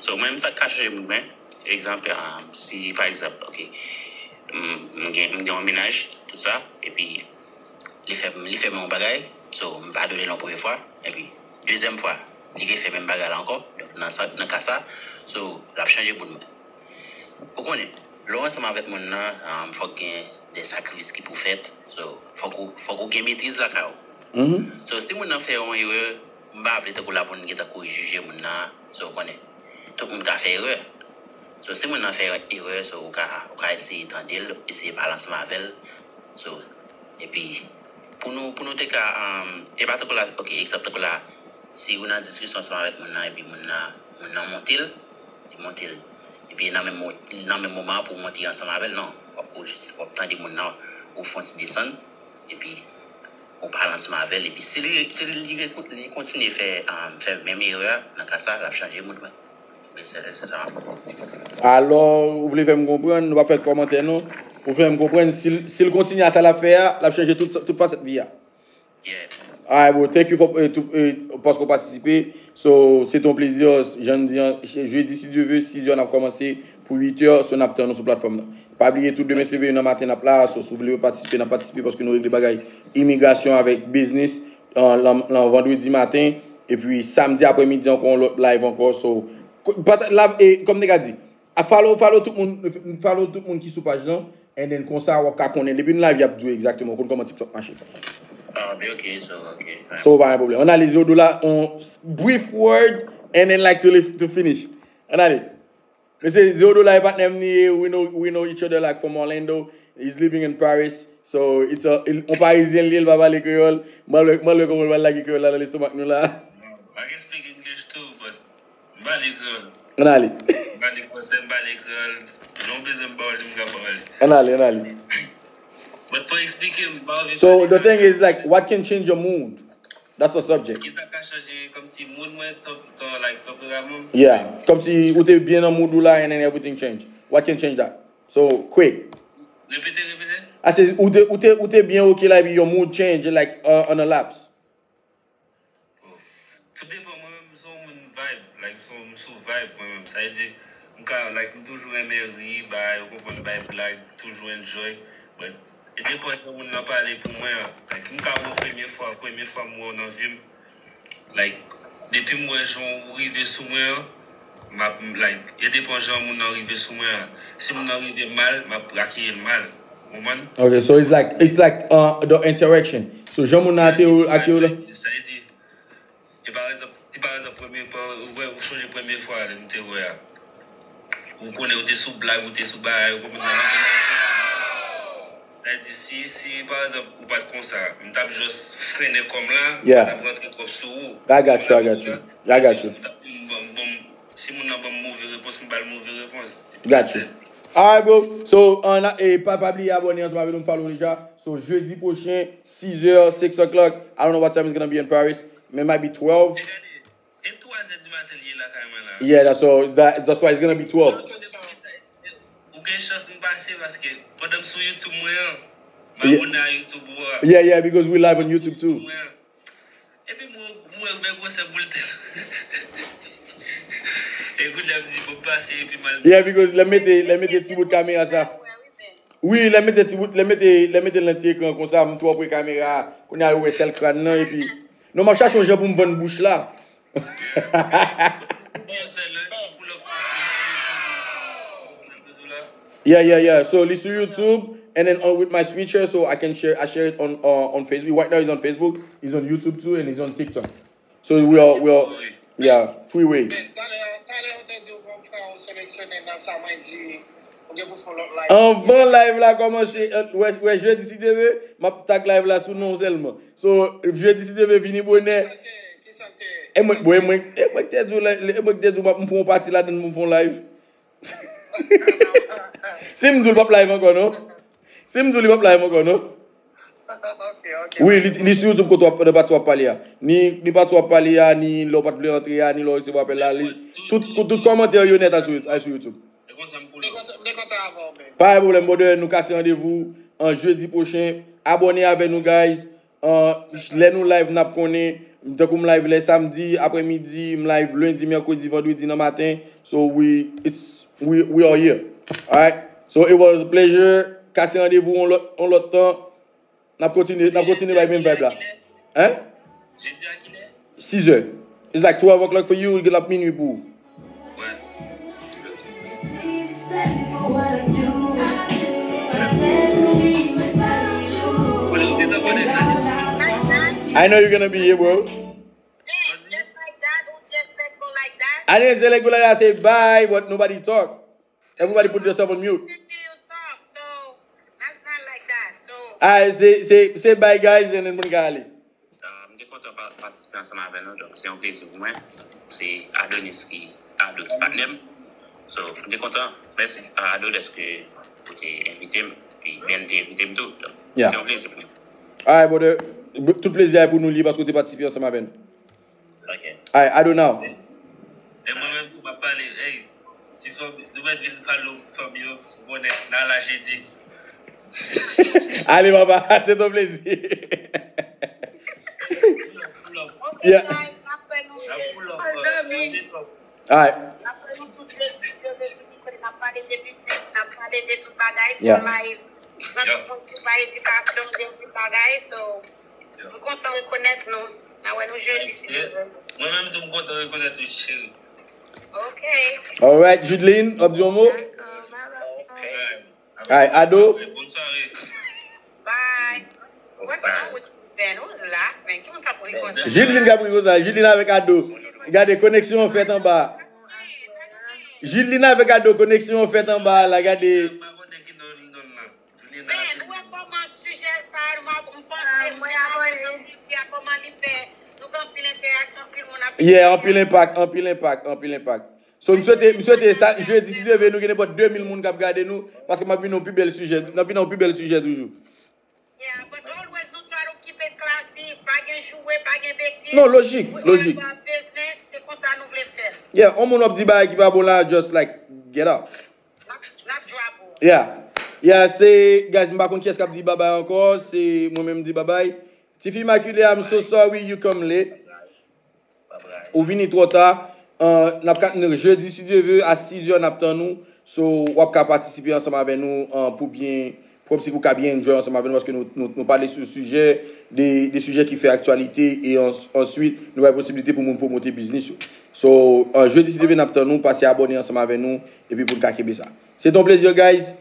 so, mwen menm, sa k ka chanje mood mwen, egzanp, um, si, pa egzanp, ok, m, m gen, m gen yon mennaj, tout sa, epi li fè, li fè m yon bagay, so, m padone l yon premye fwa, epi dezyèm fwa, li refè menm bagay la ankò, donk, nan sa, nan ka sa, so, l ap chanje mood mwen. Ou konnen, lè w ansanm avèk moun nan, um, fòk gen de sakrifis ki pou fèt. So, fòk ou, fòk ou gen metriz lakay ou. So, si moun nan fè yon erè, m pa vle tankou la pou n gentan kouri jije moun nan. So, ou konnen, tout moun ka fè erè. So, si moun nan fè erè, so, ou ka, ou ka eseye tande l, eseye pale ansanm avè l. So, epi, pou nou, pou nou te ka, um, e pa tankou la, ok, egzanp, tankou la, si ou nan diskisyon ansanm avèk moun nan, epi moun nan, moun nan monte l, li monte l. Epi nan menm mo-, nan menm moman an pou w monte ansanm avè l, non. W ap, ou jis, w ap tande moun nan, ou fè yon ti desann, epi ou pale ansanm avè l, epi si li, si li, li, li kontinye fè, um, fè menm erè a, nan ka sa, l ap chanje mood mwen. Alò, ou vle fè m konprann, nou p ap fè kòmantè non. Ou fè m konprann, si l, si l kontinye a sa l ap fè a, l ap chanje tout, tout fasèt vi a. Alright, bro, thank you for, eh, to, eh, paske w patisipe. So, se te yon plezi, jan n di an, jedi, si Dye ve, sis è n ap kòmanse pou uit è, so n ap tann nou sou platfòm nan. Pa bliye tou, demen se veye nan maten n ap la, so si w vle patisipe, n ap patisipe paske nou regle bagay imigrasyon avèk biznis, lan, lan, lan vandredi maten, epi samdi apremidi ankò yon lòt live ankò, so, ko-, pata-, la, e, kòm nèg la di, a follow, follow tout moun, follow tout moun ki sou paj lan, and then konsa w ap ka konnen, depi n live y ap di w egzakteman, w konn kòman TikTok mache. Ah, ok, so, ok. So, pa gen pwoblèm. Ann ale, Zewo Dola, on brief word, and then like to, to finish. Ann ale. Mesye, Zewo Dola e patnè m li ye, we know, we know each other, like, from Orlando. He's living in Paris. So, it's a, on Parisien li ye, l pa pale kreyòl. Mwen wè, mwen wè kòman l pral lage kreyòl la nan lestomak nou la. I can speak English too, but m pale kreyòl. Ann ale. M pale fransè, m pale kreyòl. Jan w bezwen m pale, m ka pale. Ann ale, ann ale. But pou eksplike m, m pa anvi fè. So, the thing is, like, what can change your mood? That's the subject. Ki sa ka chanje kòmsi mood mwen, tan-, tan-, like, tanperaman m? Yeah. Kòmsi ou te byen nan mood ou la and then everything change. What can change that? So, quick. Repete, repete. I say, ou te, ou te, ou te byen ok la, epi your mood change, like, uh, on a lapse. Bon. Tout depan, mwen menm, m se yon moun vibe, like, m se yon, m sou vibe, mwen menm. Sa vle di, m ka, like, m toujou renmen ri, bay, ou konprann, bay blag, toujou enjoy. But, e depan jan moun nan pale pou mwen an, like, m ka wè w premye fwa, premye fwa m wè w nan vi m. Like, depi m wè jan w rive sou mwen an, m ap, like, e depan jan moun nan rive sou mwen an. Si moun nan rive mal, m ap akeyi l mal. Ou konprann? Okay, so it's like, it's like, uh, the interaction. So, jan moun nan akeyi w, akeyi w la. Sa vle di, e pa egzanp, e pa egzanp, premye, pa, ou wè, ou sonje premye fwa lè nou te wè a. Ou konnen ou te sou blag, ou te sou bagay, ou konprann sa m di? Sa vle di, si, si, pa egzanp, ou pa t konsa, m t ap just frennen kò m la, yeah, m t ap rantre twòp sou ou. I got you, I got you. I got you. M t ap, m, m, m, si moun nan ban m move repons, m ba l move repons. Got you. Alright, bro. So, ann, e pa, pa bliye abòne ansanm avè nou, m follow deja. So, jeudi prochain, six heures, six o'clock. I don't know what time it's gonna be in Paris. It might be twelve. E gade, e twa zè di maten li ye lakay mwen la. Yeah, that's all, that, that's why it's gonna be twelve. Ou gen chans m pase paske pandan m sou YouTube mwen an, m abòne a YouTube ou a. Yeah, yeah, because we live on YouTube too. Mwen an. Epi m wè, m wè bèl gwosè boul tèt. E kounye a m di, bon, m pase epi m al. Yeah, because lè m mete, lè m mete ti bout kamera sa. Wi, lè m mete ti bout, lè m mete, lè m mete l nan ti ekran konsa, m twò pre kamera a. Kounye a yo wè sèl kràn nan, epi non, m ap chache yon jan pou m vann bouch la. Yeah, yeah, yeah. So, li sou YouTube, and then on, with my switcher, so I can share, I share it on, uh, on Facebook. Right now, he's on Facebook, he's on YouTube too, and he's on TikTok. So, we are, we are, yeah, three way. Men, talè, talè, ou te di w konn fè yon seleksyone nan sa mwen di. Ou gen pou fè yon lòt live. Anvan live la kòmanse, wè, wè, jedi si Dye ve, m ap tag live la sou non sèlman. So, jedi si Dye ve vini bonè. Kisa l te, kisa l te? E mwen, bon, e mwen, e mwen ki te di w, e mwen ki te di w m ap, m pran yon pati ladann pou m fè yon live. Si m di w li p ap live ankò, non? Si m di w li p ap live ankò, non? Ok, ok. Wi, li, li sou YouTube kote w ap, nan pati w ap pale a. Ni, ni pati w ap pale a, ni lè w pa t vle antre a, ni lè w resevwa apèl la, li, tout, tout, tout kòmantè yo nèt al sou, al sou YouTube. E konsa m pou l. M te kontan, m te kontan avè w, man. Pa gen pwoblèm, brother, nou kase randevou an jedi pwochen. Abòne avè nou, guys. An, lè nou live, n ap konnen. Tankou m live lè samdi aprèmidi, m live lendi, mèkredi, vandredi nan maten. So we, it's, we, we are here. Alright? So it was a pleasure. Kase randevou yon lòt, yon lòt tan. N ap kontinye, n ap kontinye bay menm vibe la. Hein? Jedi a kilè? Six heures. It's like twelve o'clock for you, gen l ap minui pou ou. I know you're gonna be here, bro. I didn't say let go like that, I say bye, but nobody talk. Everybody put yourself on mute. Alright, say, say, say bye, guys, and then mwen ka ale. Uh, m te kontan pa- patisipe ansanm avè nou, donk se yon plezi pou mwen. Se Adonis ki Ado ki patnè m. So, m te kontan. Mèsi a Ado dèske ou te envite m. Pi Ben te envite m tou. Donk, yeah, se yon plezi pou mwen. Alright, brother. Tout plezi a pou nou li paske ou te patisipe ansanm avè nou. Ok. Alright, Ado now. E mwen menm tou m ap pale, hey, ti fanmi, nou mèt vin pale fanmi yo bonè, n a la jedi. Ale papa, se ton plezi. Ok, guys, n ap wè nou jedi. Alright. N ap wè nou tout jedi si Dye vle, vini kote n ap pale de biznis, n ap pale de tout bagay sou live. Nan tout moun ki pa edikasyon, de tout bagay, so m kontan rekonèt nou. N a wè nou jedi si Dye vle. Mwen menm tou m kontan rekonèt ou cheri. Ok. Alright, Judeline, w ap di yon mo? Dakò, bye bye. Alright, Ado. Bonne soirée. Bye. What's wrong with you, Ben? Who's laughing? Ki moun k ap ri konsa? Judeline k ap ri konsa. Judeline avèk Ado. Gade, koneksyon an fèt anba. Judeline avèk Ado, koneksyon an fèt anba la, gade. M pa konnen ki non li donn nan. Juliana. Ben, ou wè kòman sijè sa a, m ap- m panse mwen avèk Amnesia, kòman li fè nou gen anpil entèraksyon, anpil moun ap Yeah, anpil enpak, anpil enpak, anpil enpak. So, m swete, m swete sa, jedi, si Dye vle, nou gen nenpòt de mil moun k ap gade nou, paske m ap vin yon pi bèl sijè, n ap vin yon pi bèl sijè toujou. Yeah, but always nou try to keep it classy, pa gen joure, pa gen betiz. Non, lojik, lojik. We all about business, se konsa nou vle fè l. Yeah, yon moun w ap di bagay ki pa bon la, just like, get out. N ap- n ap drop ou. Yeah. Yeah, se, guys, m pa konn kiyès k ap di babay ankò, se mwen menm m di babay. Tifi Imakile, I'm so sorry you come late. Ou vini twò ta. Uh, n ap ka, jedi, si Dye vle, a sizè, n ap tann ou. So, w ap ka patisipe ansanm avè nou uh, pou byen, pou si pou ka byen enjoy ansanm avè nou, paske nou, nou, nou pale sou sijè, de, de sijè ki fè aktyalite, e ans- answit, nou bay posiblite pou moun pwomote biznis yo. So, uh, jedi, si Dye vle, n ap tann ou, pase abòne ansanm avè nou, epi pou n ka kenbe sa. Se ton plezi, guys.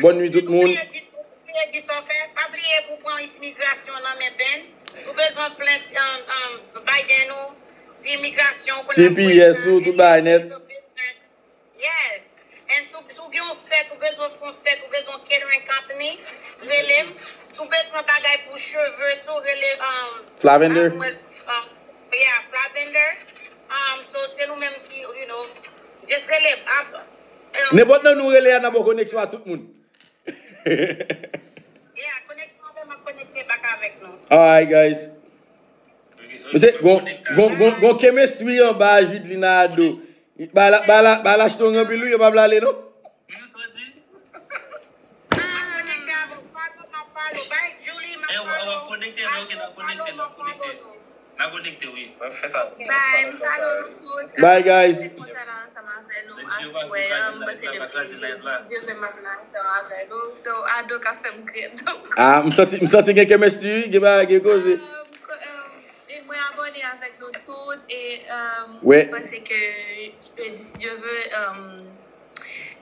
Bòn nwi tout moun. Bliye di sa w fè, pa bliye pou pran it migrasyon nan men Ben. Si w bezwen plent um, um, Biden ou, ti imigrasyon, ou konn T P S ou, tout bagay nèt. Yes. And si w- si w gen yon fèt, ou bezwen fè yon fèt, ou bezwen yon catering company, rele m. Si w bezwen bagay pou cheve tou, rele um, Flavender. um, yeah, Flavender. Um, so se nou menm ki, you know, just rele m. Ap- um, Nenpòt nan nou rele a nan bon koneksyon a tout moun. Yeah, koneksyon avè m ap konekte back avèk nou. Alright, guys. Mesye, gon, gon, gon, gon chemistry anba Judeline a Ado. Ba la, ba la, ba la chton anpil wi, yo pa vle ale non. M ap konekte avè w, follow m ap follow, bay Julie m ap Eh, w ap follow, konekte, ok, n ap konekte, n ap konekte. N ap konekte, wi. Mwen fè sa. Bye, m follow nou tout. Bye, guys. Kontan la ansanm avè nou aswè a. M panse depi jedi, si Dye vle, m ap la ansanm avè nou. So, Ado ka fè m kriye. Ah, m santi, m santi gen chemistry, gen bagay, gen koze. E mwen abòne avèk nou tout e Ouais. M panse ke jedi, si Dye vle, um,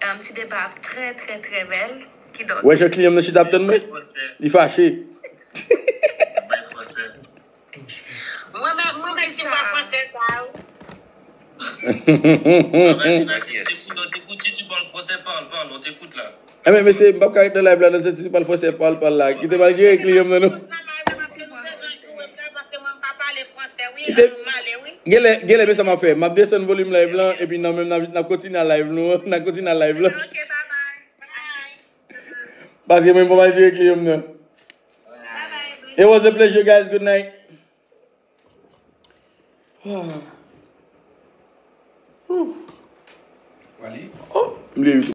um, ti deba ap trè, trè, trè bèl. Kidonk. Wè jan kliyan m nan chita ap tann mwen. Li fache. Bay fransè. Mwen menm, mwen menm ti vwa fransè sa a, wi. Mwen te koute, ti ti pale fransè, pale, pale, on t'écoute la. Enben mesye, m p ap ka ret nan live la nan sèt ti pale fransè pale pale la. Kite m al jere kliyan m nan non. Paske nou bezwen joure m la, paske mwen m pa pale fransè, wi, Kite- m ale, wi. Genlè, genlè men sa m ap fè. M ap desann volim live lan, epi nan menm n ap, n ap kontinye a live nou an. N ap kontinye a live lan. Ok, bye bye. Bye. Paske mwen m p ap al jere kliyan m nan. Bye bye. It was a pleasure, guys. Good night. Ah. Whew. Wale. Oh, m leve tou.